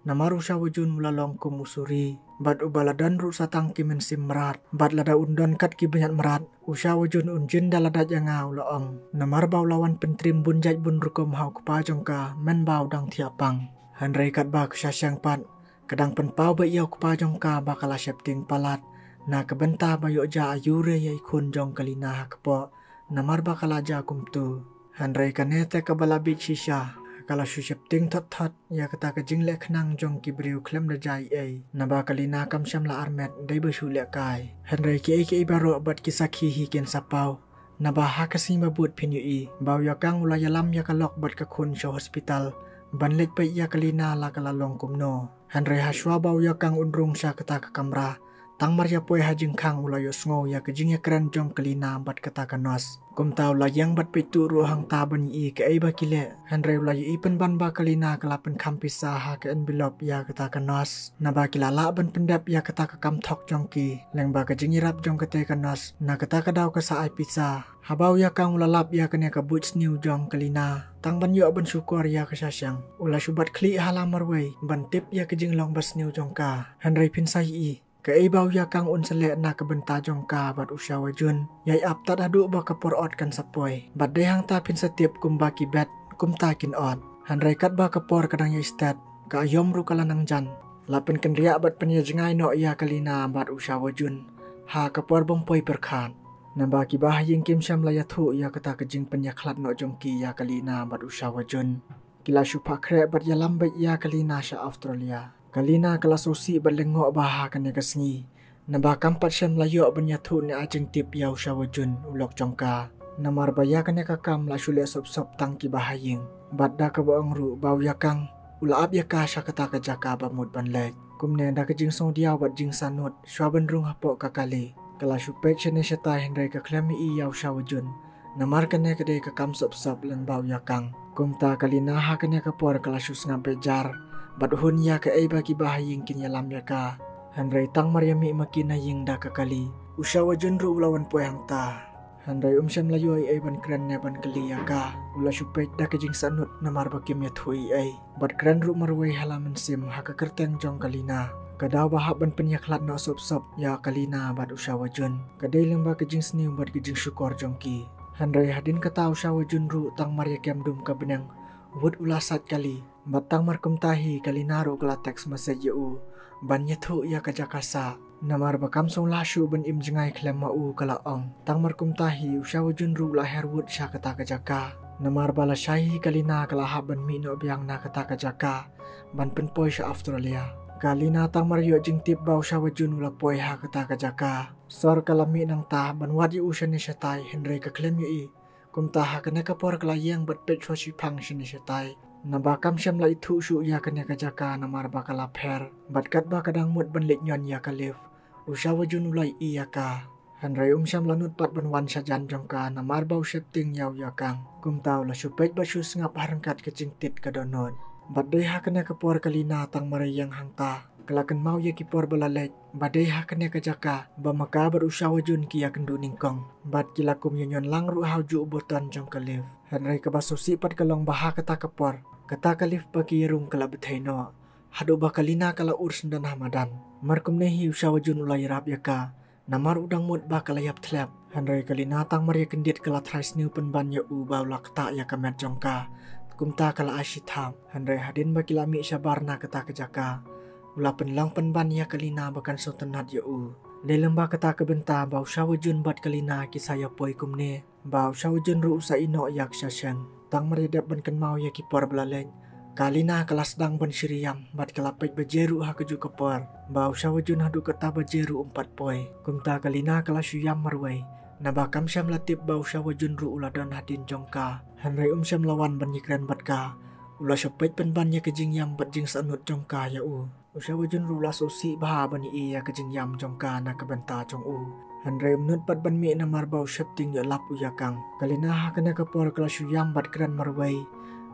namar u Shawajun u la long kum u suri bad uba la don ruh sa tang ki mynsiem mrad. Bad lada un don kat ki bniat mrad, u Shawajun un jin da la dait ïa nga, u la ong, namar ba u la wan pyntriem bun jait bun rukom ha u kpa jong ka mynba u dang thiah pang. Hynrei katba ka Shashang pat Ka dang pynpaw beit ïa u kpa jong ka ba ka la sheptieng palat na ka bynta ba ïoh jia aïu re ïa i khun jong ka Lina ha kpoh, namar ba ka la jia kumto. Hynrei kane te kaba la bieit shisha, ka la shu sheptieng thot thot ïa kata ka jingleh khnang jong ki briew khlem da jia ei ei. Naba ka Lina kam shym la armet dei ba shu lehkai. Hynrei kiei kiei baroh bad ki sakhi hi kin sa paw. Naba ha ka sngi ba bud phin ïohi ba u Ïakang u la ïalam ïa ka lok bad ka khun sha hospital ban leit peit ïa ka Lina la ka la long kumno. Hynrei ha shuwa ba u Ïakang un rung sha kata ka kamra, tang mar ïa poi ha jingkhang u la ïohsngew ïa ka jingïakren jong ka Lina bad kata ka nurse. Kumta u la ïeng bad peit tuh ruh hangta ban ïohi kaei ba ki leh. Hynrei u la ïohi pynban ba ka Lina ka la pynkham pisa ha ka envelope ïa kata ka nurse. Naba ki la lah ban pyndep ïa kata ka kam thok jong ki lyngba ka jingïarap jong kata ka nurse. Na kata ka daw ka sa ai pisa. Haba u Ïakang u la lap ïa kane ka buit sniew jong ka Lina, tang ban ïoh ban shukor ïa ka Shashang, u la shu bat khlieh ha la marwei ban tip ïa ka jinglong ba sniew jong ka. Hynrei phin sa ïohi kaei ba u Ïakang un sa leh na ka bynta jong ka bad u Shawa Jun. Ïai ap tad haduh ba ka por ot kan sa poi. Bad dei hangta phin sa tip kumba ki bet kumta kin ot. Hynrei katba ka por ka dang ïai stet, ka aïom ruh ka la nang jan. La pynkynriah bad pynïajngai noh ïa ka Lina bad u Shawa Jun ha ka por bym poi pyrkhat. Naba ki bahaïing kim shym la ïathuh ïa kata ka jingpynïakhlad noh jong ki ïa ka Lina bad u Shawa Jun. Ki la shu phah khreh bad ïalam beit ïa ka Lina sha Australia. Ka Lina ka la sngewsih bad lyngngoh bha ha kane ka sngi. Naba kam pat shym la ïoh ban ïathuh ne ai jingtip ïa u Shawa Jun u lok jong ka. Namar ba ïa kane ka kam la shu leh sop sop tang ki bahaïing. Bad da kaba ong ruh ba u Ïakang u la ap ïa ka sha kata ka jaka ba mut ban leit. Kumne da ka jingsngewdiaw bad jingsangnud shuwa ban rung hapoh ka kali, ka la shu peit shane shatai hynrei ka khlem ïohi ïa u Shawa Jun. Namar kane ka dei ka kam sop sop lyngba u Ïakang. Kumta ka Lina ha kane ka por ka la shu sngap beit jar bad hun ïa kaei ba ki bahaïing kin ïalam ïa ka. Hynrei tang mar ïa mih ma ki na ïing da ka kali, u Shawa Jun ruh u la wan poi hangta. Hynrei um shym la ïoh ei ei ban kren ne ban kylli ïa ka. U la shu peit da ka jingsangnud namar ba kim ïathuh ei ei. Bad kren ruh marwei ha la mynsiem ha ka kyrteng jong ka Lina. Ka daw ba hap ban pynïakhlad noh sop sop ïa ka Lina bad u Shawa Jun ka dei lyngba ka jingsniew bad ka jingshukor jong ki. Hynrei hadien kata u Shawa Jun ruh tang mar ïa kem dum ka bneng, wut u la sait kali. Bad tang mar kumta hi ka Lina ruh ka la text message ïa u ban ïathuh ïa ka jaka sah. Namar ba kam sngewlah shuh ban im jngai khlem ma u, ka la ong. Tang mar kumta hi u Shawa Jun ruh u la her wut sha kata ka jaka. Namar ba lashai hi ka Lina ka la hap ban mih noh biang na kata ka jaka ban pynpoi sha Australia. Ka Lina tang mar ïoh jingtip ba u Shawa Jun u la poi ha kata ka jaka, sor ka la mih nangta ban wad ïa u shane shatai hynrei ka khlem ïohi. Kumta ha kane ka por ka la ïeng bad peit shuwa shiphang shane shatai. Naba kam shym la ithuh shuh ïa kane ka jaka namar ba ka la pher. Bad katba ka dang mut ban leit ñion ïa ka lift, u Shawa Jun u la ïohi ïa ka. Hynrei um shym la nud pat ban wan shajan jong ka namar ba u sheptieng ïa u Ïakang. Kumta u la shu peit bad shu sngap ha ryngkat ka jingtied ka dohnud. Bad dei ha kane ka por ka Lina tang mar ïeng hangta, ka la kynmaw ïa ki por ba la leit. Ba dei ha kane ka jaka ba ma ka bad u Shawa Jun ki ïakynduh nyngkong. Bad ki la kum ïa ñion lang ruh ha u juh u button jong ka lift. Hynrei kaba sngewsih pat ka long ba ha kata ka por, kata ka lift ba ki ïarung ka la bthei noh. Haduh ba ka Lina ka la ur syndon ha madan. Mar kumne hi u Shawa Jun u la ïarap ïa ka. Namar u dang mut ba ka la ïap thlep. Hynrei ka Lina tang mar ïa kyndit ka la trai sniew pynban ïa u ba u la ktah ïa ka met jong ka. Kumta ka la ai shi thap. Hynrei hadien ba ki la mih shabar na kata ka jaka, u la pynlong pynban ïa ka Lina ba kan sngewtynnat ïa u. Dei lyngba kata ka bynta ba u Shawa Jun bad ka Lina ki sa ïa poi kumne. Ba u Shawa Jun ruh u sa ïeh noh ïa ka Shasheng. Tang mar ïa dep ban kynmaw ïa ki por ba la leit, ka Lina ka la sdang ban shiri ïam bad ka la peit baje ruh ha kajuh ka por. Ba u Shawa Jun haduh kata baje ruh um pat poi. Kumta ka Lina ka la shu ïam marwei. Naba kam shym la tip ba u Shawa Jun ruh u la don hadien jong ka. Hynrei um shym la wan ban ïakren bad ka. U la shu peit pynban ïa ka jingïam bad jingsangnud jong ka ïa u. U Shawa Jun ruh u la sngewsih bha ban ïohi ïa ka jingïam jong ka na ka bynta jong u. Hynrei um nud pat ban mih namar ba u sheptieng ïa u lap u Ïakang. Ka Lina ha kane ka por ka la shu ïam bad kren marwei.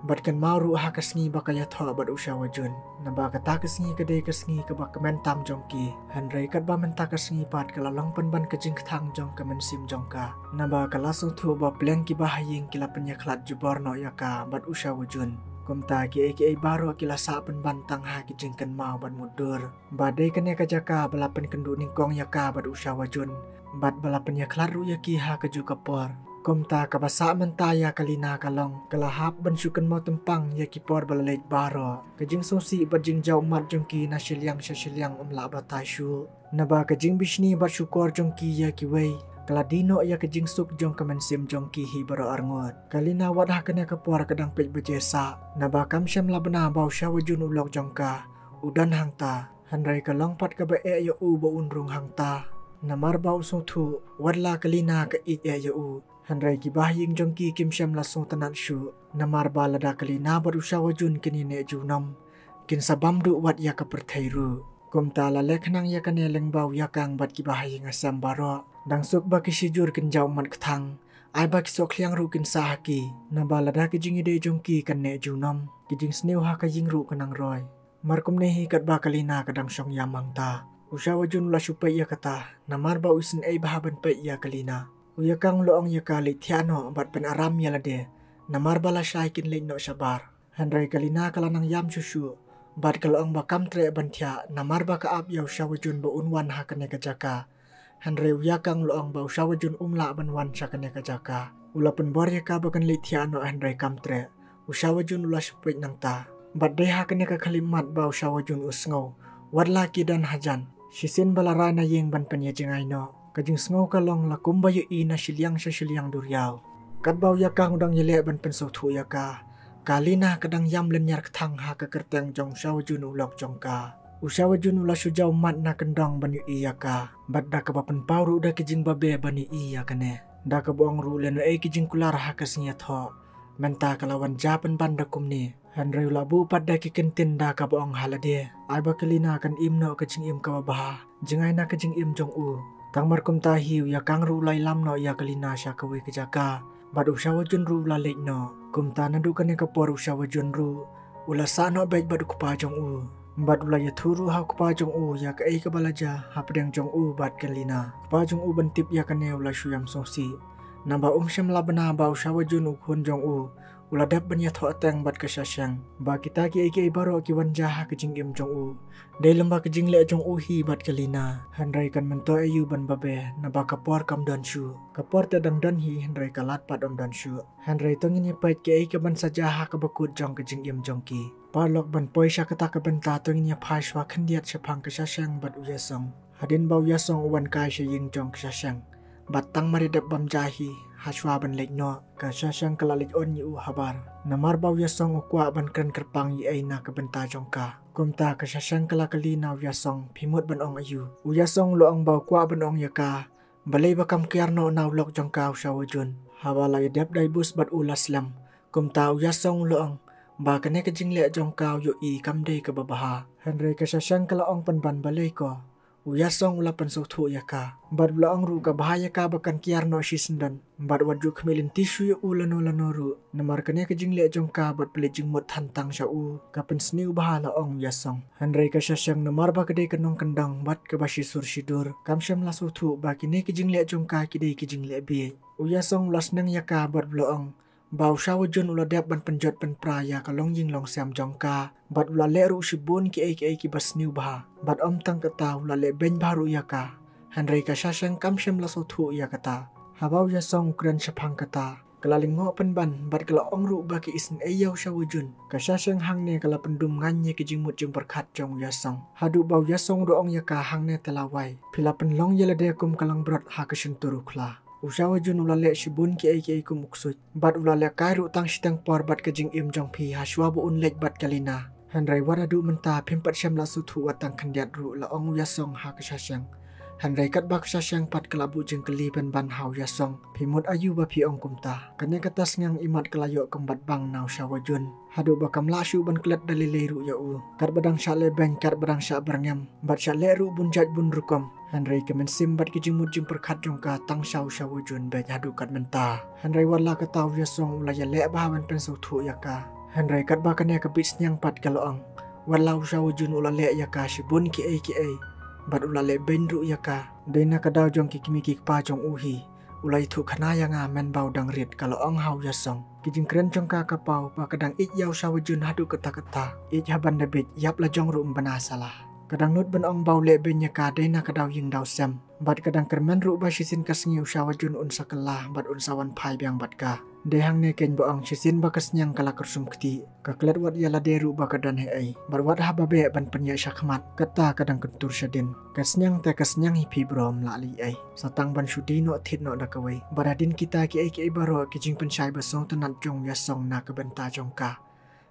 Bad kynmaw ruh ha ka sngi ba ka ïathoh bad u Shawa Jun. Naba kata ka sngi ka dei ka sngi kaba kmen tam jong ki. Hynrei katba mynta ka sngi pat ka la long pynban ka jingkthang jong ka mynsiem jong ka. Naba ka la sngewthuh ba pleng ki bahaïing ki la pynïakhlad jubor noh ïa ka bad u Shawa Jun. Kumta kiei kiei baroh ki la sah pynban tang ha ki jingkynmaw bad mutdur. Ba dei kane ka jaka ba la pynkynduh nyngkong ïa ka bad u Shawa Jun. Bad ba la pynïakhlad ruh ïa ki ha kajuh ka por. Kumta kaba sah mynta ïa ka Lina ka long, ka la hap ban shu kynmaw tympang ïa ki por ba la leit baroh. Ka jingsngewsih bad jingjaw ummat jong ki na shiliang sha shiliang ym lah batai shuh. Naba ka jingbishni bad shukor jong ki ïa kiwei, ka la die noh ïa ka jingsuk jong ka mynsiem jong ki hi baroh arngut. Ka Lina wat ha kane ka por ka dang peit baje sah, naba kam shym la bna ba u Shah Woo Jun u lok jong ka u don hangta. Hynrei ka long pat kaba eh ïa u ba un rung hangta. Namar ba u sngewthuh, wat la ka Lina ka ïeit eh ïa u. Hynrei ki bahaïing jong ki kim shym la sngewtynnat shuh. Namar ba lada ka Lina bad u Shah Woo Jun kin ïaneh junom, kin sa bam duh wat ïa ka pyrthei ruh. Kumta la leh khnang ïa kane lyngba u Ïakang bad ki bahaïing hasem baroh. Dang suk ba ki shijur kin jaw ummat kthang, ai ba ki sohkhliang ruh kin sah ha ki. Naba lada ki jingïadei jong ki kan neh junom, ki jingsniew ha ka ïing ruh kan nang roi. Mar kumne hi katba ka Lina ka dang shong ïam hangta, u Shah Woo Jun u la shu peit ïa kata, namar ba u isynei bha ban peit ïa ka Lina. U Ïakang u la ong ïa ka leit thiah noh bad pynaram ïa lade, namar ba lashai kin leit noh shabar. Hynrei ka Lina ka la nang ïam shuh shuh, bad ka la ong ba kam treh ban thiah, namar ba ka ap ïa u Shah Woo Jun ba un wan ha kane ka jaka. Hynrei u Ïakang u la ong ba u Shah Woo Jun um lah ban wan sha kane ka jaka. U la pynbor ïa ka ba kan leit thiah noh hynrei kam treh. U Shah Woo Jun u la shu peit nangta. Bad dei ha kane ka khyllipmat ba u Shah Woo Jun u sngew, wat la ki don hajan. Shisien ba la rai na ïing ban pynïajngai noh, ka jingsngew ka long la kumba ïohi na shiliang sha shiliang duriaw. Katba u Ïakang u dang ïaleh ban pynsngewthuh ïa ka, ka Lina ka dang ïam lynñiar kthang ha ka kyrteng jong u Shah Woo Jun u lok jong ka. U Shah Woo Jun u la shu jaw ummat na kyndong ban ïohi ïa ka. Bad da kaba pynpaw ruh da ki jingbabe ban ïohi ïa kane. Da kaba ong ruh lehnohei ki jingkular ha ka sngi ïathoh, mynta ka la wan jia pynban da kumne. Hynrei u la buh pat da ki kyntien da kaba ong ha lade, ai ba ka Lina kan im noh ka jingim kaba bha, jngai na ka jingim jong u. Tang mar kumta hi u Ïakang ruh u la ïalam noh ïa ka Lina sha kawei ka jaka. Bad u Shah Woo Jun ruh u la leit noh. Kumta naduh kane ka por u Shah Woo Jun ruh u la sah noh beit bad u kpa jong u. Bad u la ïathuh ruh ha u kpa jong u ïa kaei kaba la jia hapdeng jong u bad ka Lina. Kpa jong u ban tip ïa kane u la shu ïam sngewsih. Naba um shym la bna ba u Shah Woo Jun u khun jong u u la dep ban ïathoh ateng bad ka Shasheng. Ba kita kiei kiei baroh ki wan jia ha ka jingim jong u, dei lem bad ka jingleh jong u hi bad ka Lina. Hynrei kan myntoi aïu ban babe, naba ka por kam don shuh. Ka por te dang don hi hynrei ka lad pat ym don shuh. Hynrei to ngin ïa peit kaei kaban sa jia ha kaba kut jong ka jingim jong ki. Paralok, ban poi sha kata ka bynta to ngin ïa phai shuwa khyndiat shaphang ka Shasheng bad u Yasong. Hadien ba u Yasong u wan kai sha ïing jong ka Shasheng, bad tang mar ïa dep bam ja hi, ha shuwa ban leit noh, ka Shasheng ka la leit on ïa u habar. Namar ba u Yasong u kwah ban kren kyrpang ïa ei na ka bynta jong ka. Kumta ka Shasheng ka la kylli na u Yasong, phi mut ban ong aïu? U Yasong u la ong ba u kwah ban ong ïa ka, balei ba kam kiar noh na u lok jong ka u Shah Woo Jun, haba la ïa dep divorce bad u la slem. Kumta u Yasong u la ong ba kane ka jingleh jong ka u ïohi kam dei kaba bha. Hynrei ka Shasheng ka la ong pynban, balei ko? U Yasong u la pynsngewthuh ïa ka, bad u la ong ruh ka bha ïa ka ba kan kiar noh shisyndon, bad wat ju khmih lynti shuh ïa u lano lano ruh. Namar kane ka jingleh jong ka bad pynleit jingmut than tang sha u, ka pynsniew bha, la ong u Yasong. Hynrei ka Shasheng, namar ba ka dei ka nongkyndong bad kaba shisur shidur, kam shym la sngewthuh ba kine ki jingleh jong ka ki dei ki jingleh bieit. U Yasong u la sneng ïa ka bad u la ong ba u Shah Woo Jun u la dep ban pynjot pynpra ïa ka longïing longsem jong ka, bad u la leh ruh shibun kiei kiei kiba sniew bha. Bad ym tang kata, u la leh beiñ bha ruh ïa ka. Hynrei ka Shasheng kam shym la sngewthuh ïa kata. Haba u Yasong u kren shaphang kata, ka la lyngngoh pynban bad ka la ong ruh ba ka isynei ïa u Shah Woo Jun. Ka Shasheng hangne ka la pyndum ngan ïa ka jingmut jingpyrkhat jong u Yasong. Haduh ba u Yasong u da ong ïa ka, hangne te la wai, phi la pynlong ïa lade kum ka langbrot ha ka shyntur u khla. U Shah Woo Jun u la leh shibun kiei kiei kum u ksuid, bad u la leh kai ruh tang shiteng por bad ka jingim jong phi ha shuwa ba un leit bad ka Lina. Hynrei wat haduh mynta phim pat shym la sngewthuh wat tang khyndiat ruh, la ong u Yasong ha ka Shasheng. Hynrei katba ka Shasheng pat ka la buh jingkylli pynban ha u Yasong, phi mut aïu ba phi ong kumta? Kane kata sngi ïa i mat ka la ïoh kynbat bang na u Shah Woo Jun. Haduh ba kam lah shuh ban klet da lei lei ruh ïa u. Katba dang shah leh beiñ, katba dang shah byrngem, bad shah leh ruh bun jait bun rukom, hynrei ka mynsiem bad ki jingmut jingpyrkhat jong ka tang sha u Shah Woo Jun beit haduh kat mynta. Hynrei wat la kata u Yasong u la ïaleh bha ban pynsngewthuh ïa ka. Hynrei katba kane ka bit sniang pat ka la ong, wat la u Shah Woo Jun u la leh ïa ka shibun kiei kiei, bad u la leh beiñ ruh ïa ka, dei na ka daw jong ki kmie ki kpa jong u hi. U la ïathuh khana ïa nga, mynba u dang rit, ka la ong ha u Yasong. Ki jingkren jong ka ka paw ba ka dang ïeit ïa u Shah Woo Jun haduh katta katta. Ïeit ha ban da bieit, ïap la jong ruh ym bna sala. Ka dang nud ban ong ba u leh beiñ ïa ka dei na ka daw ïing daw sem. Bad ka dang kyrmen ruh ba shisien ka sngi u Shah Woo Jun un sa kylla bad un sa wan phai biang bad ka. Dei hangne keiñ ba ong shisien ba ka sniang ka la kyrsum kti. Ka klet wat ïa lade ruh ba ka don haei. Bad wat haba beh ban pynïaid shakhmat. Kata ka dang kyntur shadien. Ka sniang te ka sniang hi phi bro, ym lah lei ei. Sa tang ban shu die noh thied noh da kawei. Bad hadien kita kiei kiei baroh ki jingpynshai ba sngewtynnat jong u Yasong na ka bynta jong ka.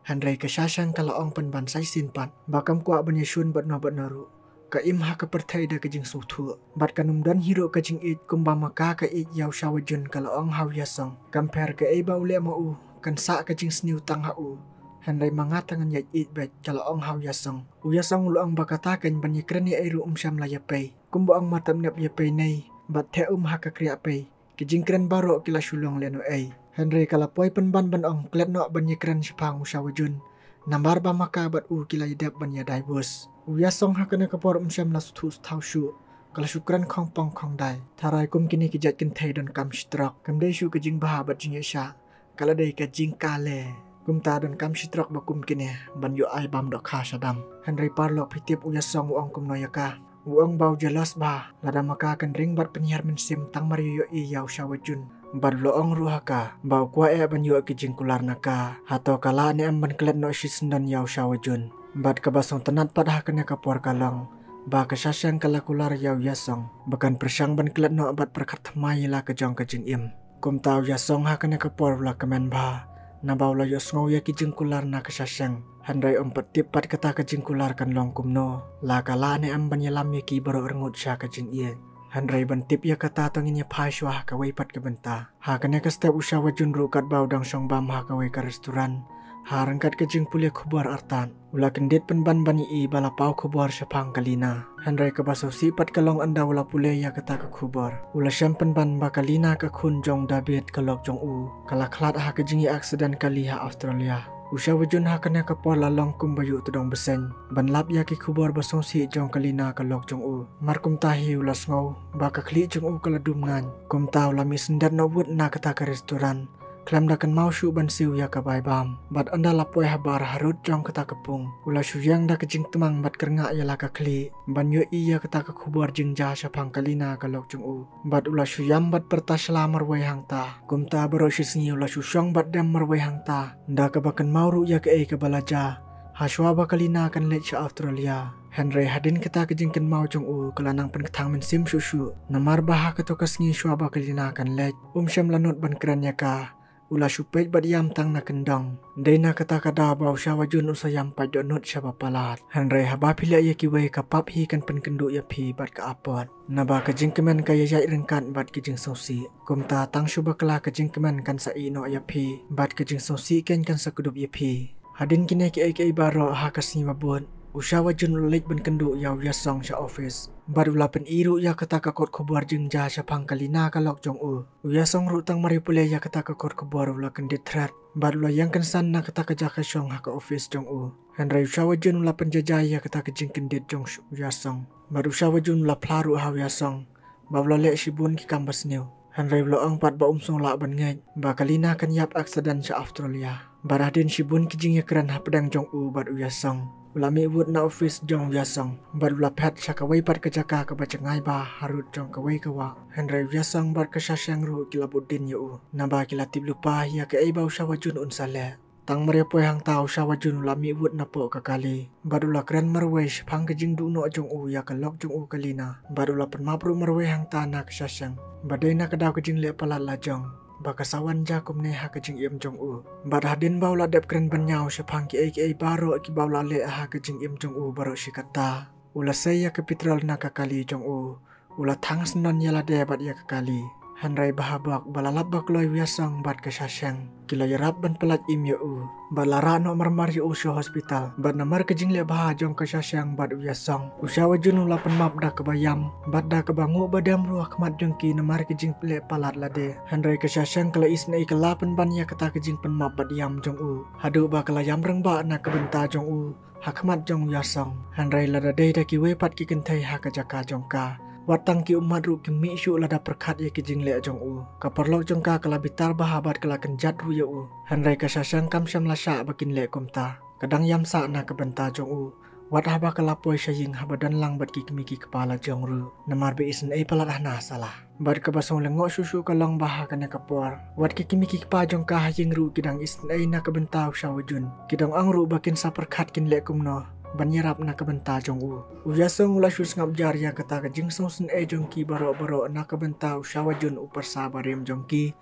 Hynrei ka Shashang ka la ong pynban sa shisien pat ba kam kwah ban ïashun bad no bad no ruh. Ka im ha ka pyrthei da ka jingsngewthuh. Bad kan ym don hi ruh ka jingïeit kumba ma ka ka ïeit ïa u Shah Woo Jun, ka la ong ha u Yasong. Kam pher kaei ba u leh ma u, kan sah ka jingsniew tang ha u. Hynrei ma nga te ngan ïaid ïeit beit, ka la ong ha u Yasong. U Yasong u la ong ba kata keiñ ban ïakren ïa ei ruh ym shym la ïapei. Kumba ong ma tap nep ïapei nei, bad theh um ha ka kriah pei. Ki jingkren baroh ki la shu long lehnohei. Hynrei ka la poi pynban ban ong klet noh ban ïakren shaphang u Shah Woo Jun. Namar ba ma ka bad u ki la ïadep ban ïa divorce. U Yasong ha kane ka por ym shym la sngewthuh sngewthaw shuh. Ka la shu kren khongpong khongdai. Tharai kum kine ki jait kynthei donkam shitrok. Kam dei shuh ka jingbha bad jingïaishah. Ka la dei ka jingkale. Kumta donkam shitrok ba kum kine ban ïoh ai bam dohkha shadam. Hynrei paralok, phi tip u Yasong u ong kumno ïa ka. U ong ba u jealous bha, lada ma ka kan ring bad pynhiar mynsiem tang mar ïoh ïohi ïa u Shah Woo Jun. Bad u la ong ruh ha ka ba u kwah eh ban ïoh ki jingkular na ka. Hato ka lah ne em ban klet noh shisyndon ïa u Shah Woo Jun. Bad kaba sngewtynnat pat ha kane ka por ka long ba ka Shashang ka la kular ïa u Yasong ba kan pyrshang ban klet noh bad pyrkhat thymmai ïa la ka jong ka jingim. Kumta u Yasong ha kane ka por u la kmen bha, naba u la ïohsngew ïa ki jingkular na ka Shashang. Hynrei um pat tip pat kata ka jingkular kan long kumno, la ka lah ne em ban ïalam ïa ki baroh arngut sha ka jingïeit. Hynrei ban tip ïa kata to ngin ïa phai shuwa ha kawei pat ka bynta. Ha kane ka step u Shah Woo Jun ruh katba u dang shong bam ha kawei ka restaurant, ha ryngkat ka jingpule khubor artat, u la kyndit pynban ban ïohi ba la paw khubor shaphang ka Lina. Hynrei kaba sngewsih pat ka long ynda u la pule ïa kata ka khubor, u la shem pynban ba ka Lina ka khun jong David ka lok jong u, ka la khlad ha ka jingïa accident kali ha Australia. U Shah Woo Jun ha kane ka por la long kumba ïohtdong bseiñ ban lap ïa ki khubor ba sngewsih jong ka Lina ka lok jong u. Mar kumta hi u la sngew ba ka khlieh jong u ka la dum ngaiñ. Kumta u la mih syndet noh wut na kata ka restaurant. Khlem da kynmaw shuh ban siew ïa ka bai bam. Bad ynda la poi habar harud jong kata ka pung, u la shu ïeng da ka jingtmang bad kyrngah ïa la ka khlieh ban ïohi ïa kata ka khubor jingjia shaphang ka Lina ka lok jong u. Bad u la shu ïam bad pyrta sla marwei hangta. Kumta baroh shi sngi u la shu shong bad dem marwei hangta, da kaba kynmaw ruh ïa kaei kaba la jia ha shuwa ba ka Lina kan leit sha Australia. Hynrei hadien kata ka jingkynmaw jong u ka la nang pynkthang mynsiem shuh shuh. Namar ba ha kato ka sngi shuwa ba ka Lina kan leit, um shym la nud ban kren ïa ka. U la shu peit bad ïam tang na kyndong. Dei na kata ka daw ba u Shah Woo Jun u sa ïam pait dohnud shaba palat. Hynrei haba phi leh ïa kiwei ka pap hi kan pynkynduh ïa phi bad ka apot. Naba ka jingkmen ka ïaid ryngkat bad ka jingsngewsih. Kumta tang shu bakla ka jingkmen kan sa ïeh noh ïa phi bad ka jingsngewsih keiñ kan sa kdup ïa phi. Hadien kine kiei kiei baroh ha ka sngi ba bud, u Shah Woo Jun u la leit ban kynduh ïa u Yasong sha office. Bad u la pyni ruh ïa kata ka kot khubor jingjia shaphang ka Lina ka lok jong u. U Yasong ruh tang mar ïa pule ïa kata ka kot khubor u la kyndit thret. Bad u la ïeng kynsan na kata ka jaka shong ha ka office jong u. Hynrei u Shah Woo Jun u la pynjaijai ïa kata ka jingkyndit jong u Yasong. Bad u Shah Woo Jun u la phla ruh ha u Yasong ba u la leh shibun ki kam basniew. Hynrei u la ong pat ba um sngewlah ban ngeit ba ka Lina kan ïap accident sha Australia. Bad hadien shibun ki jingïakren hapdeng jong u bad u Yasong, u la mih wut na office jong u Yasong. Bad u la phet sha kawei pat ka jaka kaba jngai bha harud jong kawei ka wah. Hynrei u Yasong bad ka Shashang ruh ki la bud dien ïa u. Naba ki la tip lypa ïa kaei ba u Shah Woo Jun un sa leh. Tang mar ïa poi hangta u Shah Woo Jun u la mih wut napoh ka kali. Bad u la kren marwei shaphang ka jingduh noh jong u ïa ka lok jong u ka Lina. Bad u la pynmap ruh marwei hangta na ka Shashang. Bad dei na ka daw ka jingleh palat la jong ba ka sa wan jia kumne ha ka jingim jong u. Bad hadien ba u la dep kren bynñiaw shaphang kiei kiei baroh kiba u la leh ha ka jingim jong u baroh shi katta, u la sei ïa ka petrol na ka kali jong u. U la thang syndon ïa lade bad ïa ka kali. Hynrei bha bok ba la lap ba kloi u Yasong bad ka Shashang ki la ïarap ban pyllait im ïa u. Bad la rah noh marmar ïa u sha hospital. Bad namar ka jingleh bha jong ka Shashang bad u Yasong, u Shah Woo Jun u la pynmap da kaba ïam bad da kaba nguh ba dem ruh ha khmat jong ki namar ka jingleh palat lade. Hynrei ka Shashang ka la isynei ka la pynban ïa kata ka jingpynmap bad ïam jong u. Haduh ba ka la ïam rangbah na ka bynta jong u ha khmat jong u Yasong. Hynrei lada dei da kiwei pat ki kynthei ha ka jaka jong ka, wat tang ki ummat ruh kim mih shuh lada pyrkhat ïa ki jingleh jong u. Ka paralok jong ka ka la bitar bha bad ka la kynjat ruh ïa u. Hynrei ka Shashang kam shym la shah ba kin leh kumta. Ka dang ïam sah na ka bynta jong u. Wat haba ka la poi sha ïing haba don lang bad ki kmie ki kpa la jong ruh. Namar ba isynei palat hana sala. Bad kaba sngewlyngngoh shuh shuh ka long ba ha kane ka por, wat ki kmie ki kpa jong ka ha ïing ruh ki dang isynei na ka bynta u Shah Woo Jun. Ki dang ong ruh ba kin sa pyrkhat kin leh kumno ban ïarap na ka bynta jong u. U Yasong u la shu sngap jar ïa kata ka jingsngewsynei jong ki baroh baroh na ka bynta u Shah Woo Jun u pyrsa barim jong ki,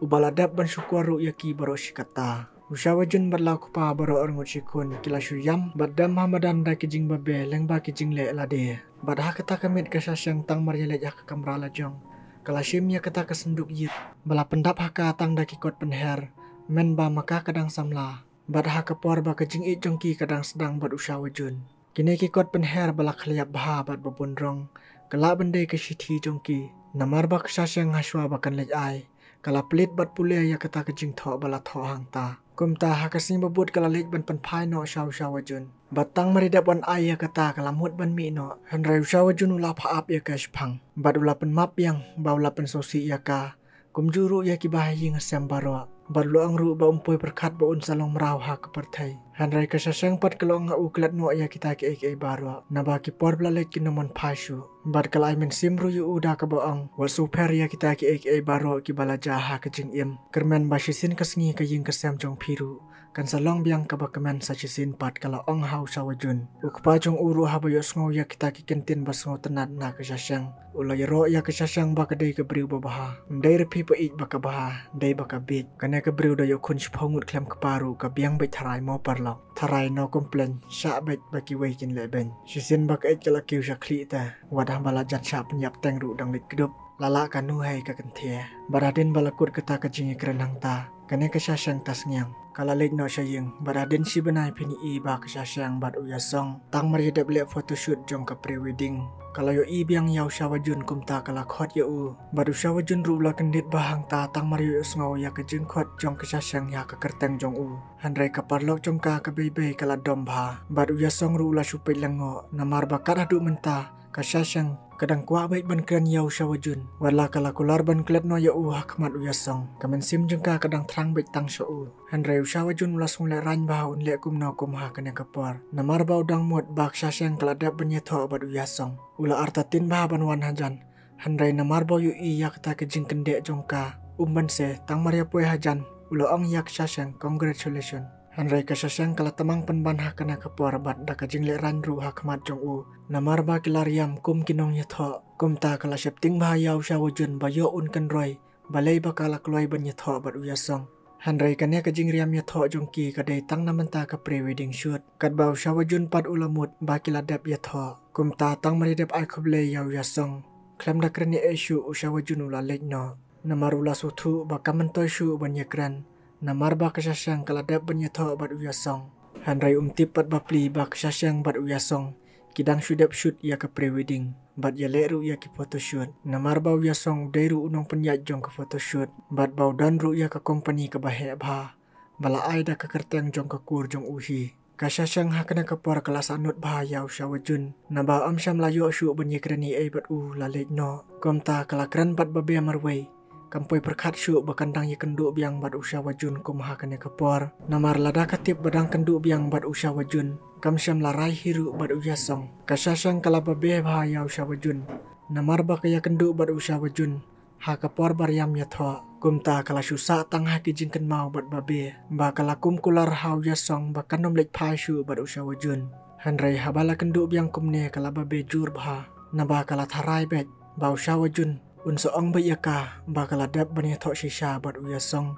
uba la dep ban shukor ruh ïa ki baroh shi katta. U Shah Woo Jun bad la u kpa baroh arngut shi khun ki la shu ïam bad dem ha madan da ki jingbabe lyngba ki jingleh lade. Bad ha kata ka miet ka Shah Sheng tang mar ïaleit ha ka kamra la jong, ka la shim ïa kata ka synduk ïit ba la pyndap ha ka tang da ki kot pynher, mynba ma ka ka dang samla. Bad ha ka por ba ka jingïeit jong ki ka dang sdang bad u Shah Woo Jun, kine ki kot pynher ba la khlieh bha bad ba bun rong, ka lah ban dei ka shithi jong ki. Namar ba ka Shah Sheng hashwa ba kan leit ai, ka la plie bad pule ïa kata ka jingthoh ba la thoh hangta. Kumta ha ka sngi ba bud ka la leit ban pynphai noh sha u Shah Woo Jun. Bad tang mar i dep wan ai ïa kata ka la mut ban mih noh. Hynrei u Shah Woo Jun u la phah ap ïa ka shipang. Bad u la pynmap biang ba u la pynsngewsih ïa ka. Kumjuh ruh ïa ki ba ha ïing ha sem baroh. Bad u la ong ruh ba um poi pyrkhat ba un sa long mraw ha ka pyrthei. Hynrei ka Shah Sheng pat ka la ong ha u klet noh ïa kita kiei kiei baroh. Naba ki por ba la leit kin ym wan phai shuh. Bad ka la ai mynsiem ruh ïa u da kaba ong, wat sngewpher ïa kita kiei kiei baroh kiba la jia ha ka jingim. Kyrmen ba shisien ka sngi ka ïing ka sem jong phi ruh kan sa long biang kaba kmen sa shisien pat, ka la ong ha u Shah Woo Jun. U kpa jong u ruh haba ïohsngew ïa kita ki kyntien ba sngewtynnat na ka Shah Sheng, u la ïaroh ïa ka Shah Sheng ba ka dei ka briew ba bha. Ym dei ruh phi ba ïeit ba ka bha, dei ba ka bieit. Kane ka briew da ïoh khun shiphew ngut khlem kpa ruh ka biang beit tharai mo paralok. Tharai no complain, shah beit ba kiwei kin leh beiñ. Shisien ba ka eit ka la kiew sha khlieh te. Wat haba la jan shah pynïap teng ruh dang leit kdup. La lah ka nu hei ka kynthia. Bad hadien ba la kut kata ka jingïakren hangta, kane ka Shah Sheng ta sngiang. Ka la leit noh sha ïing, bad hadien shi bnai phin ïohi ba ka Shah Sheng bad u Yasong tang mar ïa dep leh photoshoot jong ka pre-wedding. Ka la ïohi biang ïa u Shah Woo Jun kumta ka la khot ïa u. Bad u Shah Woo Jun ruh u la kyndit bha hangta tang mar ïohsngew ïa ka jingkhot jong ka Shah Sheng ïa ka kyrteng jong u. Hynrei ka paralok jong ka kaba bei ka la dom bha. Bad u Yasong ruh u la shu peit lyngngoh. Namar ba kat haduh mynta ka Shah Sheng ka dang kwah beit ban kren ïa u Shah Woo Jun. Wat la ka la kular ban klet noh ïa u ha khmat u Yasong, ka mynsiem jong ka ka dang thrang beit tang sha u. Hynrei u Shah Woo Jun u la sngewlehrain bha un leh kumno kum ha kane ka por. Namar ba u dang mut ba ka Shah Sheng ka la dep ban ïathoh bad u Yasong. U la artatien bha ban wan hajan. Hynrei namar ba u ïohi ïa kata ka jingkyndit jong ka, um banse, tang mar ïa poi hajan u la ong ïa ka Shah Sheng, congratulations. Hynrei ka Shah Sheng ka la tymmen pynban ha kane ka por bad da ka jinglehrain ruh ha khmat jong u. Namar ba ki la riam kum ki nongïathoh. Kumta ka la sheptieng bha ïa u Shah Woo Jun ba ïoh un kynroi balei ba ka la kloi ban ïathoh bad u Yasong. Hynrei kane ka jingriam ïathoh jong ki ka dei tang na bynta ka pre-wedding shoot. Katba u Shah Woo Jun pat u la mut ba ki la dep ïathoh. Kumta tang mar ïa dep ai khublei ïa u Yasong, khlem da kren ei ei shuh u Shah Woo Jun u la leit noh. Namar u la sngewthuh ba kam myntoi shuh ban ïakren. Namar ba ka Shah Sheng ka la dep ban ïathoh bad u Yasong. Hynrei um tip pat bapli ba ka Shah Sheng bad u Yasong ki dang shu dep shoot ïa ka pre-wedding bad ïaleh ruh ïa ki photoshoot. Namar ba u Yasong u dei ruh u nongpynïaid jong ka photoshoot bad ba u don ruh ïa ka company kaba heh bha ba la ai da ka kyrteng jong ka kur jong u hi. Ka Shah Sheng ha kane ka por ka la sahnud bha ïa u Shah Woo Jun. Naba um shym la ïoh shuh ban ïakren ei ei bad u, la leit noh. Kumta ka la kren bad babe marwei. Kam poi pyrkhat shuh ba kan dang ïakynduh biang bad u Shah Woo Jun kum ha kane ka por. Namar lada ka tip ba dang kynduh biang bad u Shah Woo Jun, kam shym la rai hi ruh bad u Yasong. Ka Shah Sheng ka la babe bha ïa u Shah Woo Jun. Namar ba ka ïakynduh bad u Shah Woo Jun ha ka por ba riam ïathoh. Kumta ka la shu sah tang ha ki jingkynmaw bad babe ba ka la kum kular ha u Yasong ba kan ym leit phai shuh bad u Shah Woo Jun. Hynrei haba la kynduh biang kumne ka la babe jur bha. Naba ka la tharai beit ba u Shah Woo Jun un sa ong beit ïa ka ba ka la dep ban ïathoh shisha bad u Yasong.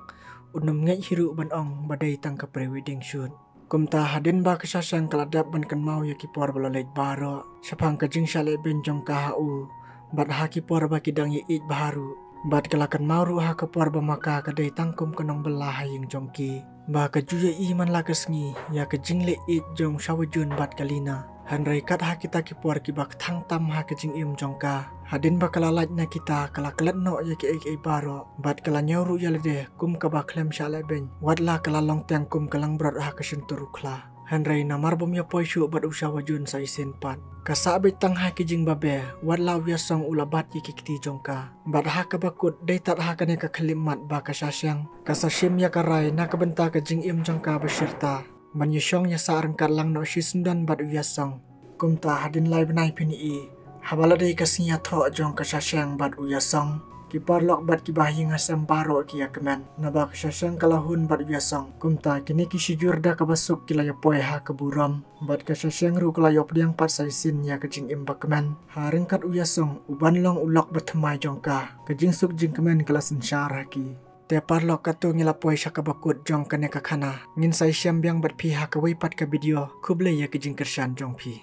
Un ym ngeit hi ruh ban ong ba dei tang ka pre-wedding shoot. Kumta hadien ba ka Shah Sheng ka la dep ban kynmaw ïa ki por ba la leit baroh shaphang ka jingshah lehbeiñ jong ka ha u bad ha ki por ba ki dang ïaieit bha ruh. Bad ka la kynmaw ruh ha ka por ba ma ka ka dei tang kum ka nongbylla ha ïing jong ki, ba ka ju ïohi man la ka sngi ïa ka jingleh ïeit jong u Shah Woo Jun bad ka Lina. Hynrei kat ha kita ki por kiba kthang tam ha ka jingim jong ka, hadien ba ka la lait na kita ka la klet noh ïa kiei kiei baroh bad ka la ñiew ruh ïa lade kum kaba khlem shah lehbeiñ. Wat la ka la long teng kum ka langbrot ha ka shyntur u khla. Hynrei namar bym ïa poi shuh bad u Shah Woo Jun sa shisien pat, ka sah beit tang ha ki jingbabe. Wat la u Yasong u la bat ïa ki kti jong ka. Bad ha kaba kut dei tad ha kane ka khyllipmat ba ka Shah Sheng ka sa shim ïa ka rai na ka bynta ka jingim jong ka ba shirta. ban ïashong ïasah ryngkat lang noh shi syndon bad u Yasong. Kumta hadien lai bnai phin i, haba la dei ka sngi ïathoh jong ka Shasheng bad u Yasong, ki paralok bad ki bahaïing hasem baroh ki ïakmen, naba ka Shasheng ka la hun bad u Yasong. Kumta kine ki shijur da kaba suk ki la ïapoi ha ka burom, bad ka Shasheng ruh ka la ïoh pdiang pat sa shisien ïa ka jingim bakmen ha ryngkat u Yasong, u ban long u lok bathymmai jong ka. Ka jingsuk jingkmen ka la synshar ha ki. Te paralok, katto ngi la poi sha kaba kut jong kane ka khana. Ngin sa ïashem biang bad phi ha kawei pat ka video. Khublei ïa ka jingkyrshan jong phi.